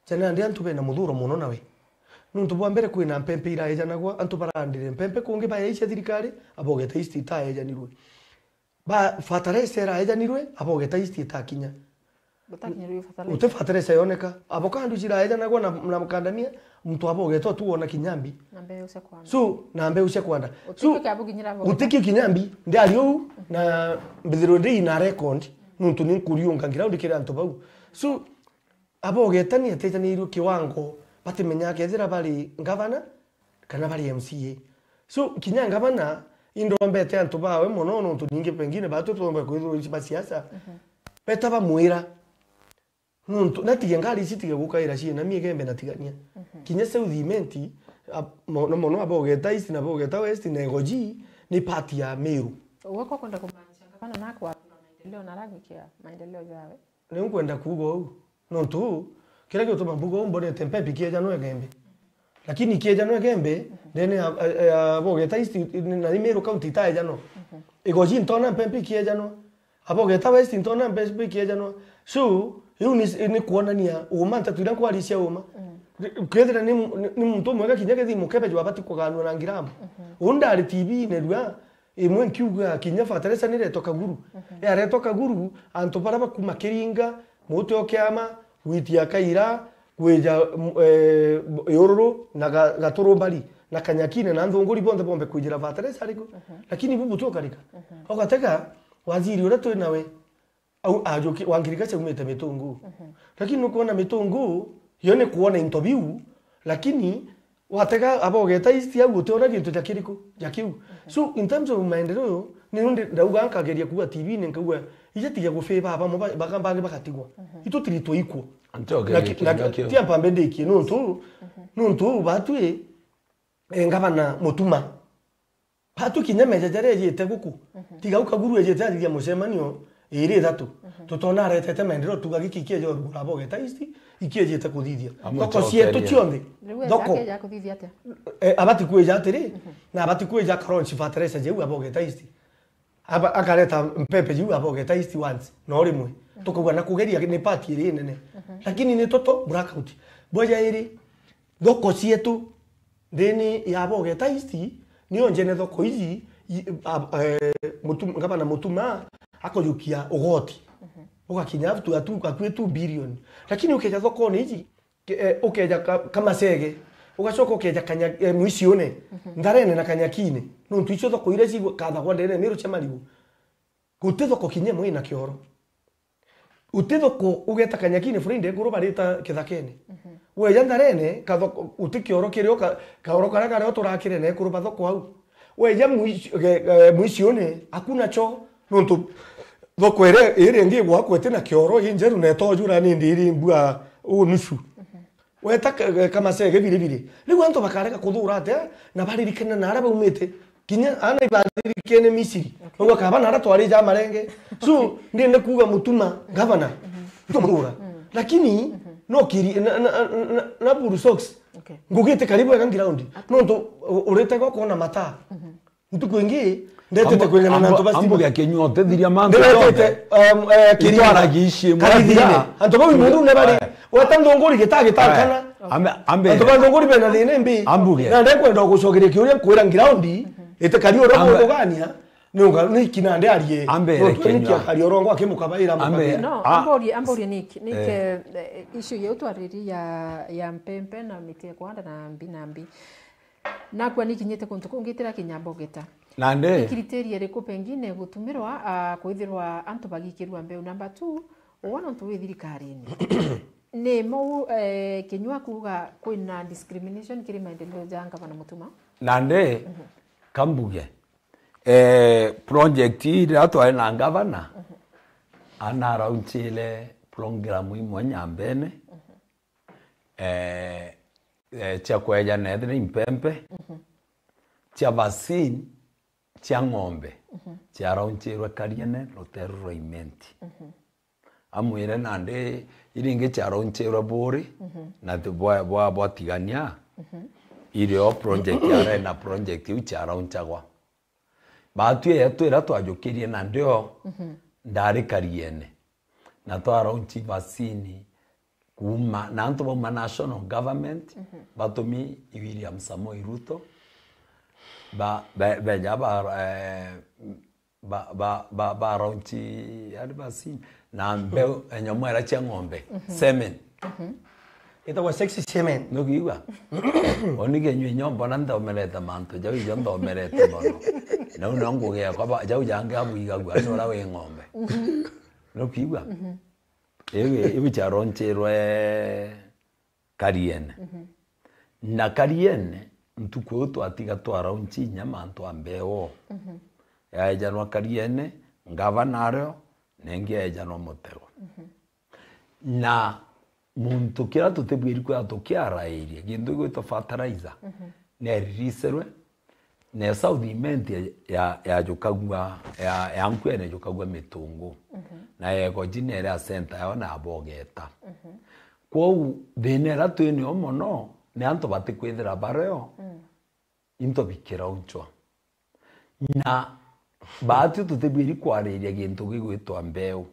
jana ndi antu bena muthuro mono nawe. Nontu bwa mbere kwina mpempe iraejanagwa, antu barandire mpempe kungi baeja cia thirikari, a Bogeta East itaejanirwe. Ba fertilizer iraejanirwe, a Bogeta East itakinya. Gutakinyirwe fertilizer. Guti fertilizer yoneka. Avocado ciraejanagwa na, na makandamia, muntu a Bogeta tu wona kinya mbi. Na mbeu cia kwanda. So, na mbeu cia kwanda. So, gutikio kia bukinyira Bogeta. Gutikio kinya mbi. Ndiari uu, na mbithirwe ndi na record, nontu ni nkuriunga ngira ndikira antu bau. So, a Bogeta ni atejanirwe kiwango, batimenya kethira bari ngavana, kana bari M C A. So, kinya ngavana, indombete antu bawe mono, nontu ningi pengine batu tuomba kwithirwa ici ba siasa. Beta bamwira. Nontu, natige ngari ici tige gukaira ciina mie Igembe na tigania. Kinya South Imenti, a-, mono mono a Bogeta East na Bogeta West na Igoji ni part ya Meru. Uguo kwa kwenda kumaanisha ngavana nakwa maendeleo na aragwikia maendeleo jawe? Ni nkwenda kuuga uu. Nontu, kiria giutuma mbuga uu, mbonete mpempe ikiejanwa Igembe. Lakini ikiejanwa Igembe, ndene ya, ya, ya Bogeta East, na ni Meru County itaejanwa. Igoji ntona mpempe ikiejanwa. A Bogeta West ntona mpempe ikiejanwa. So, iu ni, ni kuonania uma, nteto iria nkwaria cia uma. Kethira ni, ni, ni muntu umwe gakinya kethi mukebe jwabati kuganwa na ngiramu. Uu ndari T V-ine rua, imwe nkiuga kinya fertilizer niretwa Kaguru. Yaretwa Kaguru, antu baria bakuma Kiringa, Muti o Kiama, Gwitia Kaira, kwija, m-, eh, Iururu, na Ga-, Gaturumbari, na Kanyakine, na Nthunguri, bonthe bombe kwijira fertilizer ariku. Lakini bu buti ukarika. Ugatega, waziri uria twi nawe, au ajuki, wa ngirika ciaumite Mitungu. Lakini nukwona Mitungu, yo ni kuona into biu, lakini watega a Bogeta East au utiona gintu ja kiriku, ja kiu. So, in terms of maendeleo, ni undi ndauga nkageria kuuga T V-ine nkauga, ija tiga gufavor bamwe ba-, baka-, bangi bagatigwa. Itu tiri twa equal. Nti ogeria Na ki-, na ki-, nakio. Ti ampambe ndikie, nontu, nontu batwi, eh, ngavana Mutuma. Batu kinya meja jaria ejite guku. Tiga u Kaguru ejite athithia mucemanio iri ithatu. Tutona aretete maendeleo tuga giki ikieja urugura Bogeta East, ikiejite kuthithia. Amwe thoko cietu chokeria. Cionthe. Riu eja Thoko. Akeja kuthithia atia? Eh, abati kwija atiri, na abati kwija akaronchi fertilizer jeu a Bogeta East. Aba-, akareta mpempe jeu a Bogeta East once, no rimwe. Tukauga na kugeria ni part iri nene. Lakini ni toto blackout. Bwaja iri, thoko cietu, Ndene ya Bogeta East, niyo njene thoko iji, i-, a-, eh, Mutum-, ngavana Mutuma akojukia ugoti. Ugakinya up to, atu-, akui two billion. Lakini ukeja thokone iji, ke-, eh, ukeja ka-, Kamasege, ugacoka ukeja Kanya-, eh, Mwicione, Ntharene na Kanyakine. Nontu icio thoko iria cikathagwa ndene Meru cia marigu. Guti thoko kinya imwe ina kioro. Uti thoko ugeta Kanyakine Friday, kuru barita kithakene. Weja Ntharene, kathoko, uti kioro kirio ka-, kaoro karia kario turakire na ekuru ba thoko au. Weja Mwici-, ge-, ge-, Mwicione, hakuna choo, nontu thoko iri, iri ingi igwakwa iti na kioro, i njeru na itojura ni ndiri mbua u nusu. Weta ka-, ka-, Kamasege biribiri. Riu antu bakarega kuthura atia na baririkana na aria baumite. Kinya ana ibaririkene Misiri. Okay. Bauga kaba na aria twari ja marenge. So, ndienda kuuga Mutuma, gavana. Ndio muthura. Lakini, No kiri, na, na, na, na, na buru socks. Okay. Ngugi itikari bwega ground. Nontu u-, urite gwa kwona mataa. Mhm. Ntuku ingi, ndetete kwingana na antu ba stima. Ambuge Kinyua, utithiria mantu ndetete, jonthe. Um, eh, kiri. Itwaragia ici imwe karithine. Antu bau mundu ne bari. Eh. Weta ndongori gita gita kana. Ambe, ambe. Antu ba ndongori bena thina mbi. Ambuge. Na ndekwenda gucokeria kiuria kwira ground, itikari oro mugugania. Nunga, ni kina ndi arie. Ambere. No, tu ni Kinyua. Kia kari orongo akimukabaira. Ambere. Mukabaira. No, ah, amborie, amborie niki, niki, eh, eh, issue ya utwariri ya, ya mpempe na miti ya kwanda na mbi na mbi. Nakwa ni kinyite kuntu kungi tira kinya mbogeta. Nandi. Ni criteria iriku pengine gutumirwa, ah, kwithirwa antu bagikirwa mbeu? Number two, uwa nontu wi thirikarine. Ni mo, eh, Kinyua kuuga kwina discrimination kiri maendeleo ja ngavana Mutuma? Nandi, mhm, kambuge. Eh, project iria twari na ngavana, mhm, anaraunchire program imwe Nyambene, mhm, eh, eh, cia kwejana ethira impempe, mhm, cia vaccine, cia ng'ombe, mhm, ciaraunchirwe Kariene, ruteru rwa Imenti. Mhm. Amwire nandi iringi ciaraunchirwe Buri, mhm, na ti bwa, bwa, bwatigania, mhm, irio project ya Rena project iu ciaraunchagwa. Baatwi yetu iria twajukirie na ndio, mhm, ndari Kariene. Na twaraunchi vaccine kuuma, na antu bauma national government, mhm, batumi i William Samoei Ruto, ba, be, beja ba, eh, ba, ba, ba, baraunchi, yani vaccine, na mbeu, enyomo iria cia ng'ombe, mhm, semen. Mhm. Itagwa sexy semen. Nukiigua? Oni Kinyua inya mbona nthomerete mantu, jau ijo nthomerete mono. Nau no ngugi yakwa, ba-, jau jangi abuigagua, ni uria wi ng'ombe. Mhm. Nukiigua? Mhm. Iu, iu ciaronchirwe Kariene. Mhm. Na Kariene, ntuku iu twatiga twaraunchi inya mantu a mbeo. Mhm. Yaejanwa Kariene, ngavana ario, nengi yaejanwa Mutego. Mhm. Na muntu kiria tutibwiri kwithirwa tukiarairia, gintu gigwitwa fertilizer, mhm, neriricerwe, na South Imenti ya, ya, yajukagua, ya, ya Nkuene yajukagua Mitungu. Mhm. Na Egoji nere a center yao na abogeta. Mhm. Kwou thina iria twinio mono, ni antu batikwithira bario, mm, into bikiraunchwa. Na baatwi tutibwiri kwariria gintu gigwitwa mbeu.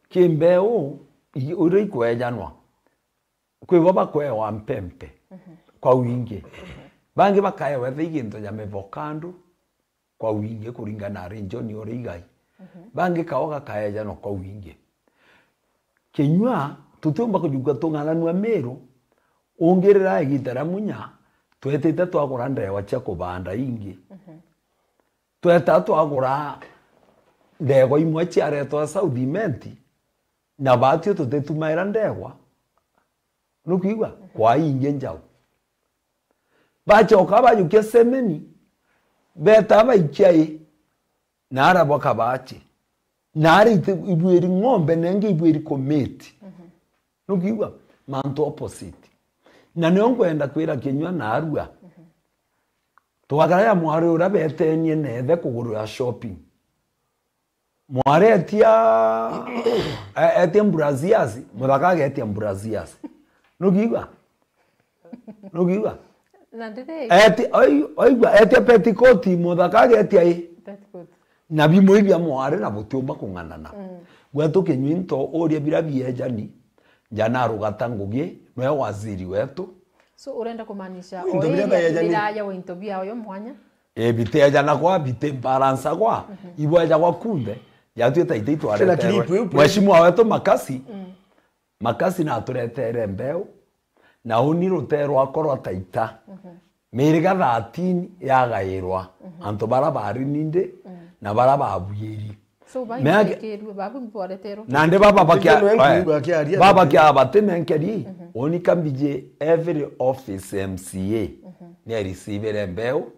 Ki mbeu, i-, uria ikwejanwa, kwi bo bakwewa mpempe, mhm, kwa wingi. Mhm. Bangi bakaewa etha i gintu ja mivokando kwa wingi kuringana na region uria igai. Mhm. Bangi kawa gakaejanwa kwa wingi. Kinyua, tutiumba kujugua tung'ananua Miru, ungirira igita ria munya, twetite twagura ndewa cia kubanda ingi. Mhm. Tweta twagura ndegwa imwe ciaretwa South Imenti, na baatwi tutitumaira ndegwa, nukwigua, mhm, kwa ingi njau. Bachoka bajukia semeni, beta baikia i, na ara bwakabachi, na ara iti-, ibwiri ng'ombe, nengi ibwiri kumiti. Mhm. Nukwigua? Mantu opposite. Na nio nkwenda kwira Kinyua na arua. Mhm. Twakara ya mwari uria betenie nethe kugurira shopping. Mwari etia, e-, etia mbrazias, muthaka agetia mbrazias. Nukiigua? Nukiigua? Na ndiri Eti-, oi-, oigua, etia petikoti, muthaka agetia i. Petcoat. Na bimwe ibia mwari na butiumba kung'anana. Mm. Gwetu Kinyua into uria bira biejani, nja narugata ngugi, nwe waziri wetu. So, urenda kumaanisha Into oiria biria biejani. Biraya wa into biao yo mwanya? E, biteejana kwa, bite balance kwa, mhm, ibwejagwa kunthe, jatwita ite itwareterwe. Kila clip iu, please. Mheshimiwa wetu Makasi, mm, Makasi naturetere mbeu, na uni rutee rwakwa rwa Taita. Mhm. Miriga thirteen yagairwa, mhm, antu bara bari nindi, mm, na bara babwiri. So, bai Meage- mbekerwe, babu ntwareterwe. Nandi baba bakia-, Ndio, eh, ndio, akiaria baba ndio. Kia bati nenkeri, mhm, uni kambiji every office M C A, mhm, ni areceive-re mbeu,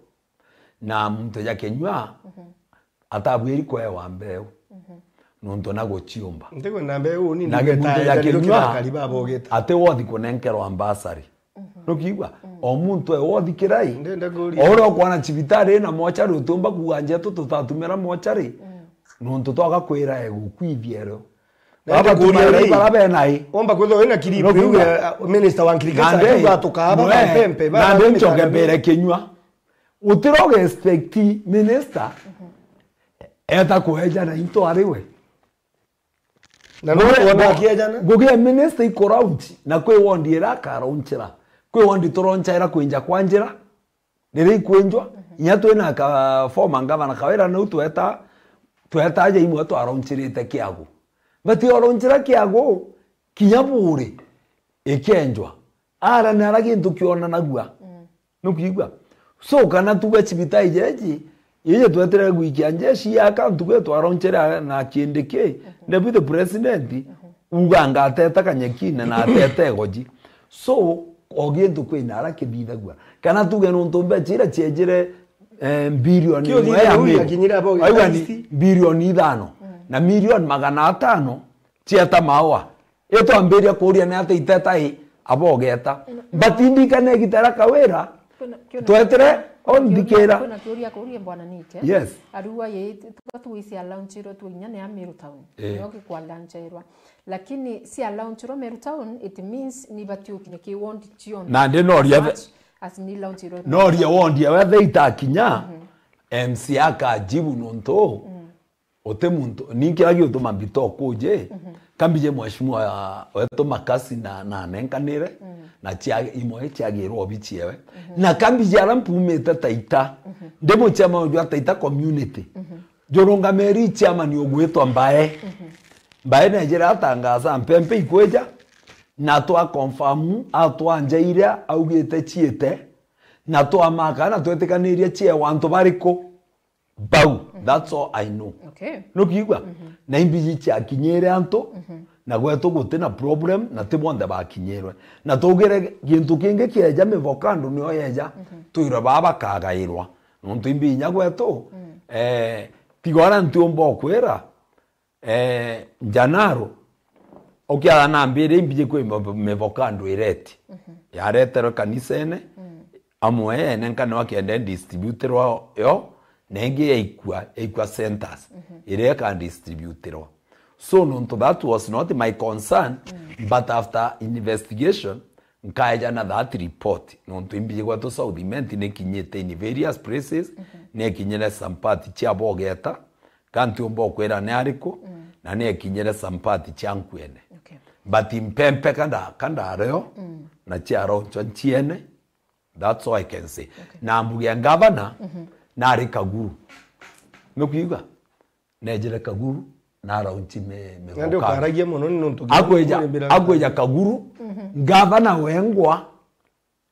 na muntu ja Kinyua, mhm, atabwiri kwewa mbeu. Mhm. Nontu na guciumba. Ntikwenda mbeu ni Na ndigeta muntu ja ethani Kinyua, rukira kari babogeta. Ati wothi kunenkerwa mbasari. Mhm. Nukiigua? Mm. O muntu e wothi kirai. Ndenda kuria. O uria ukwana cibitari na mochari utiumba kuuga njetu tutatumira mochari. Mm. Nontu twaga kwira egukwithia ero. Na baba ndikuria tumarai ri, bara benai. Womba kwithwa wina clip iu ya, uh, minister wa agriculture, nande, akiuga atukaa baba mwe, mpempe, baba nande nchoke mitana mbere kinyua. Utiro expect minister eta kuejana into ari we. Na no ngugi, wona ngu-, akiejana? Ngugi ya minister ikuraunch, na kwi wondi ira akaraunchira. Kwi wondi turaunchaira kwinja kwa njira, riria ikwenjwa, inya twina ka former ngavana Kawira nau tweta, tweta aja imwe twaraunchirite Kiagu. But oraunchira Kiagu, kinya buri, ikenjwa. Ara ni ara gintu kionanagua. Nukwigua? So, kana tuga cibitari jeji, iji twetire gwikia njeshi yaka ntuku iyo twaronchere na Kindiki, Deputy President, uga ngateta kanyekine na atete igoji. So, o gintu kwina ara kithithagua. Kana tuge nuntu mbecha ira ciejire, eh, bilioni imwe ya miru. Waigua ni bilioni ithano. Na milioni magana atano cieta maua. Itwambiria kuria ni ata iteta i abogeta. But indikane gitara Kawira, kwina, kwina, twetire, o ndikira. Kwina kiuria kuria bwana Nite. Yes. Arua ye, tuga tu isi alaunchirwe tu inya ni a Meru Town. Eh. Nio gikwa launcherwa. Lakini si alaunchirwe Meru Town, it means ni batiukinya ki ward cionthe. Na ndi noria, as much as ni launchirwe. Noria ward ya wethe itakinya, M C A akajibu nontu. Uti muntu, ni kira giutuma mbito kuje, kambije mheshimiwa wetu Makasi na, na anenkanire, na cia, imwe ciagirwa obi ciewe. Na kambije ara mpumite Taita, ndi muchema jwa Taita community. Jurungamiri chairman ugwitwa Mbae. Mbae nejire atangaza mpempe ikwija, na twa confirm atwanja iria augite ciite, na twamaka na twetikanirie ciewa antu bariku. Bau, that's all I know. Okay. Nukiigua? Na imbiji ciakinyire antu, na gwetu guti na problem, na ti bonthe bakinyirwe. Na tugire gintu kingi kieja, mivokando nio yeja, twirwe baa bakagairwa. Nontu imbi inya gwetu, eh, tiga uria ntiumba ukwira, Eh, Njanaro, ukiaga na mbiri imbiji kwi mbo-, mivokando ireti. Yareterwe kanisene, amwe ene nkane wakienda distributirwa yo, na ingi yaikua, yaikua centers, iria ikadistributirwa. So, nontu that was not my concern, but after investigation, nkaeja na that report, nontu imbiji gwetu South Imenti nikinyite in various places, nekinyire some part cia Bogeta, ka ntiumba ukwira ni ariku, na nekinyire some part cia Nkuene. Okay. But mpempe kanda, kandareo, na ciaronchwa nchiene, that's all I can say. Okay. Na mbuge ya ngavana, nari Kaguru. Nukwigua? Nejire Kaguru, na araunchi me, me Nandi ukaragia muno ni nontu akweja, akweja Kaguru, ngavana wengwa,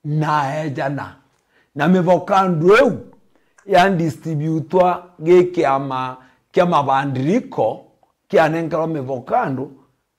na ejana. Na mivokando iu ya distributwa gi kiama kia mabandiriko kianenkerwa mivokando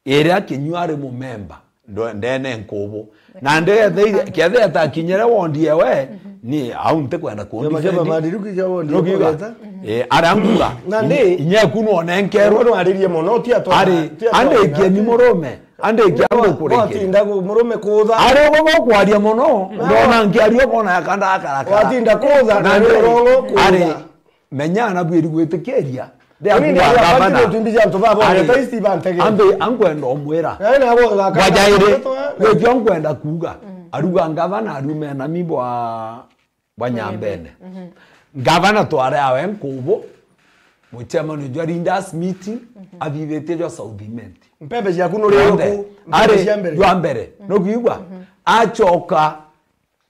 iria kinyua ari mumemba ndo-, ndene nkubu. Na ndethe-, kethe etakinyire wondi ewe, ni au ntikwenda kundi. Kiama kia mabandiriko kia wondi ewe. Eh, aria nguga, na ndi inya eku nwonenkerwe. Aririe muno, ti atwa-, ari, ti atwa-, andikie ni murume. Andikia andu kurikira. Watinda ku-, murume kutha. Ari ugo gukwaria muno, ndona nkiaria ukoona yakanda akarakara. Watinda kutha, na ari urongo kutha. Ari, menya na bwiri gwitikiria. Uni ndi akuga gavana. Tumbi cia antu baba, ari, ta ici bantege. Ambe, ankwenda umwira. Bwa jairi, gwikio nkwenda kuuga. Aruga ngavana, arume na mi bwa bwa Nyambene. Ngavana tware awe nkubu, mucemanio jwa leaders meeting, athithitie jwa South Imenti. Mpembe ciaku nuri ku, mpembe cia mbere. Jwa mbere. Nukwigua? Acoka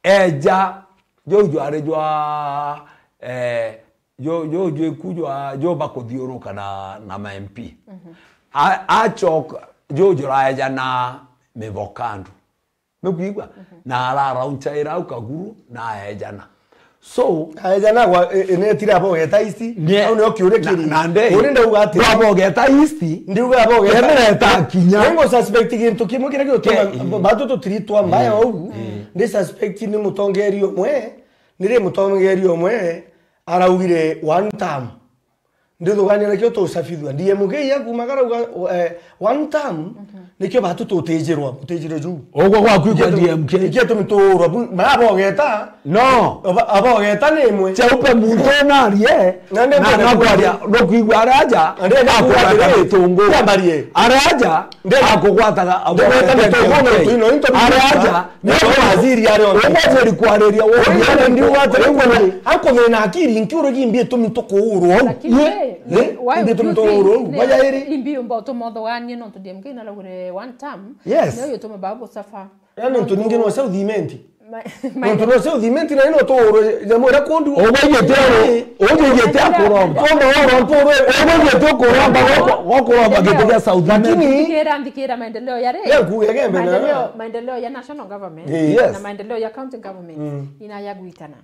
eja, juu jwari jwa, eh, juu, juu jwiku jwa, juu bakuthiuruka na, na ma M P. A-, acoka, juu juraeja na mivokandu. Nukwigua? Na araraunchaira au Kaguru, na aejana. So, aejana gwa, e, e, netire abogeta ici, au nio kiuria kiri. Na nde, uri ndauga ati, abogeta ici, ndiuga abogeta. Kemere ta kinya. Ngo suspect gintu kimwe kiria gituma batu tutiritwa mbaya au. Ndi suspect ni mutongeri umwe, ni ri mutongeri umwe, araugire one term. Ndithugania nikio tucabithua. D M K ya kuma karauga, eh, one term, nikio batu tutijirwa, mutijiro juu. Ugwo gwaku ikwa D M K. Ikio tumi tuurwa, bu, mara bogeta. No. Aba-, abogeta ni imwe. Cheupe muntu narie, na ndende na kuuga kwaria, atiri, ndukwigua araja, na ndende kuuga akugwataga atiri, gitungu. Jambarie. Araja, ndende akugwataga, ndende abogeta gitungu, no, tuino into. Araja, ni waziri ari on. Ukwajiri kwariria wo. Uyu ni ndiuga atiri, ankuthina akiri, nki urigi mbi itumi tukuurwa au. Lakini we, eh? Why would you think, waja iri? Imbi umba utumothoganie nontu D M K naraugire one term. Yes. Ndio yutuma babu suffer. Yani nontu ningi no South Imenti. Ma-, ma-, nontu no South Imenti na ino tuurwe nyamu ira kundu. Ugwigite uru, ugwigite akuromba. Toma oro mpuru. Ugwigite ukuromba goko, gokuromba giti gia South Imenti. Lakini ndikira, ndikira maendeleo ya ri. Ya kuuga gembe na. Maendeleo, maendeleo ya national government, eh, yes, na maendeleo ya county government. Mm. Ina ya gwitana.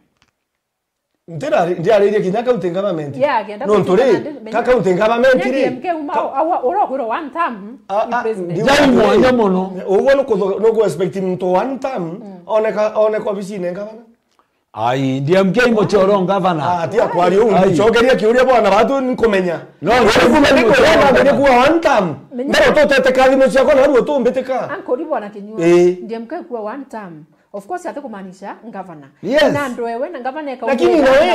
Ntira-, ndiaririe kinya county government. Yeah, agenda nontu ri, kwitikana ndi-, ka menya county government ri, D M K uma ka- au, au, ura kwirwo one term, ah, ni ah, president. Ndi- jai mwanya mono. Uguo nuku-, nuku expect muntu one term, mm, oneka, oneka obicine ngavana. Ai, D M K muchoro ngavana. Ah, tia kwari uu, ai, ncokeria kiuria bwana batu nkumenya. No, uguo nkumenya ni kwenda mbere kuwa one term. Menya. Mbere tutete kathimo ciakwa na ruo tumbitika. Ankori bwana Kinyua. Eh. D M K kuwa one term. Of course, ati kumaanisha ngavana. Yes. Na ndo ewe na ngavana eka. Lakini na we,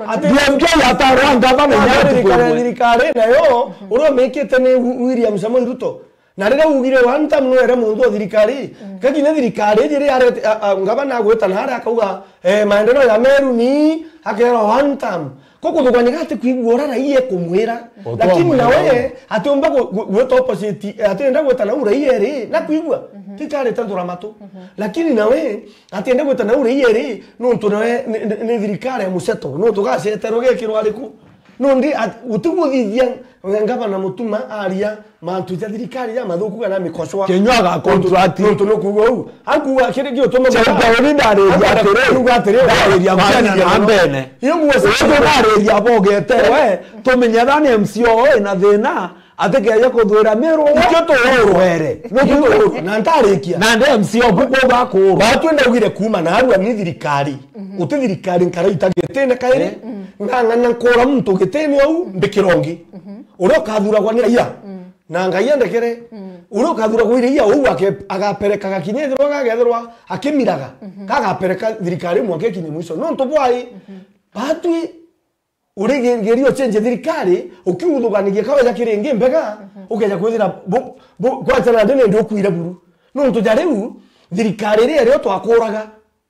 ati D M K atarwa ngavana ya thirikari, thirikari nayo, mhm, uria umikite ni Wi-, William Samoei Ruto. Na riria ugire one term no ere muntu wa thirikari, mhm, kakinya thirikari iji ri arete, a, a, ngavana agwita na aria akauga, eh, maendeleo ya Meru ni, akerwa one term. Ko kuthugania gati kwigua uria raia ekumwira. Lakini nawe atiumba gu-, gu-, gwita opposite, eh, atienda gwita na uraia ri, na kwigua. Mhm. Tikareta nthura matu. Mhm. Lakini nawe atienda gwita na uraia ri, nontu nawe ni, ni, ni thirikari ya museto. No tugaceterwo gekirwa ariku? Nondi at-, gutiguthithia ngavana Mutuma aria mantu ja thirikari ja mathuku kana mikochwa. Kinyua ga contract. Nontu nukuga uu. Akuga kiri giutuma. Chauta uri ndariria atiri. Kuga atiri. Ndariria mchana na mbene. Iyo nguo cio ndariria bogete we. Tumenyera ni M C O ina thina, atikeje kuthwira Meru we. Ikio tuurwe. Nikio tuurwe. Na ntarikia. Na ndi M C O kuko bakuru. Batu ndaugire kuma na arua ni thirikari. Mhm. Uti thirikari nkara itagitine kairi. Eh. Ngang'ana nkura muntu gitine au mbikira ungi. Mhm. Uria ukathuragwa ni raia. Mm. Na Ngai andekere. Mm. Uria ukathuragwa ni raia, uu ake-, agaperekaga kinya ethirwa gagethirwa akimiraga. Mhm. Kagapereka thirikari mwanka ikinye mwiso. Nontu bwai, mhm, batwi uri ge-, geria ucenjie thirikari, ukiuthuganagia kaweja kiri ingi mbega, mhm, ukeja kwithira bu-, bu-, kwanza nandi nindi ukwire buru. Nontu ja riu, thirikari iria rio twakuraga,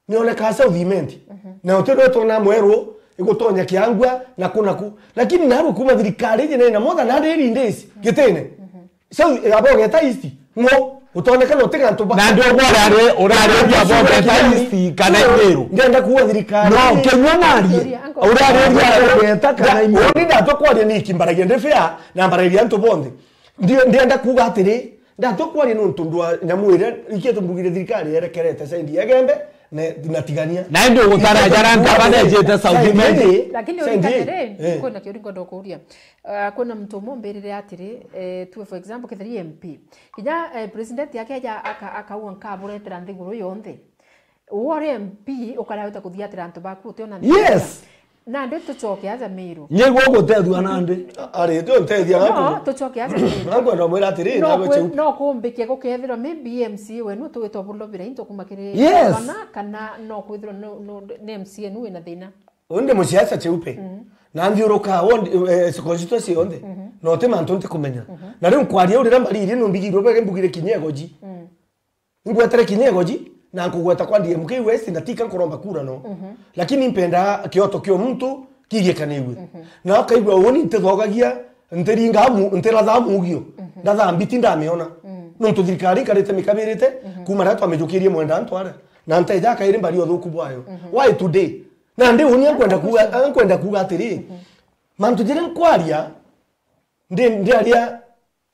nionekaa South Imenti. Mhm. Na uti rio twona mweru, igutonya Kiangua, na ku na ku. Lakini narua kuma thirikari iji nina more than hundred days, gitine. Mhm. South, eh, abogeta East, ngo, utonekana uti gantu ba- Na ndio urare, urare abogeta East, kana Meru. Ndienda kuuga thirikari. No, Kinyua narie. Sorry, uncle. Urare abogeta kana Meru. Undi ndatwa kwaria niki mbaragia ndi fair, na mbaragia antu bonthe. Ndi-, ndienda kuuga atiri, ndatwa kwaria nontu ndwa nyamu iria ikiete mbugire thirikari yerekerete side ya Igembe na, na Tigania. Na indi ugutara jara ngavana ejite South Imenti. Lakini side urikanire, eh, kwina kiuria ngwenda kuuria. Ah, kwina muntu umwe umbirire atiri, eh, tuwe for example, kethira M P. Kinya, eh, president yake aja aka-, akauga nkaburetera nthiguru yonthe. Uwe uri M P ukarahota kuthiatira antu baku utiona nthiguru. Yes. Nandi tucoke aja Meru. Nyigua gutethua nandi. Ari, tu ntethia. No, gaku. Tucoke aja Meru. Nakwenda mwira atiri, no nawe kwe-, cheupe. No kumbike gukethirwa maybe M C A wenu tuwitwa bulobira into kuma kiri. Yes. Bana, kana no kwithirwa no, no, ni M C A nu wina thina. Undi musiasa cheupe. Mm. Na nthiuruka, wondi, eh, constituency yonthe. Mhm. No ti mantu ntikumenya. Mhm. Na riu nkwaria urira mbariri no mbigirwe bwege mbugire Kinyegoji. Mm. Ngwetere Kinyegoji, na nkugweta kwa D M K West, na tika nkuromba kura no. Mhm. Lakini mpenda kioto kio muntu kigiekaniwe. Mhm. Na ukaigua uni ntithogagia, ntiringa mu-, ntiratha mugio. Mhm. Ndatha mbiti ndamiona. Mm. Nontu thirikari ikarite mikabirite, mhm, kuma riria twamijukirie mwenda ntware. Na nteja akairi mbari uthuku bwayo. Mhm. Why today? Na ndi uni nkwenda kuga, nkwenda kuga atiri, mhm, mantu jiri nkwaria, ndi, ndiaria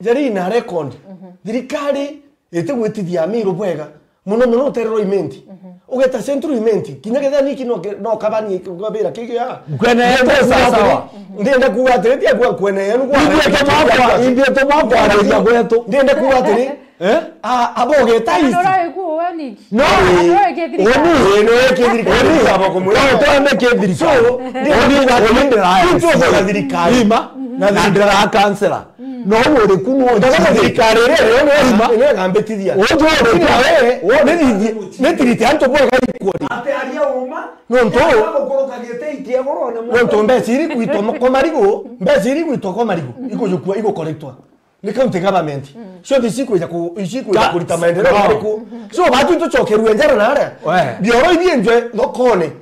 jari na record. Mhm. Thirikari itigwitithia Amiru bwega. Muno muno utererwa Imenti. Mhm. Ugeta Central Imenti. Kinya ketha niki no ke-, no kabani kwabira kigio ya. Nkwene yetu sawa sawa. Ndienda kuga atiri, tia kuga nkwene yenu kwa. Ithuĩ tũmakwa-, ithuĩ tũmakwariria gwetu. Ndienda kuga atiri, eh? A, abogeta ici. Nora ikuo we niki? No. Nora ikethirikari. Uni. Ino ikethirikari. Uni. Abo kumwira. Twende kethirikari. So, ndienda kuga atiri, uni ndira. Ithuĩ thirikari. Ima. Na ndira kansela. No uri ku no. Ndona thirikari iri iri ni ni ngambitithia. Uju uri ku. Ni ni ni tirite antu bwega equally. Ati aria uma. Nontu nontu mbeca iri gwitwa ko marigu, mbeca iri gwitwa ko marigu ikujukua igukorektwa ni county government. Cionthe icikwija ku icikwija kurita maendeleo mariku? So batu tucokerue njara na aria bioro ibienjwe thokone.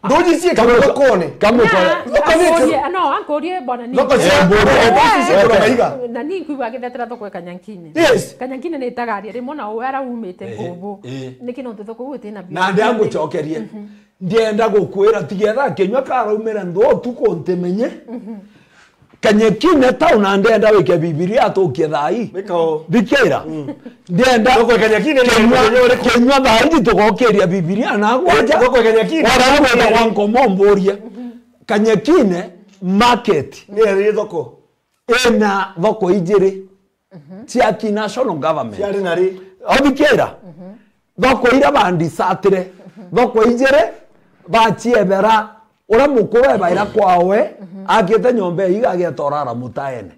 Nduji ciikagwe thokone. Kamwe kwa. Thoko ni ankurie, no, ankurie bwana ni. Thoko cia mburu. Nduji ciikagwe maiga. Na ni nkuigua agithetera thoko e Kanyankine. Yes. Kanyankine ni itagaria rimwe na uwe ara umite ngubu. Niki nontu thoko uyu itina bioro? Na ndi angucokerie. Ndienda gukwira tigetha kinyua karaumire nthu utuku ntimenye. Kanyekine tau na ndienda wike Bibilia atukie thaa ii. Wika o. Thikira. Ndienda Thoko ya Kanyekine ni kinyua, muthenya uriku? Kinyua thaa ii tugokiria Bibilia na gwaja. Thoko ya Kanyekine. Ora ni gwetagwa Nkomo mburie. Kanyekine market. Ni iri thoko. Ina thoko ijiri. Cia ki national government. Ciari na ri? Othikira. Thoko iria bandisatire. Thoko ijiri baciebera. Uria mukuru ebaira kwawe, akite nyomba iga agetora ara mutaene.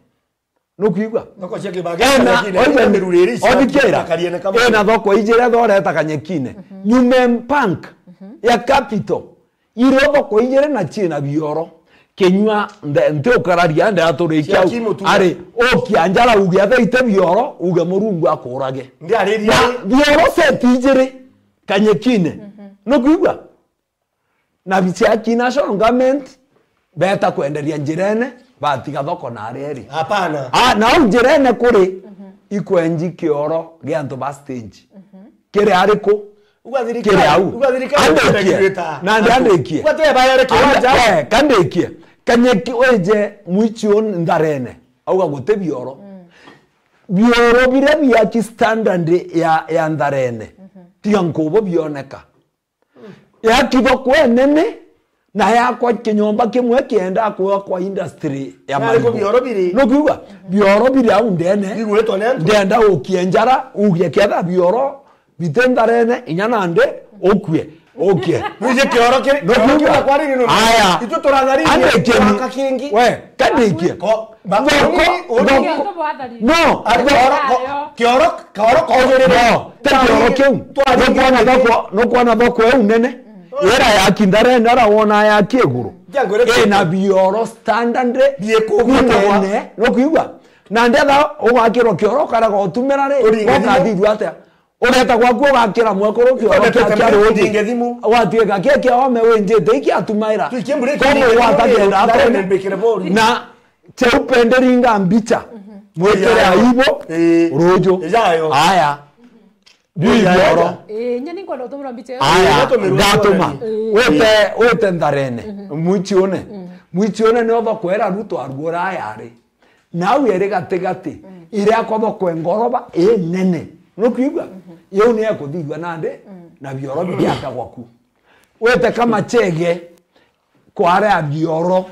Nukwigua? Thoko cia kibage. Ena, lakini oigani, miruriri icio othikira. Ena thoko ijiri thoreta Kanyekine. Nyume Bank ya Capital. Irio thoko ijiri na ciina bioro. Kinyua nde-, nti ukararia nde aturikia. Cia au. Kimutuga. Ari, ukia njara uge athaite bioro, uge Murungu akurage. Ndiariria. Na bioro seti ijiri Kanyekine. Nukwigua? Na bicia ki national government beta kwenderia njirene, batiga thoko na areri. Hapana. Ah, na au njirene kuri ikwenji kioro gia antu ba stage. Kiri ariku? Uga thirikari, kiri au. Uga thirikari. Andikie. Na ndi andikie. Uga tebe bayare kiwanja. Eh, kandikie. Kanyeki weje mwichi un Ntharene. Auga guti bioro. Bioro biria biaki standard ya, ya Ntharene. Tiga nkubo bioneka. Yakithwa kwenene, na yakwa kinyomba kimwe kienda kuwa kwa industry ya marigu. Bioro biri. Nukwigua? Bioro biri au ndene. Bigwitwo ni antu. Ndenda ukie njara, ugie ketha bioro, bite Ntharene, inya nande, ukue, ukie. Nukwigua? Nukwigua? Aya. Itwe turatharirie. Andikeni. Waka kingi. We, kandikie. Ko-, Thoko, thoko. No. Ari kioro ko-, kioro, kioro ko ujurire. No, ti kioro kiu. Nukwona thoko, nukwona thoko iu nene. Ira ya ki Ntharene ara wona ya ki iguru. Ina bioro standard. Biikugwetagwa. Nene. Nukwigua? Na ndetha ugakirwa kioro karega utumira ri, ukathiithua atia? Ureta gwaku ugakira mwekuru kioro kia, kia ruuji. Gwatuika kia kia ome winjite iki atumaira. Komu gwata kenda atone. Na cheupe ndiringa mbicha. Mwikire aibu ruuju. Aya. Biu bioro. Eh, nya ni nkwenda utumira mbicha iyo. Aya, ndatuma. Wite, wite Ntharene. Mwichione. Mwichione ni oba kwera Ruto aruora ayari. Nau eri gatigati, iria kothokwe ngoroba inene. Nukwigua? Iu ni ekuthithua nandi, na bioro bigiakagwa ku. Wete kama chege, kwarea bioro.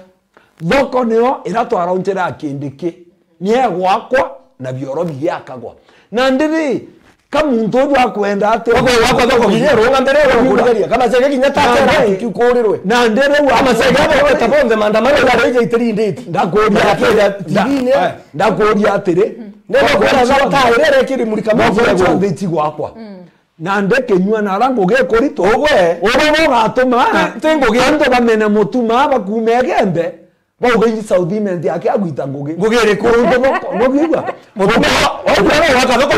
Thoko niyo ira twaraunchira kindi ki. Ni egwakwa, na bioro bigiakagwa. Nandi ri, Ka muntu uju akwenda atia? Wako, wako thoko kinya runga mbere, uri kurigeria. Kana chege kinya tata na kiukurirwe. Na ndere wa. Kama chege abo weta bonthe maandamano na reje itiri nditi. Ndakuria atiri. T V-ini. Ndakuria atiri. Ndio kwa sababu ta irere kiri mulika mbicha. Kwa nthichi gwakwa. Na ndekenyua na rangu gekurito. Ogwe. Oro bogatuma. Tengo ge. Antu bamene mutuma bakume gembe. Bauga iji South Imenti yake agwita ngugi. Ngugi iriku? Untu boko, nukwigua? Mutuma, oyo no waka thoko.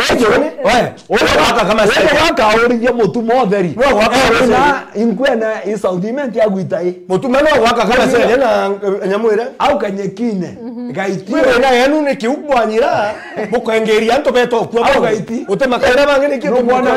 We, oyo waka kama sege. Waka urithia mutuma utheri. No waka kama sege. Na inkwena i South Imenti agwita i. Mutuma no waka kama sege na, eh, nyamu ira. Au kanyekine. Gaiti. Wewe na yenu ni kiu bwanyira, bukengeria antu beto kwa. Au gaiti. Utemakaira bangi ni kiu. No bwana,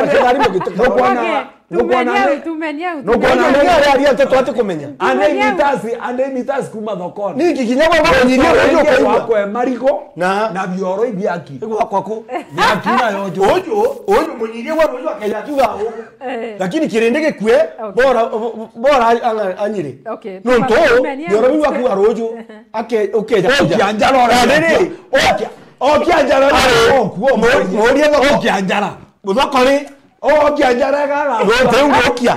no bwana. Tumenia, tumenia, tumenia. Tumenia, aria nteto ati kumenya. Ande mitasi, ande mitasi kuma thokoni. Ningi kinya baba wanyirie uju ukaigua. Kwa marigo na, na bioro ibiaki. Igwa kwaku. Biaki na yojo. Uju, uju munyirie wa uju akeja tu ga ugu. Eh. Lakini kirindi gikue, okay, bora, bora anyire. Okay. Nontu, tumenia, bioro biu akuga ruju. Ake, ukeja kuja. Okia njara ora. Riri, okia, okia njara ora. Okuo. Muria no. Okia njara. Muthokori. Okia njara gaga. Rute ngukia.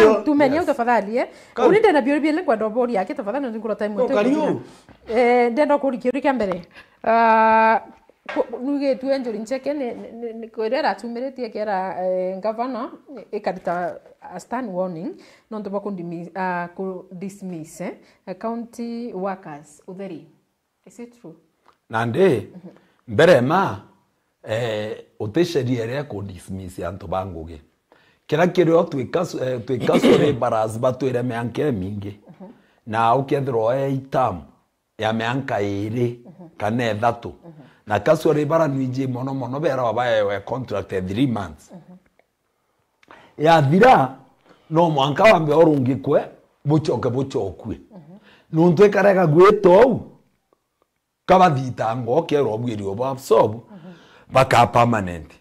Kariu, tumenia, yes, tafadhali, eh. Kariu. Uni ndena biuria biele nkwenda uburia aki tafadhali, nontu ngura time. No, kariu. Eh, ndenda kuria kiuria kia mbere. Ah, ku-, nugitue Njuri Ncheke ni, ni, ni, ni, kwira iratumiritie kiera, eh, ngavana, ikarita a stern warning, nontu bwa kundimi-, ah, ku dismiss, eh, county workers. Utheri. Is it true? Nandi, mbere ma, eh, uti sheria iria ku dismiss antu ba ngugi. Kira kirio twika, eh, twika sorry baras batwire mianka imingi. Na ukethirwa e term ya mianka iri kana ithatu. Na casual labour nwingi mono mono berawa baewe contract ya three months. Yathira, no mwanka wambe urungikwe, bucoke bucokue. Nuntu ikarega gwita uu, kabathitangwa ukerwa bwiri ubu absorb, baka permanent.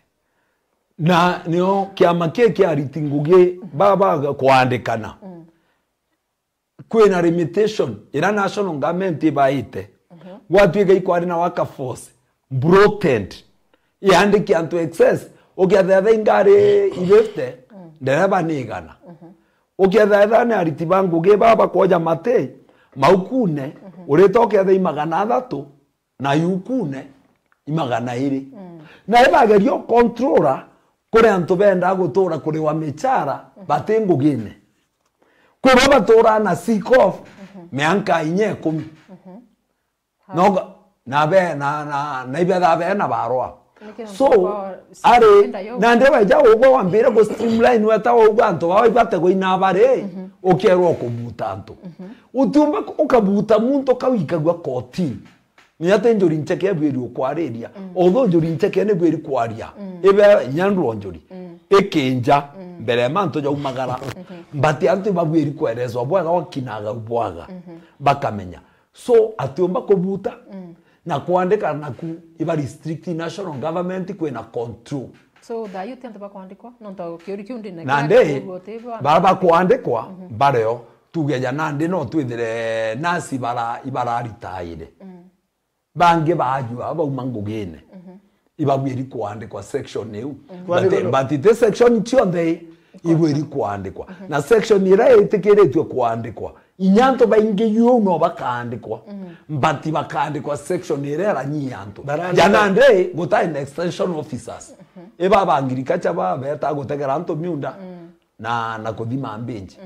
Na nio kiama kii kia ariti ngugi baba kwandikana. Kwina limitation ira national government ibaite. Gwatuika ikwari na workforce bloated, iandiki antu excess, ukethetha ingari i fifty, ndereba ni igana. Ukethetha ni ariti ba ngugi baba bakwoja mati maukune, urita uketha i magana athatu, na yukune i magana iri. Na ibageria ucontrola kuri antu benda gutura kuriwa michara bati ngugine. Kwi bo baturaa na sick off mianka inya ikumi. Noga, na be, na, na, na ibethaa bena barwa. Niki nontu So, kwa ari, enda yo. Nandi weja ugwe wambire gu streamline weta ugwe antu bao ibategwa ina bari, ukerwa ukubuta antu. Utiumba ku-, ukabuta muntu ukawikagua kotini. Ni ati Njuri Ncheke ebwiri ukwariria. Although Njuri Ncheke ni bwiri kwaria. Ibe inya ndwo Njuri. Ikinja mbere ya mantu jaumagara. But antu ibabwiri kwerezwa bwega wakinaga bwaga. Bakamenya. So, atiumba kubuta na kwandika naku iba restrict national government kwina control. So, thayu ti antu bakwandikwa? Nontu kiuri kiu ndina Nandi, bara bakwandikwa, bareo, tugeja nandi no twithire nasi bara, ibararitaire. Bangi baajua bauma ngugine. Ibabwiri kwandikwa section iu. But, but ti section cionthe ibwiri kwandikwa. Na section iria itikiritue kwandikwa, inya antu baingi yu no bakaandikwa. But bakaandikwa section iria iranyi antu. Barandikwa. Jana ndi gutari na extension officers. Iba ba agriculture ba beta gutegera antu miunda na, na kuthima mbinji.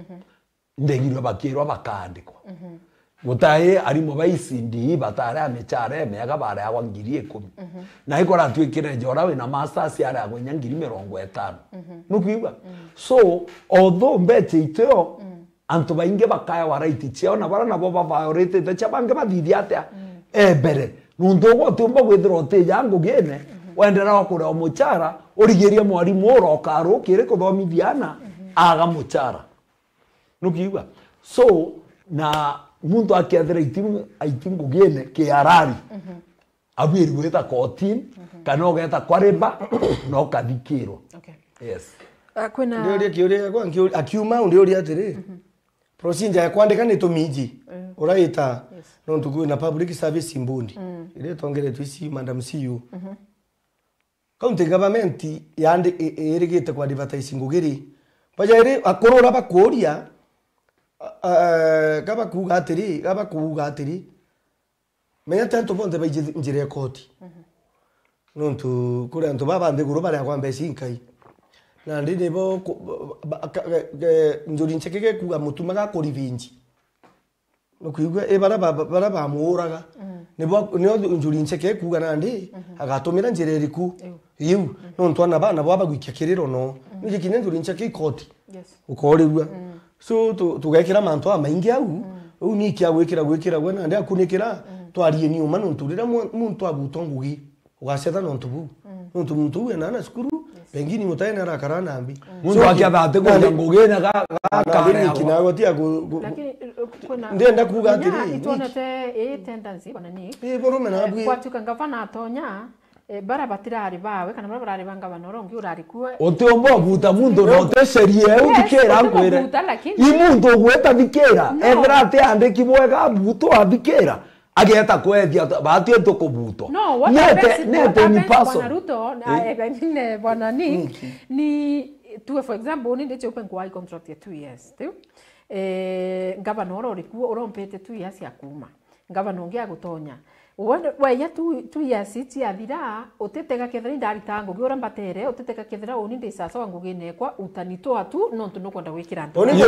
Ndegirwe bakirwa bakaandikwa. Gutai arimu ba E C D E batari a michara imiaga bareagwa ngiri ikumi. Na ikoratuikire jora wina masters areagwa inya ngiri mirongo itano. Nukwigua? So, although mbecha itio, antu baingi bakaewa right ciao, na bara nabo ba violate cia bangi bathithia atia? Ebere. Nuntu ugwe utiumba gwithirwa utija ngugine, wendera wa kurewa muchara, urigirie mwarimu uroka rukiri kuthomithia ana, aga muchara. Nukiigua? So, na muntu akethira aiti, aiti ngugine kiarari, abwiri gwita kotini, kana ugeta kwa riba, na ukathikirwa. Okay. Yes. Ah, kwina ndiuria kiuria giakwa, nkiu-, akiuma au ndiuria atiri, procedure ya kwandika ni tumiji, uraita, yes, nontu kwina Public Service Board, iria itongeretwe ici Madam C E O. County government yandi-, i-, irigite ku advertise ngugi ri? Baja iri akuru uria bakuuria, a-, a-, ga bakuuga atiri, ga bakuuga atiri, menya ti antu bonthe baiji njira ya koti. Nontu kuri antu baba nthiguru baria kwa mbeca inkai. Nandi nibo ku-, ba-, ba-, ka-, ge-, Njuri Ncheke gekuuga Mutuma gakurivinji. Nukwigua, i bara ba-, bara bamuuraga. Nibo, nio Njuri Ncheke ekuuga nandi, agatumira njira iriku? Iu. Nontu ana bana baba bagwikia kiriro no. Niki kinya Njuri Ncheke ikoti. Yes. Ukoorigua. So, tu-, tugekira mantu amaingi au, Riu ni kia gwikira, gwikira gwe nandi akunikira, twarie ni uma nontu riria mwa-, muntu abutwa ngugi, ugacetha nontu buu. Nontu muntu uu ena ana cukuru, pengine mutaene arakara na mbi. Muntu akiatha ati kuria ngugi na ga-, ga-, na kareagwa. Niki nago tia ku-, ku-, Lakini, uh, kwina, ndenda kuuga atiri, inya niki? Itwonete ii tendency, bwana Nick. Ii, burume na Eh, bwi. Gwatuika ngavana atonya, eh, bara batirari bawe, kana bara barari ba ngavana uria ungi urari kuo. Utiumba ubuta muntu na uti sheria eu, Yes, thikira nkwire. Utimubuta, lakini I muntu ugwita thikira, No. ethira ati andiki bwega abutwa thikira, ageta kwethia ta-, batwi tukubutwa. No, what Nete, affects, what nete ni affects person. Bwana Ruto, na, Eh? eh, I mean, eh, Bwana Nick, Niki? Ni tu, for example, ni ndiche open kwa contract ya two years, tiu? Eh, ngavana uria uri kuo, urompete two years ya kuuma. Ngavana ungi agutonya. Wende, weya two, two years ciathira, utitega kethira indarita ngugi uria mbatere, utitega kethira uni ndi sasawa ngugine ekwa, utani twa tu, nontu nukwenda gwikira antu. Uni You,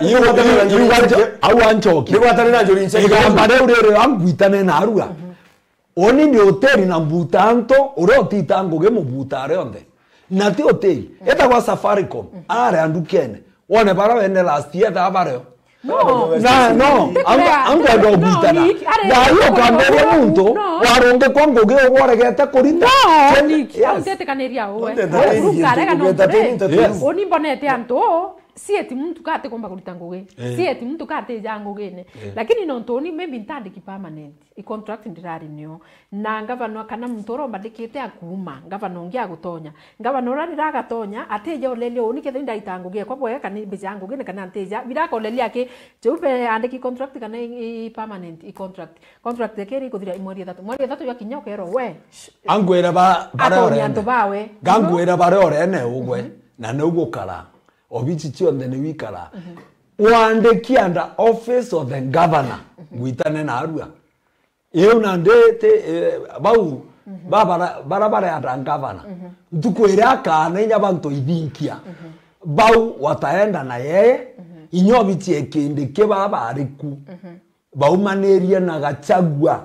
you, you, you, you, you, au anchoki. Nigwatanira njuri ncheki. Igamba riu riri angwitane na arua. Uni ni uteri na mbuta antu, uria utita ngugi mubuta aria onthe. Na ti utei. Etagwa Safaricom. Ari andukene. Wone bara wene last year thaa bareo. No. Na, no, Ti anga, kurea, anga ndo no, gwitana. Nick, are, Thai no, ukamberia no, muntu, no. warungi kwa ngugi ugworegete kurita. No, Chen-, Nick, yes. Au ntetikaniria uwe. Ntetikaniria Uru karega no ntetikaniria. Yes. Uni mbonete antu, si eti muntu kati kumba kurita ngugi. Eh. Si eti muntu kati ja ngugine. Eh. Lakini nontu uni maybe ntandiki permanent. I contract ndirari nio. Na ngavana kana muntu uria umbandikite akuuma, ngavana ungi agutonya. Ngavana uria riria agatonya, atija ulelia uni kethira indaita ngugi ekwa bwega, kana mbija ngugine, kana ntija. Bira akolelia aki, jeu be andiki contract kana i, i permanent i contract. Contract ekeri ikuthira i mweri ithatu. Mweri ithatu yakinya ukerwa, we, Angwira ba-, baria atonya orene. Antu bawe. Ngangwira baria orene ugwe, na niu gukara. Obici cionthe ni wikara. Wandiki under office of the governor. Ngwitane na arua. Iu nandi ti, eh, bau, ba bara, bara bareanda ngavana. Ntuku iria akaana inya bantu ithinkia. Bau wataenda na yeye, inya obichie kindi ki baba ari ku. Baumanirie na Gachagua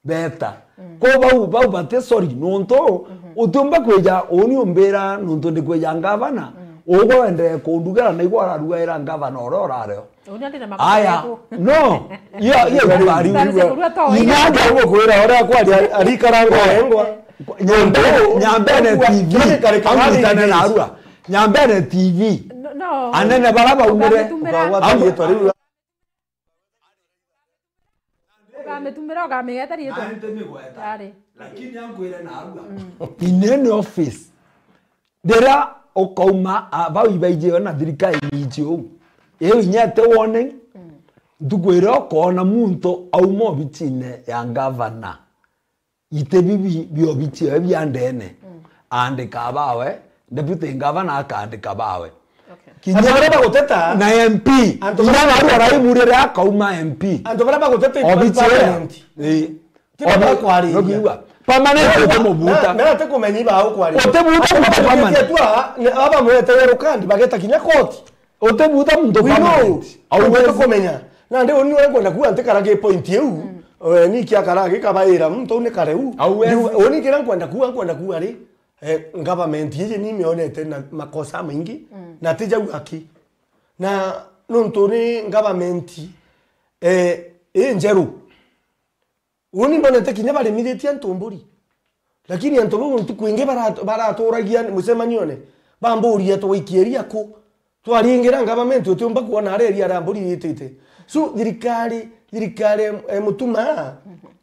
beta. Ko bau, bau bati sorry, nontu utiumba kwija uni umbira nontu ndi kwija ngavana, ugwe wendee kundugara na igwe ararugaira ngavana uria urario. Uni andi na makosa Aya, meku. No. Iyo, iyo itwari. Tari se kurua to Ina ina. Ndio gukwira uria kwari arikaranga orengwa. Nyambe, Nyambene T V. Kari kari kari Angwitane kari na arua. Nyambene T V. No, no. Anene bara baumire. Ukamitumira. Ukagwata Angu- riitwa riu. Ukamitumira, ukamigeta riitwa. Nari ntimigweta. Ari. Lakini angwire na arua. In any office. Riria ukauma, a, bau ibaiji yo na thirikari iiji uu. Iu inya ete warning, ntuku iria ukoona muntu auma obichine ya ngavana, iti bibi bia obichi ewe bia ndene, aandika bawe, deputy governor akaandika bawe. Okay. Kinya Antu baria baguteta, na M P, antu inya baria baru araibu riria akauma M P. Antu baria baguteta i Obichi area. Parliament. Ii. Ti baria bakwariria. Nokiuga. Permanent utimubuta. Na, na ati kumenya iba ukwariria. Utibuta muntu permanent. Atua, ni aba mwete yellow card, bageta kinya court. Utibuta muntu permanent. We know. Au utikumenya. Na ndi uni uria nkwenda kuuga ntikara ki point iu. Eh, ni kia kara gikabaira muntu ni kare u. Au we. Ndi u-, uni kira nkwenda kuuga, nkwenda kuuga ri, eh, government iji ni mionete na makosa maingi. Na tijau aki. Na nontu ni government, eh, i njeru. Uni mbonete kinya barimithitie antu mburi. Lakini antu bau ntuku ingi bara-, baraturagia mucemanione, bamburia, "Twaikia iria ku? Twaringira government utiumba kuona aria iria ria mburi ritite." So, thirikari, thirikari, eh, Mutuma,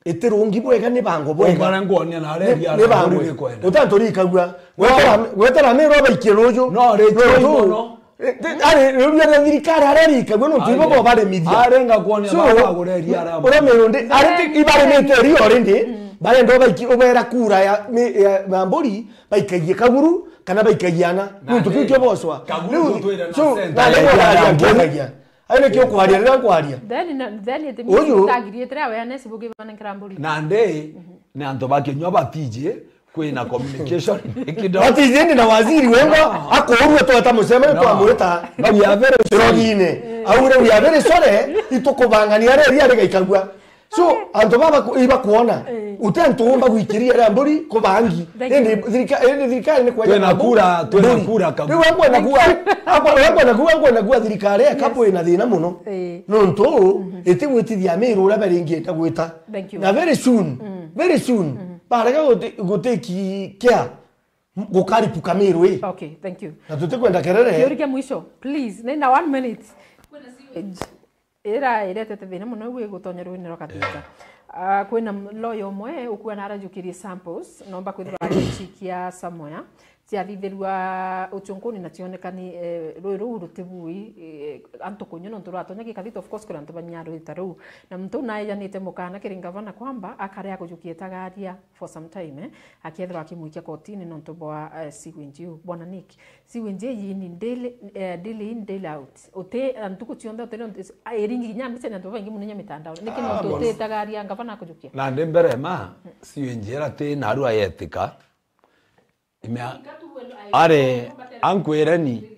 itirungi bwega, ni bango bwega. Umbara ngwonia na aria iria ria mburi rikwenda. Utanturikagua. Gwetera, gwetera Meru baikie ruju. No, ritwe mono. Eh, te-, ari, riu ria thirikari aria rikagua, nontu ibo bo barimithia. Arenga kuonia So, baba agureria arama. Uria Meru ndi, ari ti, ibarimite ria already, barenda ubaiki, ubera kura ya, mi-, ya, ya mburi, baikagie kaguru, kana baikagie ana. Nontu kiu kio bocwa. Kaguru Riu, gutwira na so, center. Na ndio kwaria nkiaragia. Ari nikio kwaria, riria nkwaria. Then, na, then it means Uyu utagirietera awareness bugibanenkera mburi. Nandi, ni antu bakinywa batiji, kwina communication kidogo. Batiji ni na waziri wengwa, akoorua tweta mucemania twamwita. No, we are very sorry. Kirogine. Aure, "We are very sorry, itukubangania aria iria rigaikagua." So, antu baba ku-, ibakwona. Eh. Uti antu umba gwikiria aria mburi kubangi. Thank you. Indi thirika-, indi thirikari ni kwenda Twina kura, twina mburi. Kura kabu. Riu we kwenda kuga, akwa-, we kwenda kuga, kwenda kuga thirikari ya kabu ina thina muno. Eh. Nontu, itigwitithia Amiru uria baringienda gwita. Thank you. Na very soon, very soon, barega guti-, gutiki care, gukaripuka Miru ii. Okay, thank you. Na tutikwenda kerere. Kiuria kia mwisho, please. Nina one minute. Kwina sewage ira iretete thina muno, iu igutonya rwini rwa Kathika. Ah, kwina m-, lawyer umwe ukua na arajukirie samples, nomba kwithirwa acikia somewhere, ciathithirua uchunkuni na cionekani, eh, rui ruu rutibui, eh, antu kunyua nontu rwatonya gikathita, of course, kuri antu banyia rui ta ruu. Na muntu uu naejanite mukana kiri ngavana kwamba akare akujukia itagaria for some time, eh, akethirwa akimwikia kotini nontu bwa, eh, sewage iu. Bwana Nick, sewage ii ni daily, eh, daily in, daily out. Uti, eh, ntuku cionthe uti, ah, iringi kinya mbica ni antu babaingi muno inya mitandaoni. Niki nontu uti itagaria ngavana akujukia? Na ndi mbere ma, sewage ira ti narua yetika. Imea-, are, ankwireni,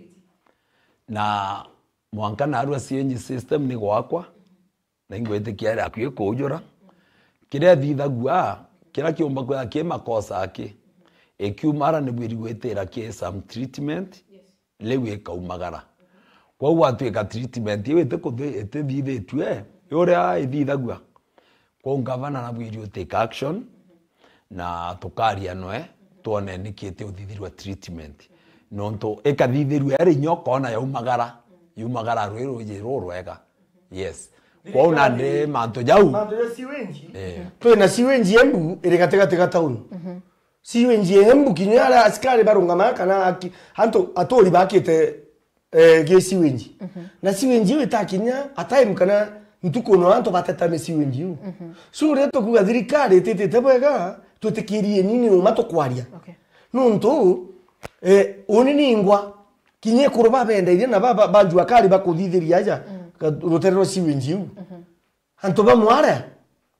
na mwanka narua sewage system ni gwakwa. Na ingwitikia ari akui kuujura. Kiria ithithagua, kiria kiumba kwithirwa ki makosa aki, ikiumara ni bwiri gwitira ki some treatment, riu ikaumagara. Kwou gwatuika treatment iu itikuthi-, itithithitue, uria ithithagua. Kwou ngavana na bwiri utake action, na tukaria noe, twone niki itiuthithirwa treatment. Nontu ikathithirua iri inya ukona yaumagara, yumagara rwi ruji rurwega. Yes. Kwou nandi mantu jau. Mantu ja sewage. Eh. Twina sewage Embu iri gatigati ga town. Sewage Embu kinya aria asikari barungama kana aki-, antu aturi bakite, eh, gi sewage. Na sewage iu itakinya a time kana ntuku no antu bateta ni sewage iu. So riria tukuga thirikari ititite bwega, twitikirie nini uma tukwaria. Okay. Nontu, eh, uni ningwa, kinya ekuru babendairie na ba, ba, ba jua kari bakuthithiria aja, ga-, rutere rwa sewage iu. Antu bamwe aria,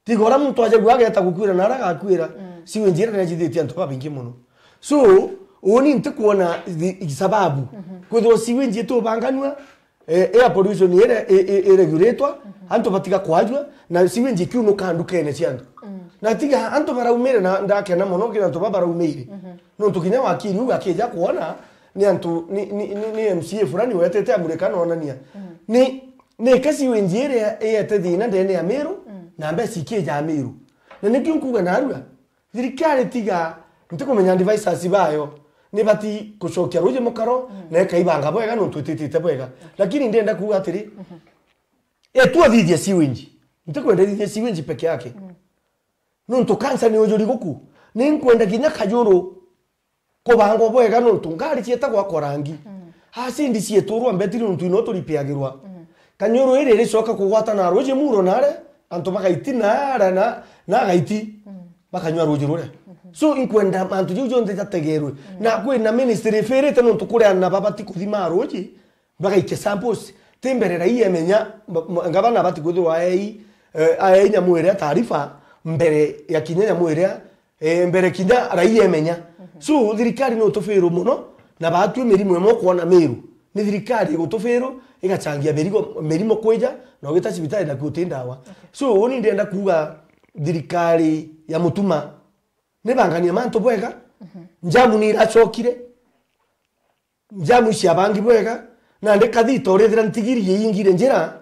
tiga uria muntu ajagua ageta gukwira na aria agakwira, sewage iria niajithitie antu babaingi muno. So, uni ntikwona the, sababu. Kwithirwa sewage itubanganua, eh, air pollution ire, i, i, ireguritwa, antu batiga kwajua, na sewage ikiunuka ndukene cia antu. Na tiga antu baraumire na ndakena muno kiri antu baba baraumire. Nontu kinya wakiri uga akija kwona ni antu ni, ni, ni, ni M C A fulani wetete amurika na onania. Ni, ni ka sewage iria iete thina ndene ya Miru, na mbeca ikija Miru. Na nikio nkuga narua, thirikari tiga, ntikumenya advisors bayo, ni bati kucokia ruji mukaro, na ikaibanga bwega nontu ititite bwega. Lakini ndenda kuga atiri, etu athithia sewage. Ntikwenda ithithia sewage peke yake. Nontu cancer ni ujuri guku. Ni nkwenda kinya kajuru kubangwa bwega nontu ngari cietagwa kwa rangi. Acindi cieturwa mbetiri nontu ino turipeagirwa. Kanyuru iri ricoka kugwata na ruji muro nare, antu bagaiti nare na, na agaiti, bakanyua ruji ruria. So, inkwenda mantu jau jonthe jategerwe. Na kwina ministry ifirite nontu kuri ana babati kuthima ruji, bagaikia samples. Ti mbere raia emenya, m-, m-, ngavana abati kwithirwa aei, eh, aei nyamu iria taarifa mbere ya kinya nyamu iria, eh, mbere kinya raia emenya. So, thirikari no tufiru muno, na baatwi mirimo imwe ukwona Miru. Ni thirikari igutufiru, igachangia mirigo, mirimo kwija, na ugita cibitari naku uti ndawa. So, uni ndienda kuuga thirikari ya Mutuma, nibanganie mantu bwega, njamu ni iracokire, njamu iciabangi bwega, nandi kathita urithira ntigiri iingire njira,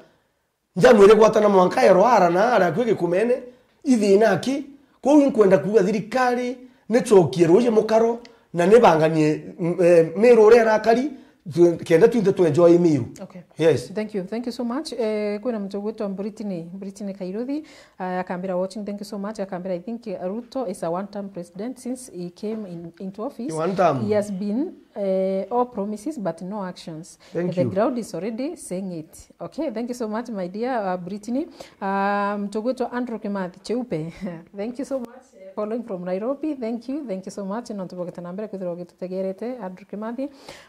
njamu irigwatana mwanka erwara na aria akui gikumene, ithina aki. Kwou inkwenda kuuga thirikari nicokie ruji mukaro na nibanganie, m-, eh, Miru uria irakari, tu-, kenda twinthe twenjoy Miru. Okay. Yes. Thank you. Thank you so much. Eh, kwina muntu ugwitwa Brittany, Brittany Kairuthi, ah, akambira watching, thank you so much. Akambira, I think, uh, Ruto is a one-term president since he came in, into office. One term. He has been, uh, all promises but no actions. Thank you. The ground is already saying it. Okay, thank you so much, my dear, uh, Brittany. Um, tugwitwa Andrew Kimathi Cheupe. Thank you so much, uh, following from Nairobi. Thank you, thank you so much. Nontu bogete na mbere kwithirwa ugitutegerete, Andrew Kimathi.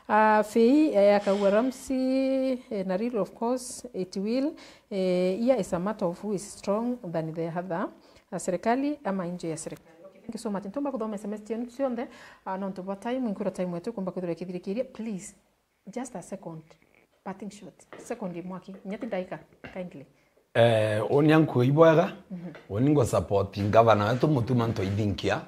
Uh, Fei, eh, akauga Ramsey, eh, na real, of course, it will. Eh, here is a matter of who is strong than the other. A serikali ama nje ya serikali. Okay, thank you so much. Ntumba kuthoma S M S cienu cionthe, ah, nontu bwa time, inkwira time yetu ikumba kwithirwa ikithirikiria. Please, just a second. Parting shot. Second imwe aki. Nyati ndaika, kindly. Eh, uni ankuga ibwega, uni ngo support ngavana wetu Mutuma M'Ethingia,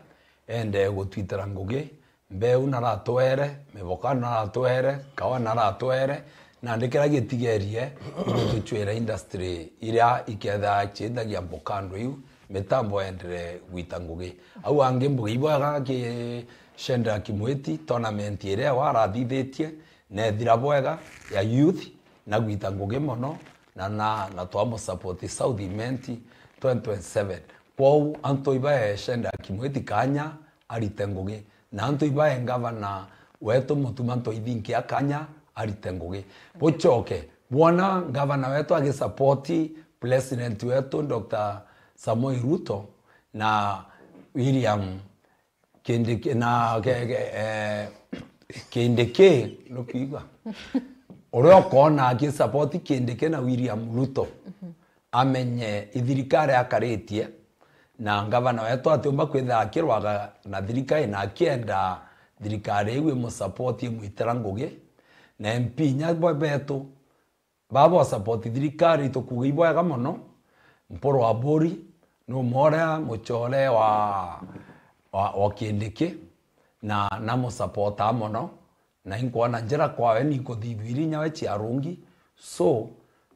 ende gutwitira ngugi, mbeu naratwere, miboka naratwere, kawa naratwere, nandi kiria gitigerie, ni gutucwira industry iria iketha ciendagia mboka andu iu, mitambo endere gwita ngugi. Au angi mbuga ibwega ki Shendra Kimwiti, tournament iria warathithitie, nethira bwega ya youth, na gwita ngugi mono, na, na, na twamu support South Imenti twenty twenty-seven. Kwou antu ibae Shendra Kimwiti kanya arite ngugi, na antu ibae ngavana wetu Mutuma M'Ethingia kanya arite ngugi. Bucoke, bwona ngavana wetu agisupport president wetu Doctor Samoei Ruto na William Kindiki na ke, ke, eh, Kindiki, nukwigua? Uria ukona akisupport Kindiki na William Ruto, amenye ithirikari akaritie, na ngavana wetu atiumba kwithira akirwaga na thirikari, na akienda thirikari iu imusupport, imwitira ngugi, na M P inya bo betu, baba support thirikari, tukuuga ibwega mono. Mpuru Aburi ni umwe uria mucore wa, wa, wa Kindiki, na namusupportaa mono, na inkwona njira kwawe ni ikuthithua iria inya we ciarungi. So,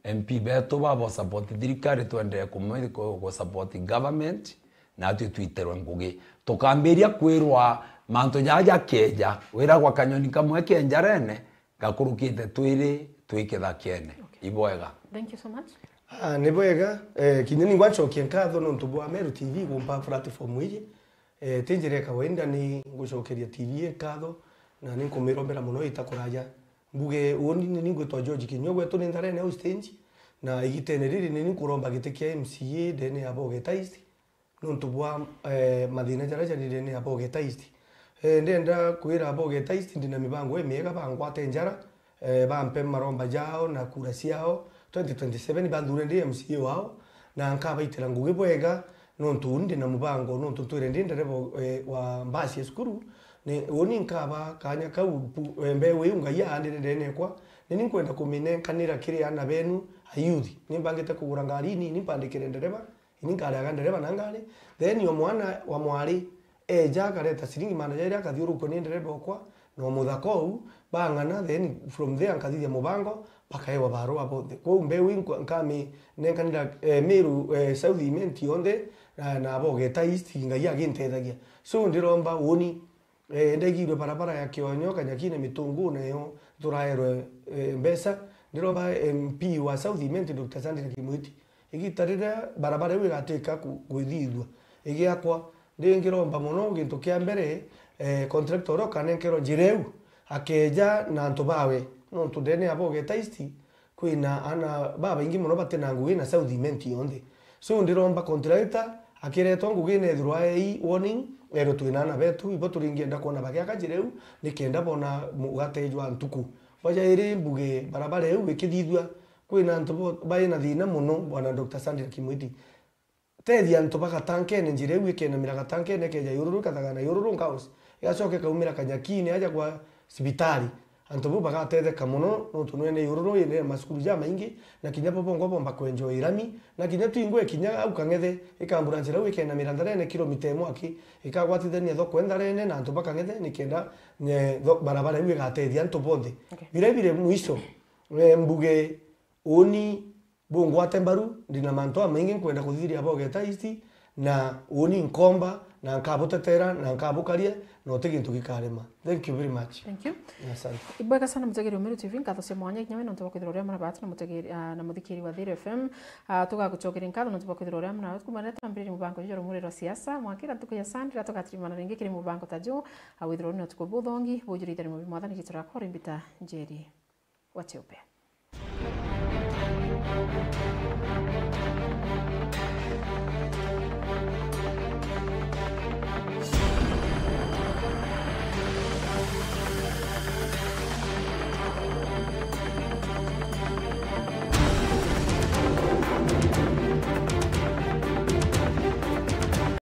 M P betu baba support thirikari, twendee kume-, ku-, ku support government, natwi twitirwe ngugi. Tukambiria kwirwa mantu jaja jakeja, wiragwa kanyoni kamwe ke njarene, gakurukite twiri twi kithakene. Okay. Ibwega. Thank you so much. Ah, ni bwega. Eh, kinya ningwa ncokie nkatho nontu bwa Meru T V gumpa platform iji. Eh, ti njira ya kawaida, ni ngucokeria T V nkatho, na ni nkumirombera mono ita kuraja. Mbuge uni ni ningwitwa George Kinyua, gwetu ni Ntharene au stage, na igitene riri ni nkuromba giti kia M C A ndene ya Bogeta East. Nontu bwa, eh, mathina jaria jari ndene ya Bogeta East. Eh, ndenda kwira Bogeta East ndina mibango imiega, bangwate njara, eh, bampe maromba jao na kura ciao, twenty twenty-seven banthure ndi M C A wao, na nkabaitira ngugi bwega, nontu uni ndina mubango, nontu ntwire ndi ndereba, eh, wa mbasi ya cukuru, ni uni nkaba kanya kau pu-, eh, mbeu iu Ngai aandire ndene ekwa, ni ni nkwenda kuminenkanira kiri aana benu a youth. Ni mbangite kugura ngari inini mpandikire ndereba, ini nkariaga ndereba na ngari. Then o mwana wa mwari eja akareta ciringi magana jairi akathiurukua ni ndereba okwa, na o muthaka ou bang'ana, then from there nkathithia mubango, bakaewa barua bonthe. Kwou mbeu ii nkwa-, nkaminenkanira, eh, Meru, eh, South Imenti yonthe, na, na Bogeta East, Ngai agintethagia. So ndiromba uni, Eh, ndaigirwe barabara ya Kionyo, Kanyakine, Mitungu, nayo turaerwe, eh, mbeca. Ndiromba M P wa South Imenti, Doctor Sandra Kimwiti, igita riria barabara iu igatwika ku-, kwithithua igiakwa, ndingiromba mono gintu kia mbere, eh, contractor uria ukanenkerwa njira iu, akeja na antu bawe, nontu ndene ya Bogeta East, kwina ana babaingi mono batina ngugi na South Imenti yonthe. So ndiromba contractor akiretwa ngugi na ethirwa ei warning, erwe twina ana betu, ibo turingienda kwona bagiaka njira iu, nikenda bona mugate jwa ntuku. Bwa jairi mbuge barabara iu ikithithua, kwina antu bo-, baina thina mono, Bwana Doctor Sandra Kimwiti. Tethia antu ba Gatankene, njira iu ikenamira Gatankene, ikeja Yururu, ikathagana Yururu Ngaos, igacoka ikaumira Kanyakine, aja kwa cibitari. Antu bau bagatetheka mono, nontu nwene Yururu ina macukuru jamaingi, na kinya bo bongwa bomba kwenjoa irami, na kinya twingwe kinya au Kang'ethe, ikambura njira iu ikenamira Ntharene kilomita imwe aki, ikagwatithania thoko e Ntharene na antu ba Kang'ethe, nikenda, nye, tho-, barabara iu igatethia antu bonthe. Okay. Bire bire mwisho, eh, mbuge uni bungwate mbaru, ndina mantu amaingi nkwenda kuthithiria Bogeta East, na uni nkomba, na nkabutetera, na nkabukaria, na uti gintu gikarema. Thank you very much. Thank you. Asante. Ibwega sana mutegeri wa Meru T V, nkatho cia mwanya kinya we nontu bwa kwithirwa uri amwe na batu na mutegeri, ah, na muthikiri wa Thiru F M. Ah, tugagucokeria nkatho nontu bwa kwithirwa uri amwe na batu kuma riria twambiririe mubango juju jwa rumuri rwa siasa, mwakira ntuku ya Sunday, riria tugatirimana ringi kiri mubango ta ju, ah, withirwa uri na utuku buthongi, bujurite ni mubi mwathani, riitwa riakwa uri Mbita Njeri. Wacheupe.